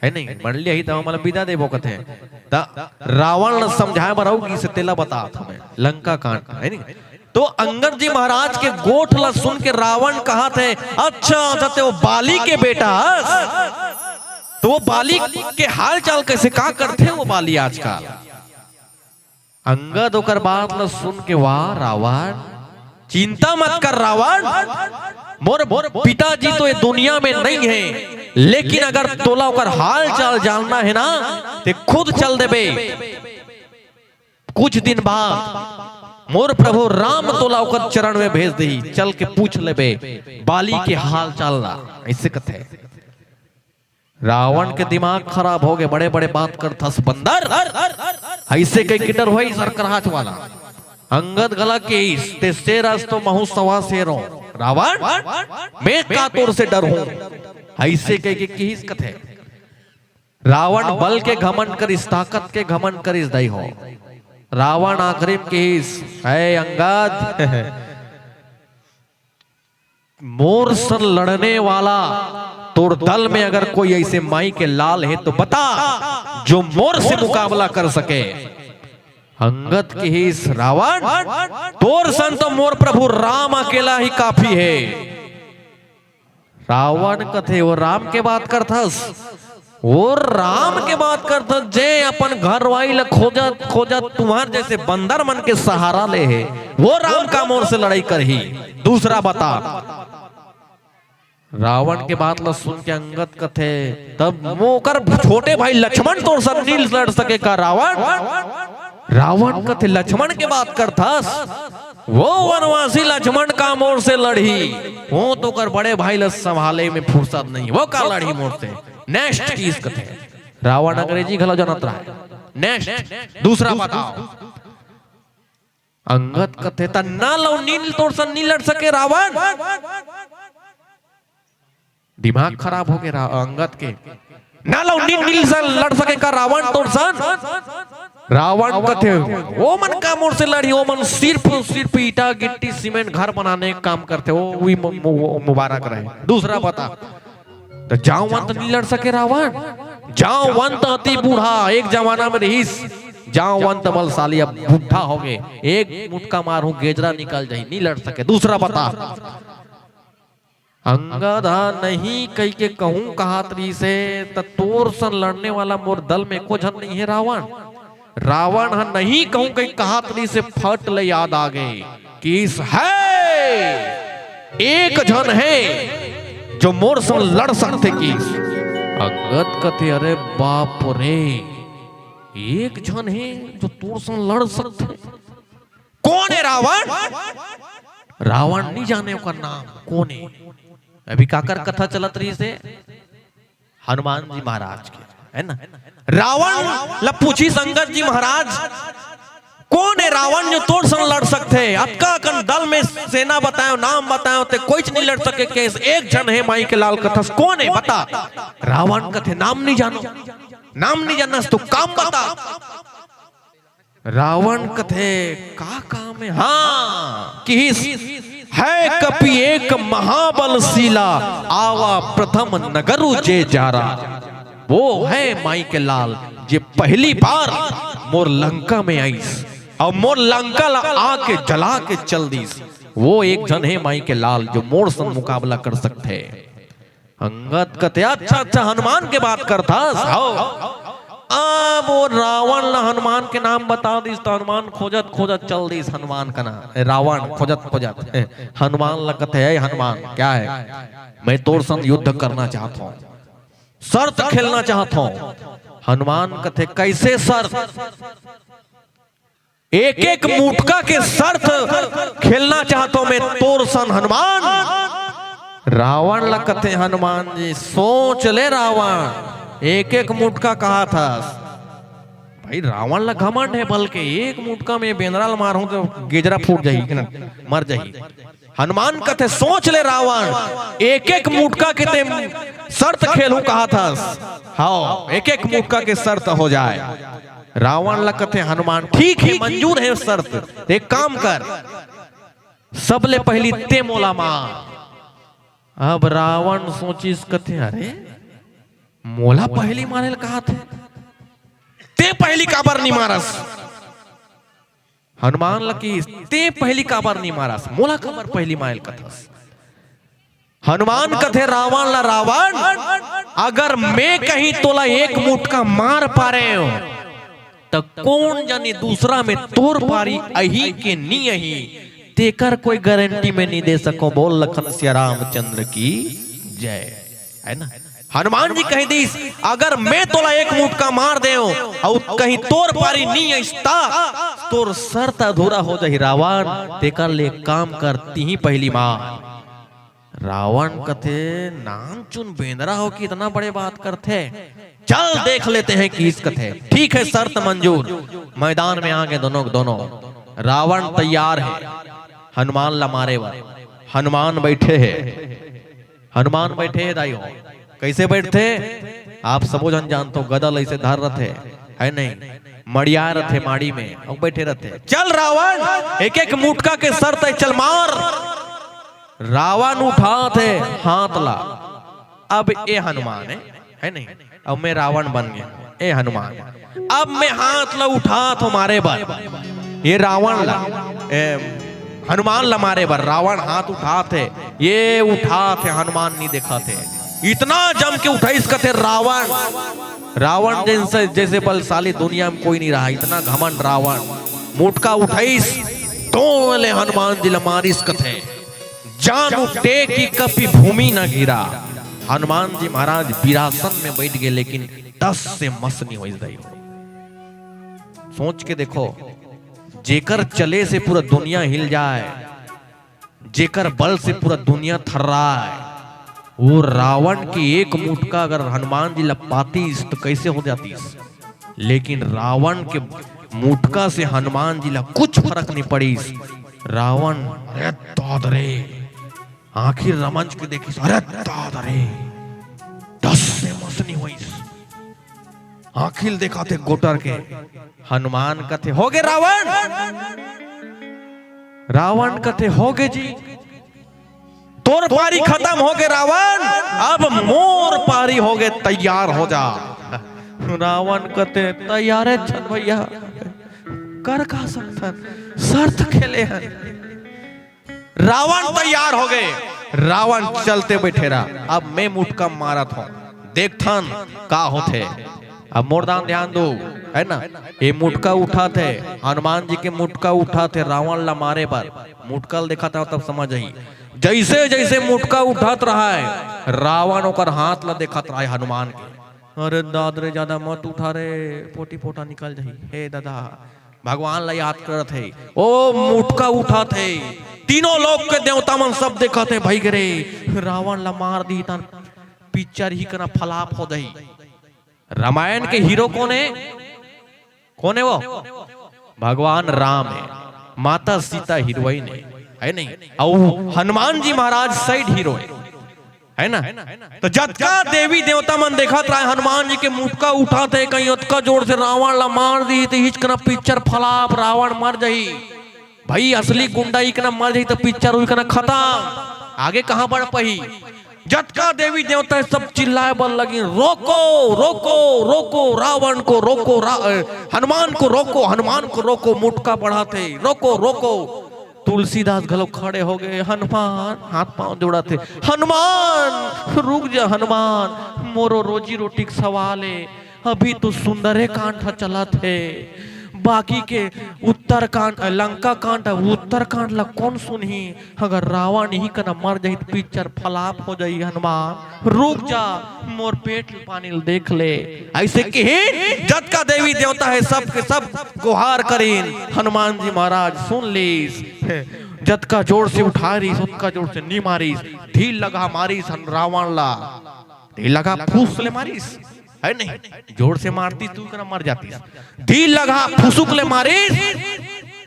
है नहीं? मंडली आही त हमला विदा देबो कथे। त रावण ल समझाए बर अउ गिस हे, तेला बतात हँव मैं, लंका कांड, है नहीं? तो अंगद जी महाराज के गोठ ला सुन के रावण कहत हे, "अच्छा, अच्छा, ते वो बाली के बेटा हस? तो वो बाली के हाल चाल कैसे, का करथे वो बाली आजकल?" अंगद ओकर बात ला सुन के, "वाह रावण, चिंता मत कर रावण, मोर, मोर पिताजी तो ये दुनिया में नहीं हे, लेकिन अगर तोला ओकर हाल चाल जानना हे ना, ते खुद चल देबे। कुछ दिन बाद मोर प्रभु राम तोला ओकर चरण में भेज देही, चल के पूछ लेबे बाली के हाल चाल ला।" ऐसे कथे। रावण के दिमाग खराब हो गे, "बड़े बड़े बात करथस बंदर।" ऐसे कहिके डरवाइस सरकराहट वाला। अंगद घला किहिस, "ते शेर अस तो महूं सवा शेर हों रावण, मैं का तोर से डरहूं?" ऐसे कहिके किहिस कथे। रावण बल के घमंड करिस, ताकत के घमंड करिस दाई हो। रावण आखिरी में किहिस, "ऐ अंगद, मोर सन लड़ने वाला तोर दल में अगर कोई ऐसे माई के लाल हे तो बता, जो मोर से मुकाबला कर सके।" अंगद किहिस, "रावण, तोर सन तो मोर प्रभु राम अकेला ही काफी हे।" रावण कथे, "वो राम के बात करथस?" "वो राम के बात करथस, जे अपन घरवाली ल खोजत खोजत तुम्हार जैसे बंदर मन के सहारा ले हे, वो राम का मोर से लड़ाई करही? दूसरा बता।" रावण के बात ल सुन के अंगद कथे, "तब वो ओकर छोटे भाई लक्ष्मण तोर संग नइ लड़ सके का रावण?" रावण कथे, "लक्ष्मण के बात करथस? वो वनवासी लक्ष्मण का मोर से लड़ही? वो तो ओकर बड़े भाई ल संभाले में फुर्सत नहीं, वो का लड़ही मोर से?" नेक्स्ट चीज कथे, रावण अंग्रेजी घलो जानत रहा। नेक्स्ट, दूसरा बताओ। अंगद कथे, "त ना लव नील तोर सन नी लड़ सके रावण।" दिमाग खराब हो गए रा-, अंगद के। "ना लव नील, नील सन लड़ सके का रावण तोर सन?" रावण कथे, "वो मन का मोर से लड़ी, वो मन सिर्फ, सिर्फ ईटा, गिट्टी, सीमेंट, घर बनाने का काम करथे, वो भी मु-, मु-, मुबारक रहे।" दूसरा बता, "त जांवंत नी लड़ सके रावण?" जांवंत अति बूढ़ा, एक जमाना में रहिस, जावंत बलशाली, अब बुढ़ा होगे, एक मुटका मारहूं, गेजरा निकल जाही, नी लड़ सके। दूसरा बता, अंगद ह नहीं कहिके कहूं कहत रहिसे, त तोर सन लड़ने वाला मोर दल में एको झन नहीं हे रावण। रावण ह नहीं कहूं कहिके कहत रहिसे, फट ले याद आ गे कि इस है, एक झन हे जो मोर सन लड़ सकथे किस। अंगद कथे, अरे बाप रे, एक झन हे जो तोर सन लड़ सकथे। कोन हे रावण? रावण नहीं जाने ओकर नाम कोन हे। अभी काकर कथा चलत रहिसे? हनुमान जी महाराज के, है ना? रावण ल पूछिस अंगद जी महाराज, कोन हे रावण जो तोर सन लड़ सकथे? अतका अकन दल में सेना बतायो, नाम बतायो, ते कोइच नहीं लड़ सके केस, एक झन हे माई के लाल कथस, कोन हे बता? रावण कथे, नाम नहीं जानो। नाम नहीं जानस तो काम बता। रावण कथे, का काम हे? हाँ, किहिस, है कपि एक महाबलशीला, आवा प्रथम नगरु जे जारा। वो है माई के लाल, जे पहली बार मोर लंका में आइस, अउ मोर लंका ला आके जला के चल दिस। वो एक झन हे माई के लाल, जो मोर संग मुकाबला कर सकथे। अंगद कथे, अच्छा, अच्छा, हनुमान के बात करथस? हव। अब वो रावण ला हनुमान के नाम बता दिस, त हनुमान खोजत खोजत चल दिस हनुमान कना। ए, रावण खोजत खोजत, ए, हनुमान ला कथे, ए हनुमान, क्या है? मैं तोर संग युद्ध करना चाहत हूँ, शर्त खेलना चाहत हूँ। हनुमान कथे, कैसे शर्त? एक एक मुटका के शर्त खेलना चाहत हूँ मैं तोर सन हनुमान। रावण ला कथे हनुमान जी, सोच ले रावण, एक एक मुटका कहत हस। भाई, रावण ला घमंड हे, बल्कि एक मुटका में बेंदरा ला मारहूं तो गेजरा फूट जाही, कि ना, मर जाही। हनुमान कथे, सोच ले रावण, एक एक मुटका के ते शर्त खेलहूं कहत हस। हव, एक एक मुटका के शर्त हो जाए। रावण ला कथे हनुमान, ठीक हे, मंजूर हे शर्त, ते एक काम कर, सबले पहली ते मोला मार। अब रावण सोचिस, कथे, अरे, मोला पहली मारे ल कहत हे, ते पहली काबर नहीं मारस? हनुमान ला किहिस, ते पहली काबर नहीं मारस, मोला काबर पहली मारे ल कथस? हनुमान कथे रावण ला, रावण, अगर मैं कहीं तोला एक मुटका मार पारेंव, त कोन जनी दूसरा में तोर पारी अही के नी अही, तेकर कोई गारंटी में नी दे सको। बोल लखन सिया रामचंद्र की जय, है ना? हनुमान जी कहि दिस, अगर मैं तोला एक मुटका मार देंव अउ कहीं तोर पारी नी अइस त तोर शर्त अधूरा हो जाही रावण, तेकर ले काम कर, तिही पहली मार। रावण कथे, नानचुन बेंदरा हो कि इतना बड़े बात करथे, चल देख लेते हैं किस कथे। ठीक है, शर्त मंजूर। मैदान में आगे दोनों के दोनों। रावण तैयार हे हनुमान ला मारे बर। हनुमान बैठे हे, हनुमान बैठे हे दाई हो। कैसे बैठथे? आप सबो झन जानथो, गदा ल ऐसे धर रथे, है नहीं, मड़िया रथे माड़ी में, अउ बैठे रथे। चल रावण, एक एक मुटका के शर्त हे, चल मार। रावण उठात हे हाथ ला। अब ए हनुमान हे, है नहीं, अब मैं रावण बन गेंव, ए हनुमान, अब मैं हाथ ला उठात हों मारे बर, ए रावण ला, ए हनुमान ला मारे बर। रावण हाथ उठात हे, ए उठात हे, हनुमान नी देखत हे। इतना जम के उठाइस कथे रावण, रावण जैसे, जैसे बलशाली दुनिया में कोई नहीं रहा, इतना घमंड रावण। मुटका उठाइस, तो ले हनुमान जी ला मारिस कथे। जानू टेकी कपि भूमि न गिरा। हनुमान जी महाराज वीरासन में बैठ गे, लेकिन टस से मस नहीं होइस दाई हो। सोच के देखो, जेकर चले से पूरा दुनिया हिल जाए, जेकर बल से पूरा दुनिया थर्राए, वो रावण के एक मुटका अगर हनुमान जी ला पातिस तो कैसे हो जातिस? लेकिन रावण के मुटका से हनुमान जी ला कुछ फरक नहीं पड़िस। रावण, अरे दाद रे, आखिर रमंज के देखिस, अरे दाद रे, टस से मस नहीं होइस। आखिर देखथे गोटर के, हनुमान कथे, होगे रावण? रावण कथे, होगे जी, तोर पारी खतम होगे रावण, अब मोर पारी होगे, तैयार हो जा। रावण कथे, तैयारे छन भैया, कर का सकथन, शर्त खेले हन। रावण तैयार हो गए, रावण चलते बैठे रहा, अब मैं मुटका मारत हूँ, देखथन का होथे। अब मोर दान ध्यान दो, है ना? ये मुटका उठात हे, हनुमान जी के मुटका उठात हे रावण ला मारे बर। मुटका ल देखत हव तब समझ आही। जैसे जैसे मुटका उठात रहा है, रावण ओकर हाथ ला देखत रहा है हनुमान के। अरे दाद रे, ज्यादा मत उठा रे, पोटी पोटा निकल जाही। हे दादा, भगवान ला याद करत हे, ओ मुटका उठात हे, तीनों लोक के देवता मन सब देखत हे, भई गे रे, रावण ला मार दी तन पिक्चर ही कना फलाप हो जाही। रामायण के हीरो कोन हे? कोन हे वो? भगवान राम हे, माता सीता हीरोइन हे, है नहीं? अउ हनुमान जी महाराज साइड हीरो हे, है ना? तो जतका देवी देवता मन देखत रहे हनुमान जी के मुटका उठात हे, कहीं ओतका जोर से रावण ला मार दी तो हिच कना पिक्चर फलाप, रावण मर जाही। भाई असली गुंडा इकना मर जाही तो पिक्चर उइकना खत्म, आगे कहाँ बढ़ पाही? जतका देवी देवता हे सब चिल्लाए बर लगिन, "रोको, रोको, रोको, रावण को रोको, रा-, अ, हनुमान को रोको, हनुमान को रोको, मुटका बढ़ात हे, रोको, रोको।" तुलसीदास घलो खड़े हो गए, "हनुमान," हाथ पांव जोड़त हे, "हनुमान, रुक जा हनुमान, मोरो रोजी रोटी के सवाल हे, अभी तो सुंदरे कांड ह चलत हे, बाकी के उत्तर कांड, लंका कांड, उत्तर कांड ला कौन सुनही?" अगर रावण इही कना मर जाही त पिक्चर फलाप हो जाही। हनुमान, रुक जा, मोर पेट पानी ल देख ले। ऐसे किहिन, जतका देवी देवता हे, सब के सब गुहार करिन। हनुमान जी महाराज सुन लीस, जतका जोर से उठा रहीस, ओतका जोर से नी मारिस, ढील लगा मारिस हन रावण ला, ढील लगा फूस ले मारिस। है नहीं, जोर से मारती तू कना मर जाती। ढील लगा फुसुक ले मारिस,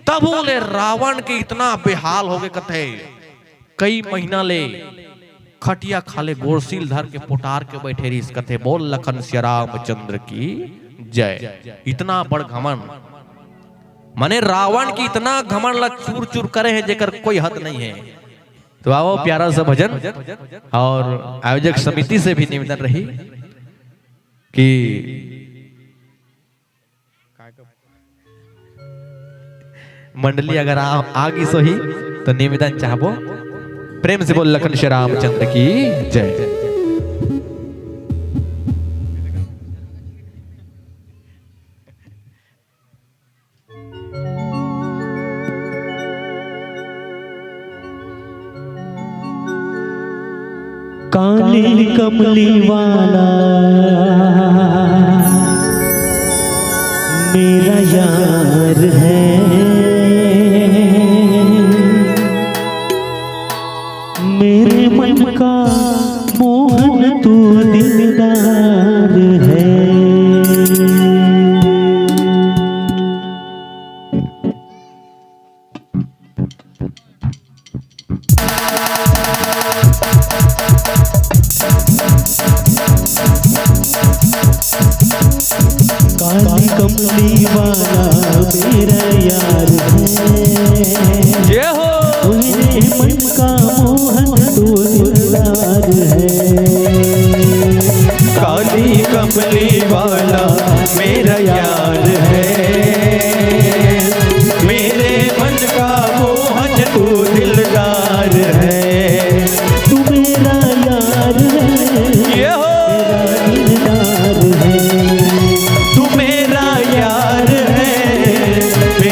तभो ले रावण के इतना बेहाल हो गए कथे, कई महीना ले खटिया खाले गोरसील धर के पोटार के बैठे रहीस कथे, "बोल लखन सिया रामचंद्र की जय।" इतना बड़ घमंड, माने रावण की इतना घमंड ला चूर चूर करे हे जेकर कोई हद नहीं है। तो आओ प्यारा सा भजन, और आयोजक समिति से भी निवेदन रही कि मंडली अगर आ, आ गिस होही तो निवेदन चाहबो, प्रेम से बोल लखन सिया रामचंद्र की जय। काली कमली वाला मेरा यार है, मेरे मन का मोहन तू दिलदार है। काली कमली वाला मेरा यार है। जय हो। मेरे मन का मोहन तू दिलदार है। काली कमली वाला मेरा यार है, मेरे मन का मोहन तू दिलदार है। तू मेरा यार है, ये हो। मेरा दिलदार है। तू मेरा यार है,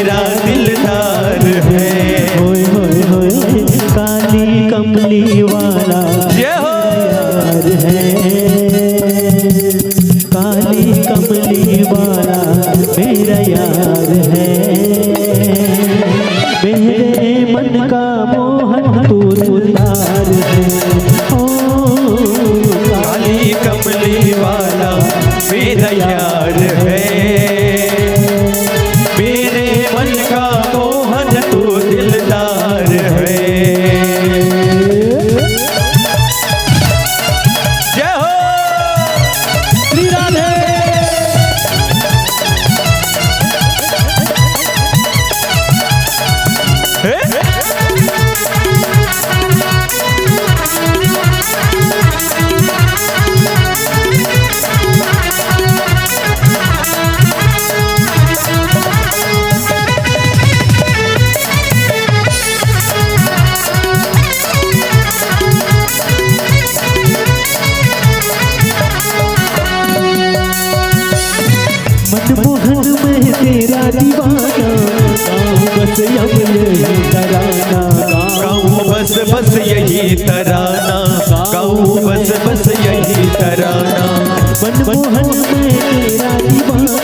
मोहन मैं तेरा दीवाना,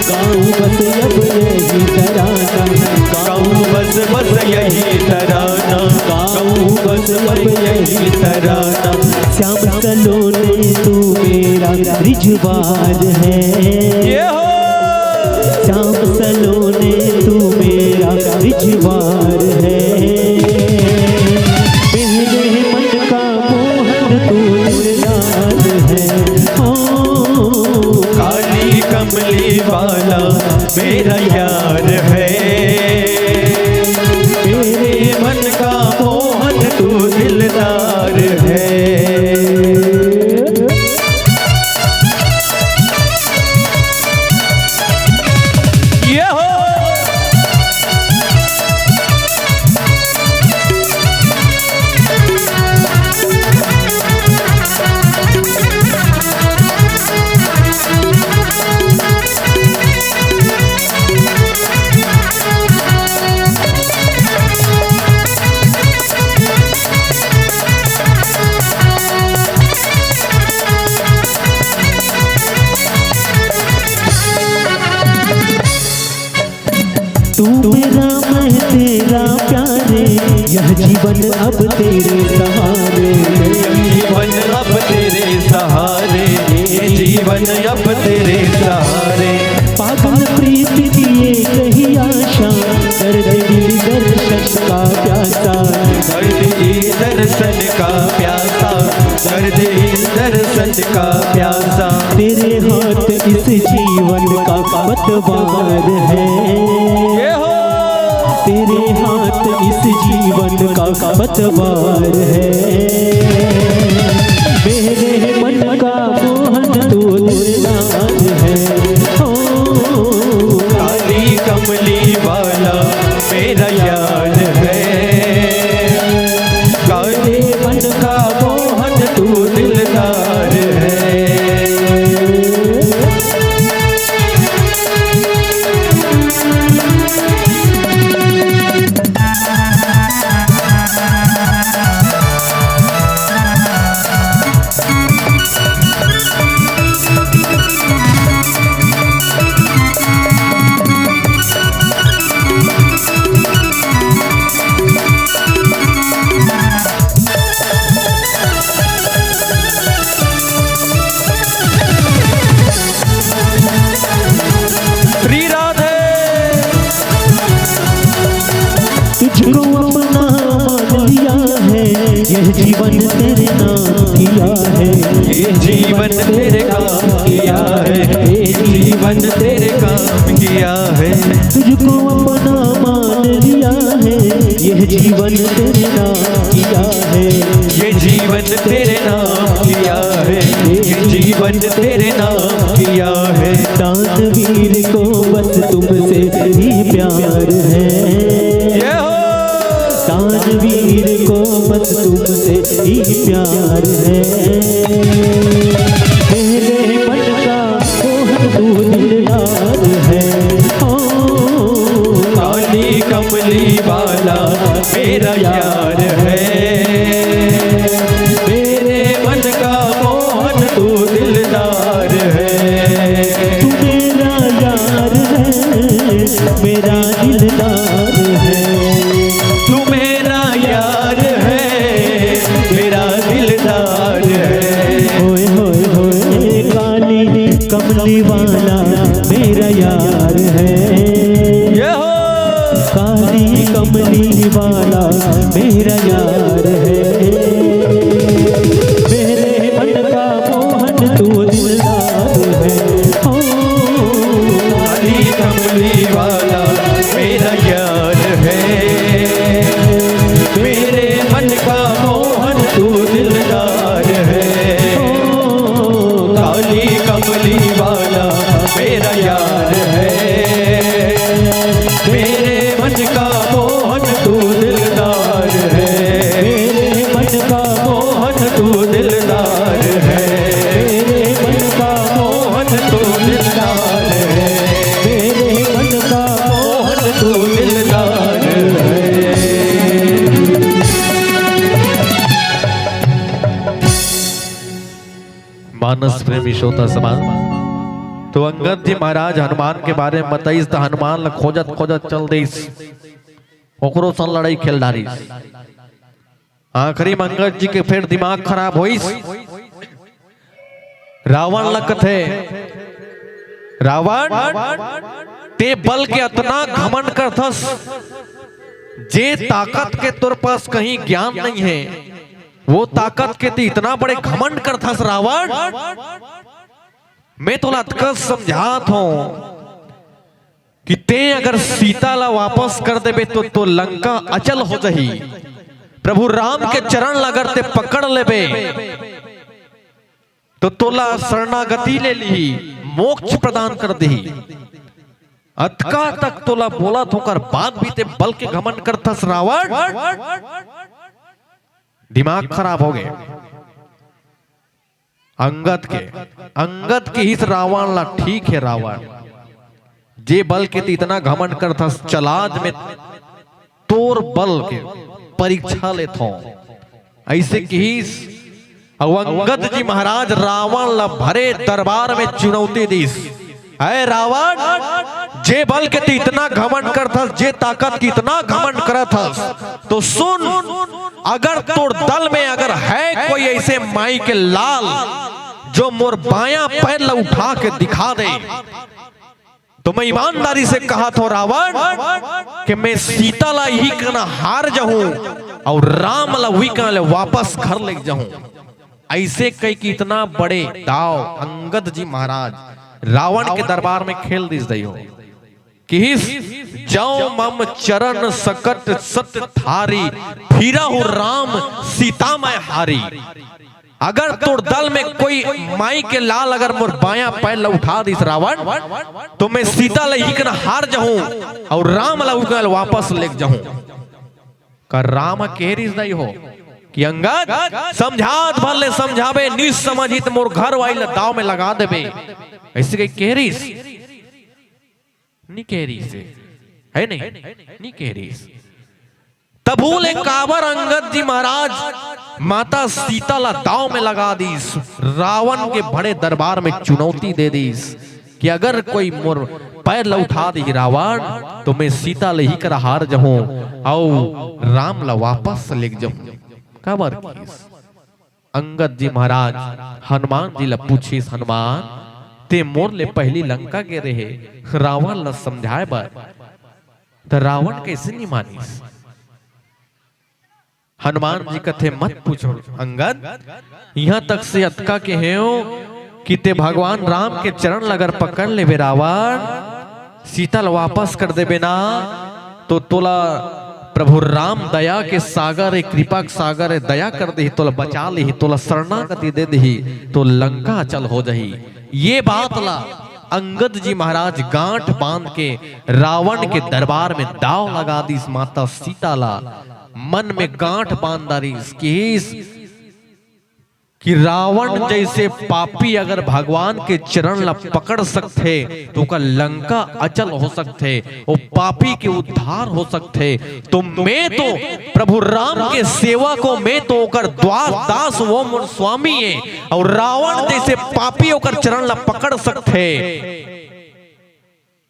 गाऊं बस अब यही तराना। गाऊं बस, बस यही तराना। गाऊं बस अब यही तराना। श्याम सलोने तू मेरा रिझवार है। ये हो। श्याम सलोने तू मेरा रिझवार है। मेरे मन का मोहन तू दिलदार है। ओ, काली कमली वाला मेरा यार है। मेरे मन का मोहन तू दिलदार है। ये हो। तू मेरा, मैं तेरा प्यारे, यह जीवन अब तेरे सहारे। यह जीवन अब तेरे सहारे, ये जीवन अब तेरे सहारे। पागल प्रीत की एक ही आशा, दर्द दिल दर्शन का प्यासा। दर्द दिल दर्शन का प्यासा, दर्द दिल दर्शन का प्यासा। तेरे हाथ इस जीवन का पतवार है। ये हो। तेरे हाथ इस जीवन का पतवार है। मेरे मन का मोहन तू दिलदार है। ओ, काली कमली वाला मेरा यार है। काले मन का मोहन तू दिलदार है। श्री राधे। तुझको अपना मान लिया है, यह जीवन तेरे नाम किया है। ये जीवन तेरे काम किया है, ये जीवन तेरे काम किया है। तुझको अपना मान लिया है, यह जीवन तेरे नाम किया है। ये जीवन तेरे नाम किया है, ये जीवन तेरे नाम किया है। दानवीर को बस तुमसे ही प्यार है। ये हो। दानवीर को बस तुमसे ही प्यार है। मेरे मन का मोहन तू दिलदार है। ओ, काली कमली वाला मेरा यार है। मेरे मन का मोहन तू दिलदार है। तू मेरा यार है, मेरा दिलदार है। तू मेरा यार है, मेरा दिलदार है। होए, होए, होए, काली कमली वाला मेरा यार है। ये हो। काली कमली वाला मेरा यार है। मेरे मन का मोहन तू दिलदार है। ओ, काली कमली वाला मेरा यार है। मेरे मन का मोहन तू दिलदार है। ओ, काली कमली वाला मेरा यार है। मेरे मन का मोहन तू दिलदार है। मेरे मन का मोहन तू दिलदार है। मेरे मन का मोहन तू दिलदार है। मेरे मन का मोहन तू दिलदार है। माँ मानस प्रेमी श्रोता समाज, तो अंगद जी महाराज हनुमान के बारे में बताइस, त हनुमान ला खोजत खोजत चल देस, ओकरो संग लड़ाई खेल डारिस। आखिरी में अंगद जी के फेर दिमाग खराब होइस। रावण ला कथे, "रावण, ते बल के अतना घमंड करथस, जे ताकत के तोर पास कहीं ज्ञान नहीं है, वो ताकत के ते इतना बड़े घमंड करथस रावण। मैं तोला अतका समझात हूँ कि ते अगर सीता ला वापस कर देबे तो, तो लंका अचल हो जाही, प्रभु राम के चरण ला अगर ते पकड़ लेबे तो तोला शरणागति ले लिही, मोक्ष प्रदान कर दिही। अतका तक तोला बोलत हों ओकर बाद भी ते बल के घमंड करथस रावण।" दिमाग खराब हो गए अंगद के। अंगद किहिस रावण ला, "ठीक है रावण, जे बल के ते इतना घमंड करथस, चल आज मैं तोर बल के परीक्षा लेथों।" ऐसे किहिस। अउ अंगद जी महाराज रावण ला भरे दरबार में चुनौती दिस, "ऐ रावण, जे बल के ते इतना घमंड करथस, जे ताकत के इतना घमंड करथस, तो सुन, अगर तोर दल में अगर है कोई ऐसे माई के लाल जो मोर बायां पैर ला उठा के दिखा दे, तो मैं ईमानदारी से कहत हों रावण कि मैं सीता ला इही कना हार जाहूं अउ राम ला उही कना ले वापस घर ले जाहूं।" ऐसे कहिके इतना बड़े दाव अंगद जी महाराज रावण के दरबार में खेल दिस दई हो। किहिस, "जौ मम चरण सकट सत थारी, फिरहु राम सीता मैं हारी।" अगर तोर दल में कोई माई के लाल अगर मोर बायां पैर ला उठा दिस रावण, तो मैं सीता ला इही कना हार जाहूं अउ राम ला उही कना वापस ले जाहूं। का राम कहे रिस दई हो कि अंगद, समझात भर ले समझाबे, नी समझही त मोर घर वाली ला दाव में लगा देबे, ऐसे कहिके कहे रिस? नी कहे रिस हे, है नहीं? नी कहे रिस। तभू ले काबर अंगद जी महाराज माता सीता ला दाव में लगा दिस, रावण के बड़े दरबार में चुनौती दे दिस कि अगर कोई मोर पैर ला उठा दिही रावण, तो मैं सीता ले इही करा हार जाहूं अउ राम ला वापस ले जाहूं। काबर किहिस? अंगद जी महाराज हनुमान जी ला पूछिस, "हनुमान, ते मोर ले पहिली लंका गे रहे, रावण ला समझाए बर, त रावण कैसे नी मानिस?" हनुमान जी कथे, "मत पूछो अंगद, इहां तक से अतका कहेंव कि ते भगवान राम के चरण ला अगर पकड़ लेबे रावण, सीता ला वापस कर देबे ना, तो तोला प्रभु राम दया के सागर हे, कृपा के सागर हे, दया कर देही, तोला बचा लेही, तोला शरणागति दे देही, तो लंका अचल हो जाही।" ये बात ला अंगद जी महाराज गांठ बांध के रावण के दरबार में दाव लगा दिस, माता सीता ला मन में गांठ बांध डारिस, किहिस कि रावण जैसे पापी अगर भगवान के चरण ला पकड़ सकथे, तो ओकर लंका अचल हो सकथे, वो पापी के उद्धार हो सकथे। तो मैं तो प्रभु राम के सेवक हों, मैं तो ओकर द्वार दास हों, वो मोर स्वामी हे, अउ रावण जैसे पापी ओकर चरण ला पकड़ सकथे,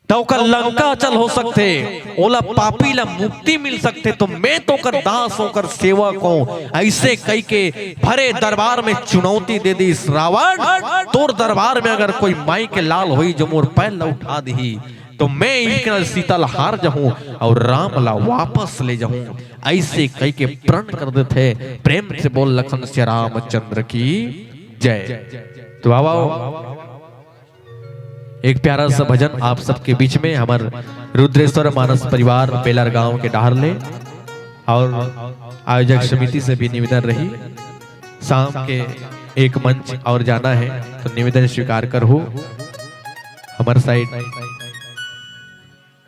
त ओकर लंका अचल हो सकथे, ओला पापी ला मुक्ति मिल सकथे, तो मैं तो ओकर दास हों, ओकर सेवक हों। ऐसे कहिके भरे दरबार में चुनौती दे दिस रावण, "तोर दरबार में अगर कोई माई के लाल होही जो मोर पैर ला उठा दिही, तो मैं इही करा सीता ला हार जाहूं अउ राम ला वापस ले जाहूं।" ऐसे कहिके प्रण कर देथे। प्रेम से बोल लखन सिया रामचंद्र की जय। तो आओ, एक प्यारा सा भजन आप सबके बीच में हमर रुद्रेश्वर मानस परिवार बेलर गांव के डहर ले, अउ आयोजक समिति से भी निवेदन रही, शाम के एक मंच अउ जाना हे, तो निवेदन स्वीकार करहू। हमर साइड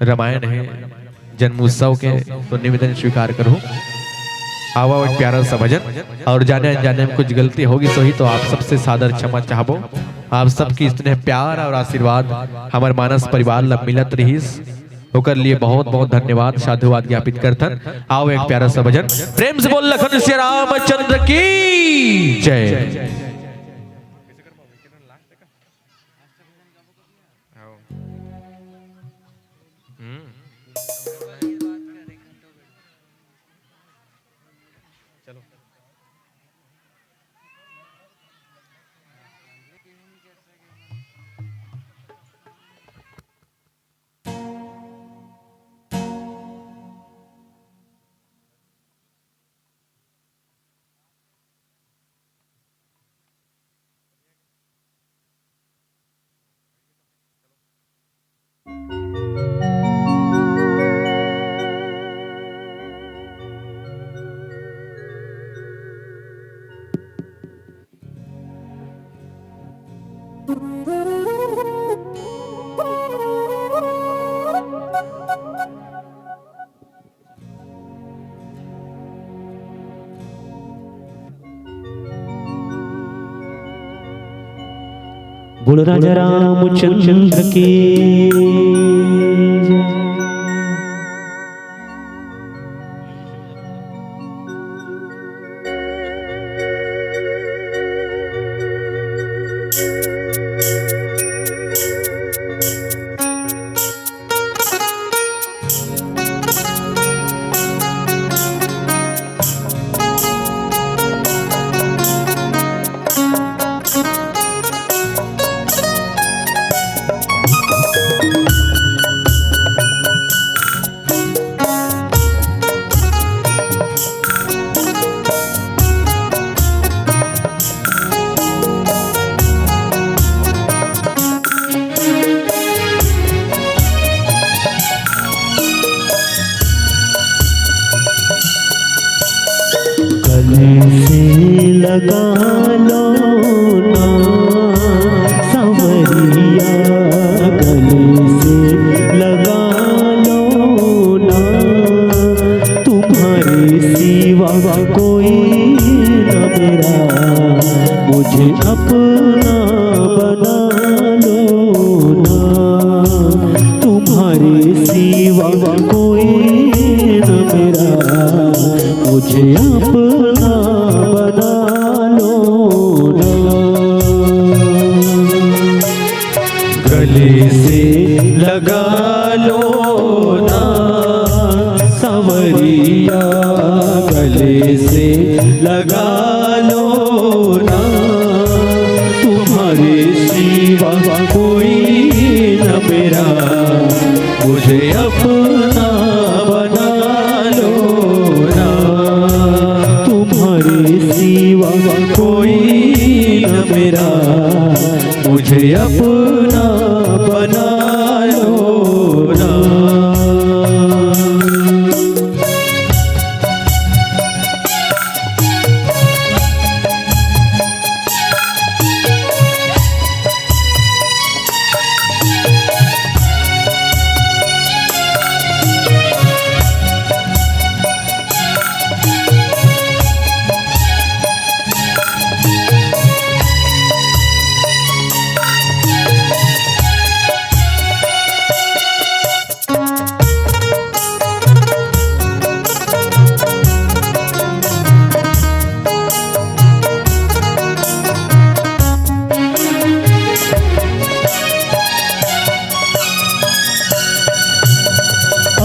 रामायण हे, जन्मोत्सव के, तो निवेदन स्वीकार करहू। आवा एक प्यारा सा भजन, अउ जाने अनजाने में कुछ गलती होगे होही तो आप सबसे सादर क्षमा चाहबो। आप सबके स्नेह, प्यार अउ आशीर्वाद हमर मानस परिवार ला मिलत रहिस, ओकर लिए बहुत बहुत धन्यवाद, साधुवाद ज्ञापित करथन। आओ एक प्यारा सा भजन, प्रेम से बोल लखन सिया रामचंद्र की जय। बोल राजा रामचंद्र की जय। गले से लगा लो ना सांवरिया, गले से लगा लो ना, तुम्हारे सिवा कोई न मेरा, मुझे अपना बना लो ना, तुम्हारे सिवा कोई न मेरा, मुझे अपना बना लो ना। गले से लगा लो ना सांवरिया, गले से लगा लो ना, तुम्हारे सिवा कोई न मेरा, मुझे अपना बना लो ना, तुम्हारे सिवा कोई न मेरा, मुझे अपना बना लो ना।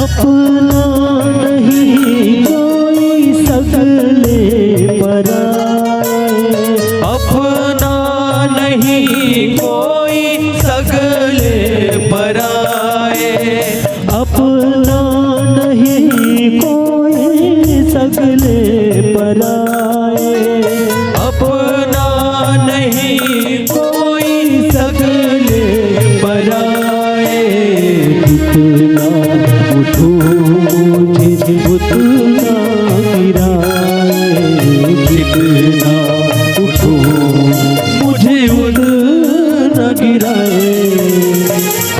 अपना नहीं कोई सगले पराए। अपना नहीं कोई सगले पराए। अपना नहीं कोई सगले पराए। अपना नहीं कोई सगले पराए। जितना उठो मुझे उतना गिराए। जितना उठो मुझे उतना गिराए।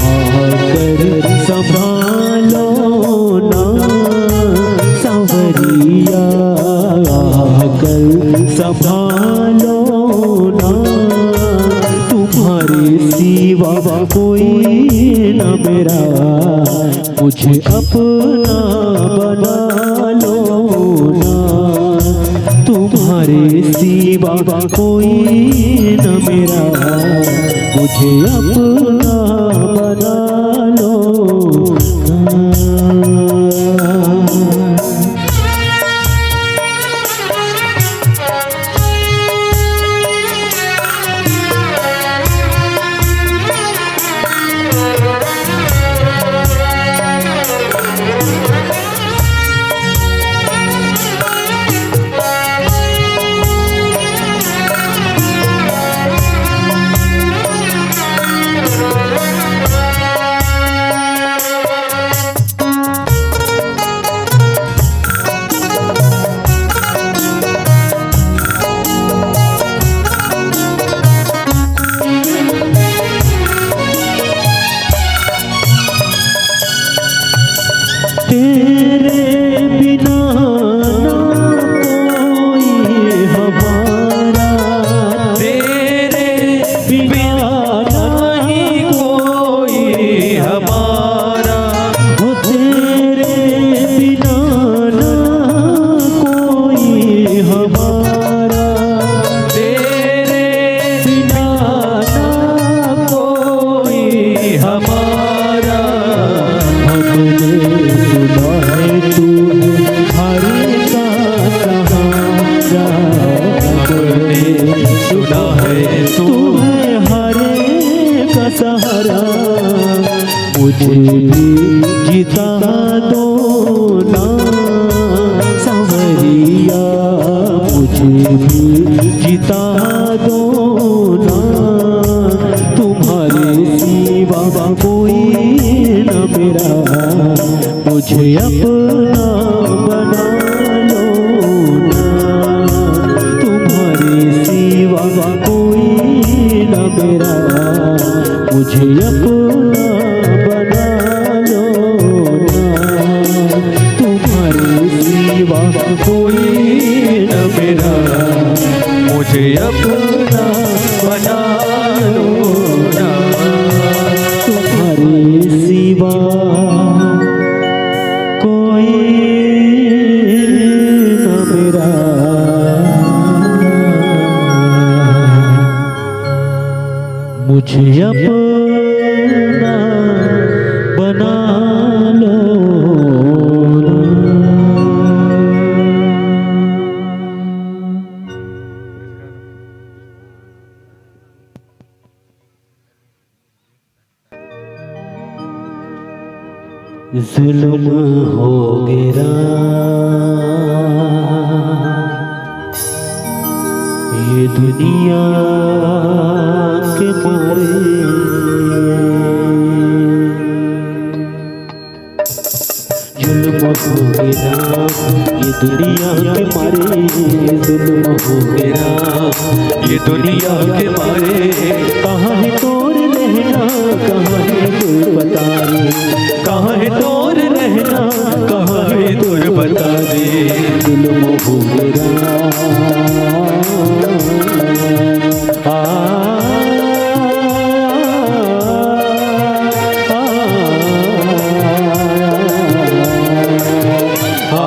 आकर संभालो ना सांवरिया, आकर संभालो ना, तुम्हारे सिवा कोई न मेरा, मुझे अपना बना लो ना, तुम्हारे सिवा कोई न मेरा, मुझे अपना बना लो ना। सिवा कोई न मेरा, मुझे अपना बना लो ना। तुम्हारे सिवा कोई न मेरा, मुझे अपना बना लो। जुल्म हो गया ये दुनिया के मारे। जुल्म हो गया ये दुनिया के मारे, जुल्म हो गया ये दुनिया के मारे। कहाँ है तोर रहना, कहाँ है तोर बता रे। कहाँ है तोर रहना, कहाँ है तोर बता रे। जुल्म हो गया। आ, आ, आ,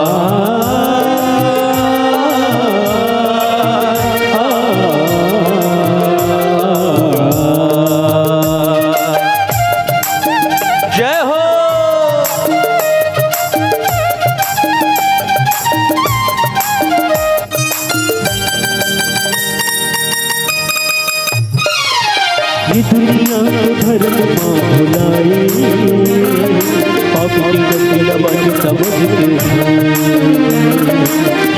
जय हो। ये दुनिया के भरम मा भुलाए, पाप के गति ला बन समझ के।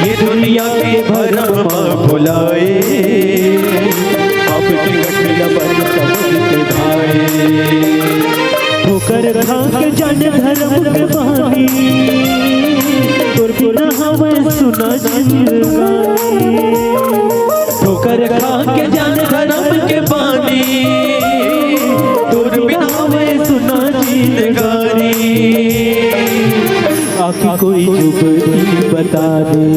ये दुनिया के भरम मा भुलाए, पाप के गति ला बन समझ के भाई। ठोकर खा के जाने धरम के बहाने, तोर बिना हवय सुना जिंदगानी। ठोकर खा के जाने धरम के बहाने, तोर बिना हवय सुना जिंदगानी। आके कोई जुगती बता दे।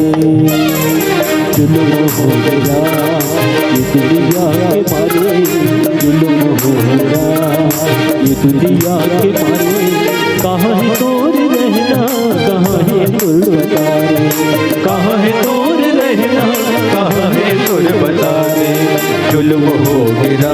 जुल्म हो गया ये दुनिया के मारे, जुल्म हो गया ये दुनिया के मारे। कहाँ है तोर रहना, कहाँ है तोर बता रे। कहाँ है तोर रहना, कहाँ है तोर बता रे। जुल्म हो गया।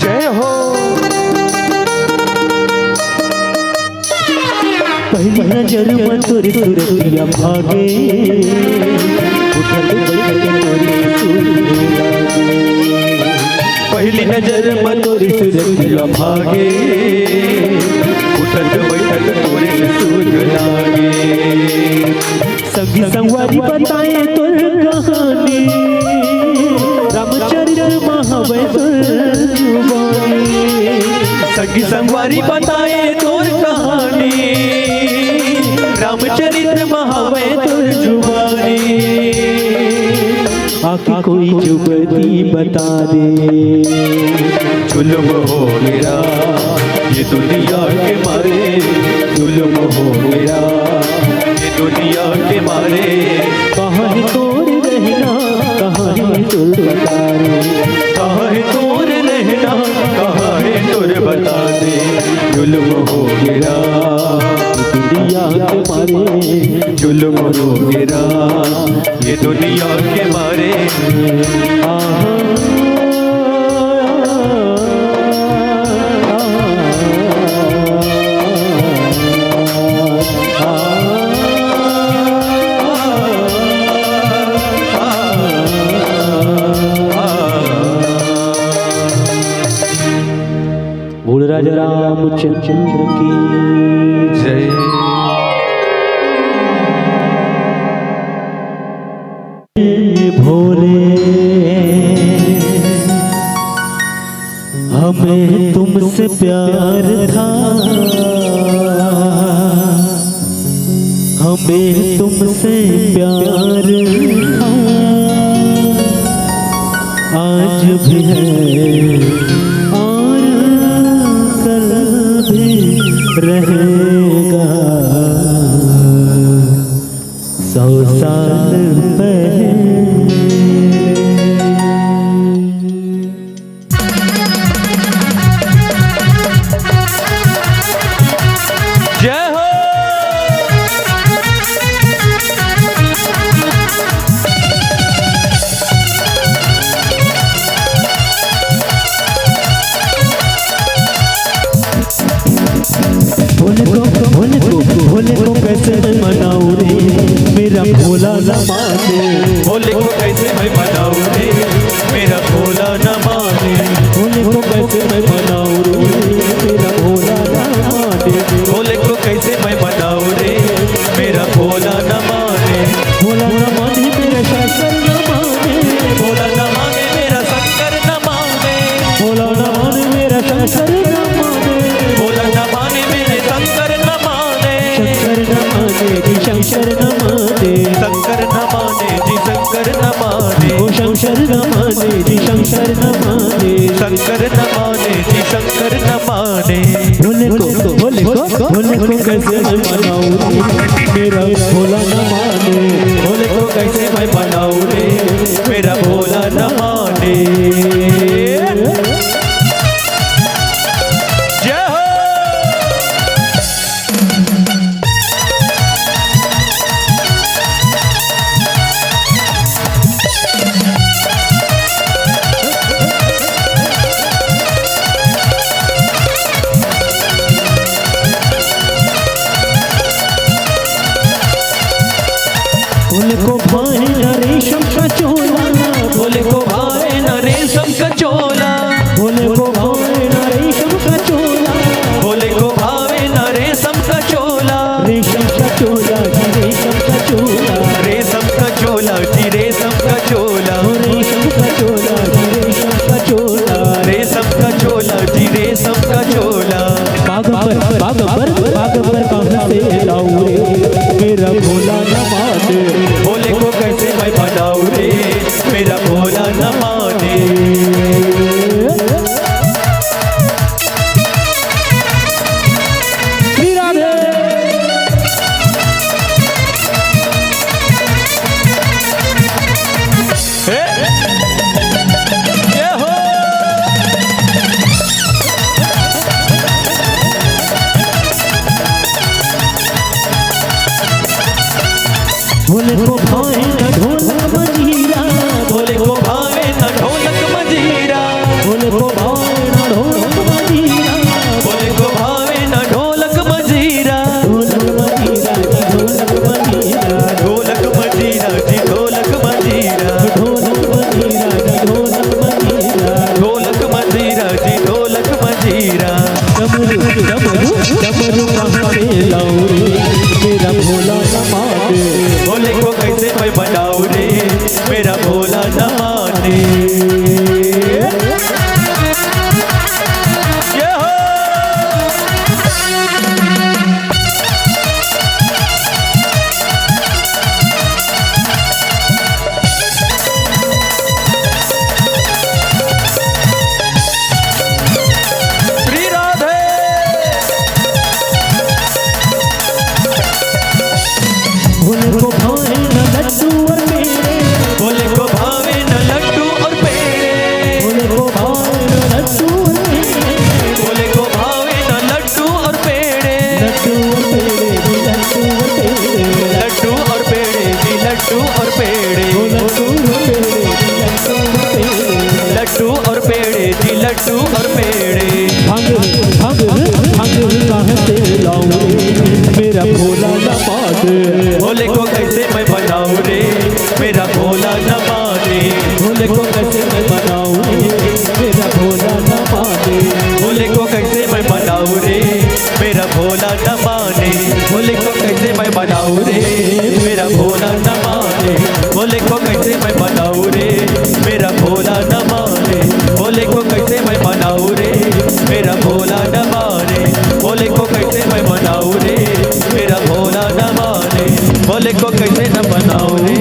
जय हो। पहली नजर में तोरी सूरतिया भागे, उठत बैठत तोरी सूरत लागे। पहली नजर में तोरी सूरतिया भागे, उठत बैठत तोरी सूरत लागे। संगी संगवारी बताए तोर कहानी, रामचरित महावे तोर जुबानी। संगी संगवारी बताए तोर कहानी, रामचरित महावे तोर जुबानी। आके कोई जुगती बता दे। जुल्म हो गया ये दुनिया के मारे, जुल्म हो गया ये दुनिया के मारे। कहाँ है तोर रहना, कहाँ है तोर बता रे। कहाँ है तोर रहना, कहाँ है तोर बता दे। जुल्म हो गया दुनिया के मारे, जुल्म हो गया ये दुनिया के मारे। आहा। बोल राजा रामचंद्र की जय। भोले, हमें तुमसे प्यार था, हमें तुमसे प्यार था, आज भी है और कल भी रहेगा। सौ साल पहले। जय हो। भोले को, भोले को, भोले को कैसे मैं मनाऊं रे, मेरा भोला न माने। भोले को कैसे मैं मनाऊं रे, मेरा भोला न माने। भोले को कैसे मैं मनाऊं रे, मेरा भोला न माने। भोले को कैसे मैं मनाऊं रे, मेरा भोला न माने। भोला न माने, मेरा शंकर न माने। भोला न माने, मेरा शंकर न माने। भोला न माने, मेरा शंकर न माने। भोला न माने, मेरे शंकर न माने। शंकर न माने जी, शंकर न माने। शंकर न माने जी, शंकर न माने। ओ शंकर न माने जी, शंकर न माने। शंकर न माने जी, शंकर न माने। भोले को, भोले को, भोले को कैसे मैं मनाऊं रे, मेरा भोला न माने। भोले को कैसे मैं मनाऊं रे, मेरा भोला न माने। जय हो। भोले को भावे न रेशम का चोला। भोले को भावे न रेशम का चोला। भोले को भावे न रेशम का चोला। भोले को भावे न रेशम का चोला। रेशम का चोला जी, रेशम का चोला। रेशम का चोला जी, रेशम का चोला। ओ रेशम का चोला जी, रेशम का चोला। रेशम का चोला जी, रेशम का चोला। बागंबर, बागंबर, बागंबर कहाँ से लाऊं रे, मेरा भोला न माने। भोले को कैसे मैं मनाऊं रे, मेरा भोला न माने। श्री राधे। हे। जय हो। भोले को भावे न ढोलक मंजीरा। भोले को भावे न ढोलक मंजीरा। भोले को भावे न ढोलक मंजीरा। भोले को भावे न ढोलक मंजीरा। ढोलक मंजीरा जी, ढोलक मंजीरा। ढोलक मंजीरा जी, ढोलक मंजीरा। ढोलक मंजीरा जी, ढोलक मंजीरा। ढोलक मंजीरा जी, ढोलक मंजीरा। डमरू, डमरू, डमरू कहाँ से लाऊं रे, मेरा भोला न माने। भोले को कैसे मैं मनाऊं रे, मेरा भोला न माने। जय हो। श्री राधे। भोले को भावे न लड्डू और पेड़े। भोले को भावे न लड्डू और पेड़े। भोले को भावे न लड्डू और पेड़े। भोले को भावे न लड्डू और पेड़े। लड्डू और पेड़े जी, लड्डू और पेड़े। लड्डू और पेड़े जी, लड्डू और पेड़े। ओ लड्डू और पेड़े जी, लड्डू और पेड़े। लड्डू और पेड़े जी, लड्डू और पेड़े। भांग, भांग, भांग कहाँ से लाऊं रे, मेरा भोला न माने। भोले को कैसे मैं मनाऊं रे, मेरा भोला न माने। भोले को कैसे मैं मनाऊं रे, मेरा भोला न माने। भोले को कैसे मैं मनाऊं रे, मेरा भोला न माने। भोले को कैसे मैं मनाऊं रे, मेरा भोला न माने। बोले को कैसे मैं मनाऊं रे, मेरा भोला न माने। बोले को कैसे मैं मनाऊं रे, मेरा भोला न माने। बोले को कैसे मैं मनाऊं रे, मेरा भोला न माने। बोले को कैसे न मनाऊं रे,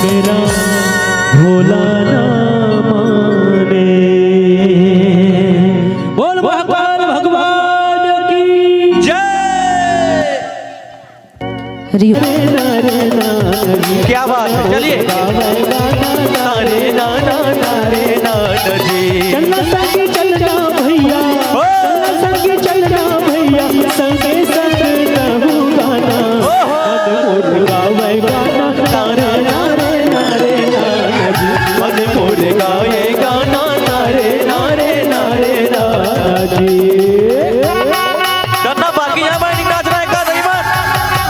मेरा भोला न माने। बोल महाकाल भगवान की जय। हरि ओम। क्या बात है, चलिए। नारे ना ना नारे ना ना जी। चलना संग चलना भैया, ओ। चलना संग चलना भैया, संगे संग कहूँ गाना। ओ हो। मन मोर गावे गाना, नारे नारे नारे ना ना जी। मन मोर गाए गाना, नारे नारे नारे ना ना जी। चलना बाकी है भाई, नाचना है का नहीं बात?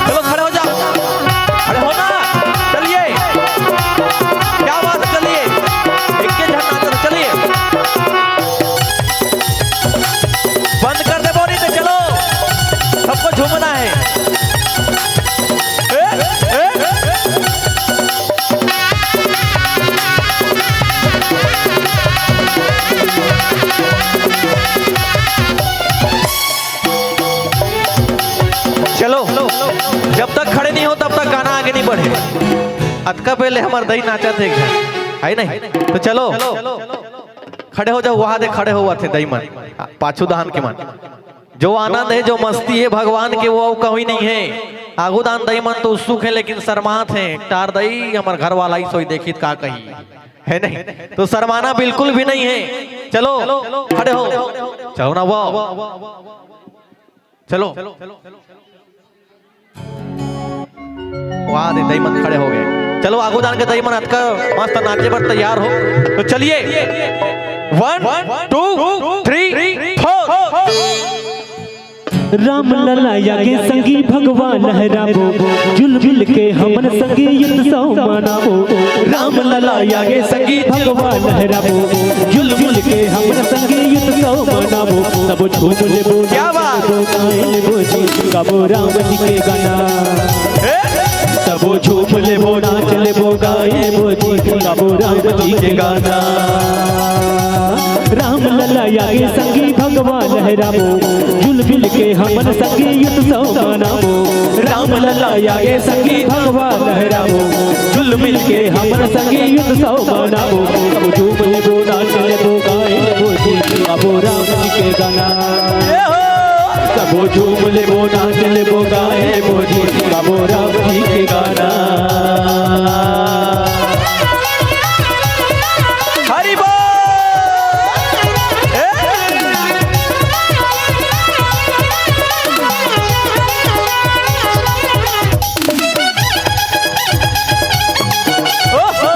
चलो खड़े हो जाओ, खड़े हो ना, चलिए, क्या बात है, चलिए, एक के झंडा, चलो चलिए, बंद कर दे बोली तो चलो, सबको झूमना है। ए, ए, ए, ए। चलो, जब तक खड़े नहीं हो तब तक गाना आगे नहीं बढ़े। अतका पहले हमार दई नाचत हे एक झन, है नहीं? तो चलो, खड़े हो जाओ, वहां दे खड़े हो थे दई मन, पाछू दान के मन। जो आनंद है, जो मस्ती है भगवान के, वो अउ कहीं नहीं है। आगू दान दई मन तो उत्सुक है, लेकिन शर्मात है। टार दई, हमार घर वाला ही सोई देखी त का कही, है नहीं? तो शर्माना बिल्कुल भी नहीं है। चलो, खड़े हो, चलो ना, वाह, चलो। वाह दे, दई मन खड़े हो गए। चलो, आगू दान के दई मन अतका मस्त नाचे बर तैयार हो, तो चलिए, वन, टू, थ्री, फोर। राम लला आगे संगी भगवान लहराबो, जुल मिल के हमन संगी उत्सव मनाबो। राम लला आगे संगी भगवान लहराबो, जुल मिल के हमन संगी उत्सव मनाबो। सबो झूम लेबो, क्या बात? गाए लेबो जी, गाबो राम जी के गाना। ए? सबो झूम लेबो, नाच लेबो, गाए लेबो जी, गाबो राम जी के गाना। राम लला आगे संगी भगवान लहराबो, जुल मिल के हमन संगी उत्सव मनाबो। राम लला आगे संगी भगवान लहराबो, जुल मिल के हमन संगी उत्सव मनाबो। सबो झूम लेबो, नाच लेबो, गाए लेबो जी, गाबो राम जी के गाना। सबो झूम लेबो, नाच लेबो, गाए लेबो जी, गाबो राम जी के गाना। हरि बोल। ए! ओहो!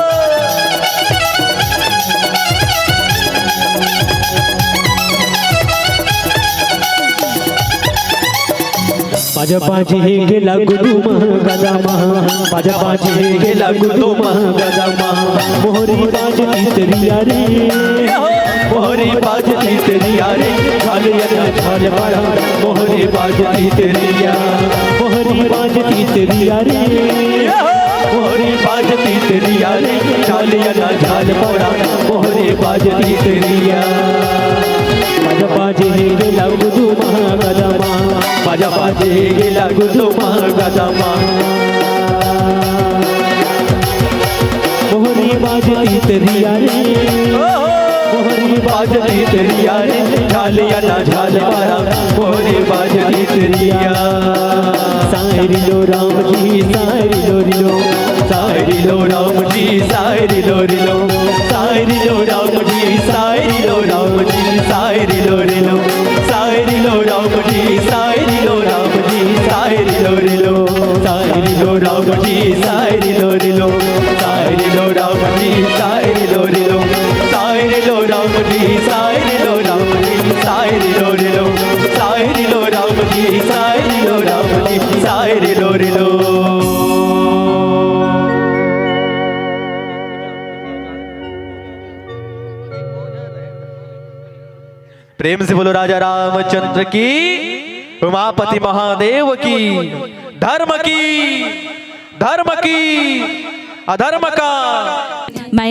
बाजा बाजे हे गेला गुदुम गदमा, बाजा बाजे हे गेला गुदुम गदमा। मोहरी बाज तीतरिया रे, मोहरी बाज तीतरिया रे, झाल या ना झाल पाड़ा। मोहरी बाज तीतरिया, मोहरी बाज तीतरिया रे, मोहरी बाज तीतरिया रे, झाल या ना झाल पाड़ा। मोहरी बाज तीतरिया। बाजा बाजे हे गेला गुदुम गदमा, बाजा बाजे हे गेला गुदुम गदमा। मोहरी बाज तीतरिया रे, मोहरी बाज तीतरिया रे, झाल या ना झाल पाड़ा। मोहरी बाज तीतरिया। साय री लो राम जी, साय री लो री लो, साय री लो राम जी, साय री लो री लो, साय री लो राम जी, साय री लो राम जी, साय री लो री लो, साय री लो राम जी, साय री लो राम जी, साय री लो री लो, साय री लो राम जी, साय री लो री लो, साय री लो राम जी, साय री लो री लो, साय री लो राम जी, साय री लो राम जी, साय री लो री लो, साय री लो राम जी, साय री लो राम जी, साय री लो री लो। प्रेम से बोलो राजा रामचंद्र की, उमापति महादेव की। धर्म की, धर्म की, अधर्म का। मैंने